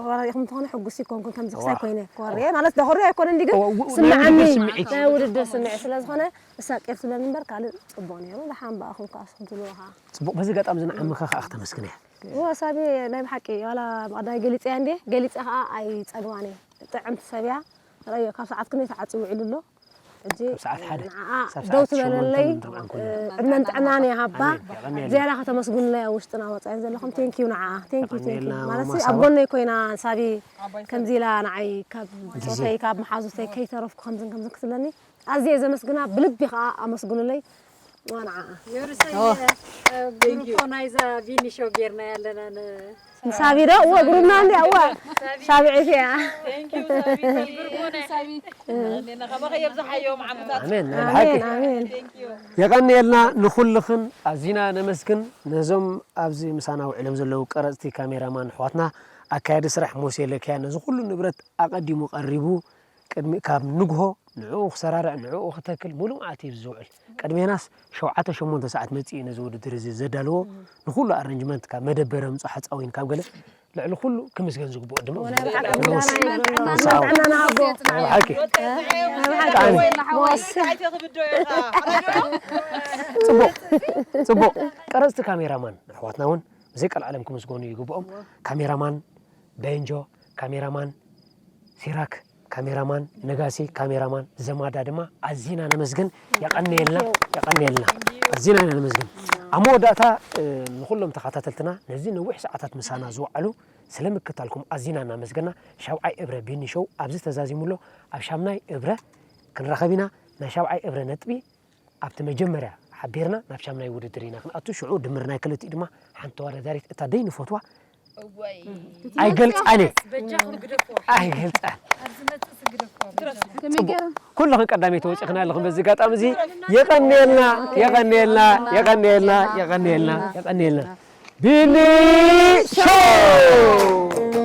ወራሪኹም እንተኾነ ሕጉስ ይኮንኩን ከምዚ ክሳይ ዋው። ኮይነ ክወርየ ማለት ደኸሪ ኣይኮነ እንዲ ግን ው-፣ ው-፣ ናይ ስምዓኒ ውድድር ስምዒት። ናይ ውድድር ስምዒት ስለ ዝኾነ እሳ ቄር ትብለኒ እምበር ካልእ ጽቡቕ ነይሩ። ደሓን ብኣኹም ከኣ ንስኹም ትብልዎ ከኣ። ጽቡቕ፣ በዚ ኣጋጣሚ እዚ ንዓምኺ ከኣ ክተመስግንያ። እወ ሳቢ ናይ ብሓቂ ዋላ ብቐዳይ ገሊፀያ እንዴ ገሊፀ ከዓ ኣይፀግባን እየ። ጥዕምቲ ሰብ እያ። ረዮ ካብ ሰዓት ክንደይ ተዓፂ ውዒሉ ኣሎ። ሕጂ ካብ ሰዓት ሓደ ንዓኣ ክሳብ ደው ሰዓት ትበለለይ ሸሞንተ ንርብዓን ኮነ። እ፣ ዕድመን ጥዕናን ይሃባ። ኣሜን፣ የቐንየልና። ዝያዳ ከተመስጉንለይ ኣብ ውሽጥና ወፃኢን ዘለኹም ቴንኪዩ ንዓኣ። ቴንኪዩ ቴንኪዩ የቐንየልና ማለት ማማ ኣብ ሳባ። ጎነይ ኮይና ሳቢ ከምዚ ኢላ ንዓይ ካብ ፆተይ ካብ መሓዙተይ ከይተረፍኩ ከምዝን ከምዝን ክትብለኒ ኣዝየ ዘመስግና ብልቢ ከዓ ኣመስጉንለይ። ንዓኣ ዮርሰይ ግሩፖ ናይዛ ቢኒ ሾው ጌርና ያለና ን- ንሳቢ ዶ እወ ግሩምና እንዲ እወ ሳቢ ዒፊ እያ። ካባኸ የብዝሓዮም ዓመታት ኣሜን ናይ ብሓቂ ኣሜን ኣሜን። የቐንየልና ንኹልኽን ኣዚና ነመስግን። ነዞም ኣብዚ ምሳና ውዕሎም ዘለዉ ቀረፅቲ ካሜራማን ኣሕዋትና ኣካያዲ ስራሕ ሞሴ ለኪያ ነዚ ኩሉ ንብረት ኣቐዲሙ ቀሪቡ ቅድሚ ካብ ንግሆ ንዕኡ ክሰራርዕ ንዕኡ ክተክል ሙሉእ መዓልቲ እዩ ዝውዕል። ቅድሜናስ ሸውዓተ ሸሞንተ ሰዓት መፂኡ እዩ ነዚ ውድድር እዚ ዘዳለዎ። ንኩሉ ኣረንጅመንት ካብ መደበር ኣምፅኦ ሓፃዊን ካብ ገለ ልዕሊ ኩሉ ክምስገን ዝግብኦ ድማ ወላ ብሓቂ ንጉስ ምስጋና ይብለሎ። ንሳው ጥዕና ንሃቦ። ናይ ብሓቂ ናይ ብሓቂ ጣዕሚ። ሞስ ፅቡቕ ፅቡቕ ቀረፅቲ ካሜራማን ኣሕዋትና እውን ብዘይ ቀልዓለም ክምስገኑ ይግብኦም። ካሜራማን በንጆ፣ ካሜራማን ሲራክ፣ ካሜራማን ነጋሲ፣ ካሜራማን ዘማዳ ድማ ኣዚና ነመስግን። የቐንየልና የቐንየልና ኣዚና ኢና ነመስግን። ኣብ መወዳእታ እ፣ ንኹሎም ተኸታተልትና ነዚ ነዊሕ ሰዓታት ምሳና ዝወዓሉ ስለ ምክታልኩም ኣዚና እናመስገና ሻብዓይ እብረ ቢኒ ሾው ኣብዚ ተዛዚሙ ኣሎ። ኣብ ሻምናይ እብረ ክንራኸብ ኢና። ናይ ሻብዓይ እብረ ነጥቢ ኣብቲ መጀመርያ ሓቢርና ናብ ሻምናይ ውድድር ኢና ክንኣቱ። ሽዑ ድምር ናይ ክልቲኡ ድማ ሓንቲ ተወዳዳሪት እታ ደይ ንፈትዋ ኣይገልጻን እየ ኣይገልጻን። ኩልኽን ቀዳመይቲ ወፂኽና ኣለኽን በዚ ኣጋጣሚ እዚ የቐንየልና የቐንየልና የቐንየልና የቐንየልና የቐንየልና ቢኒ ሾው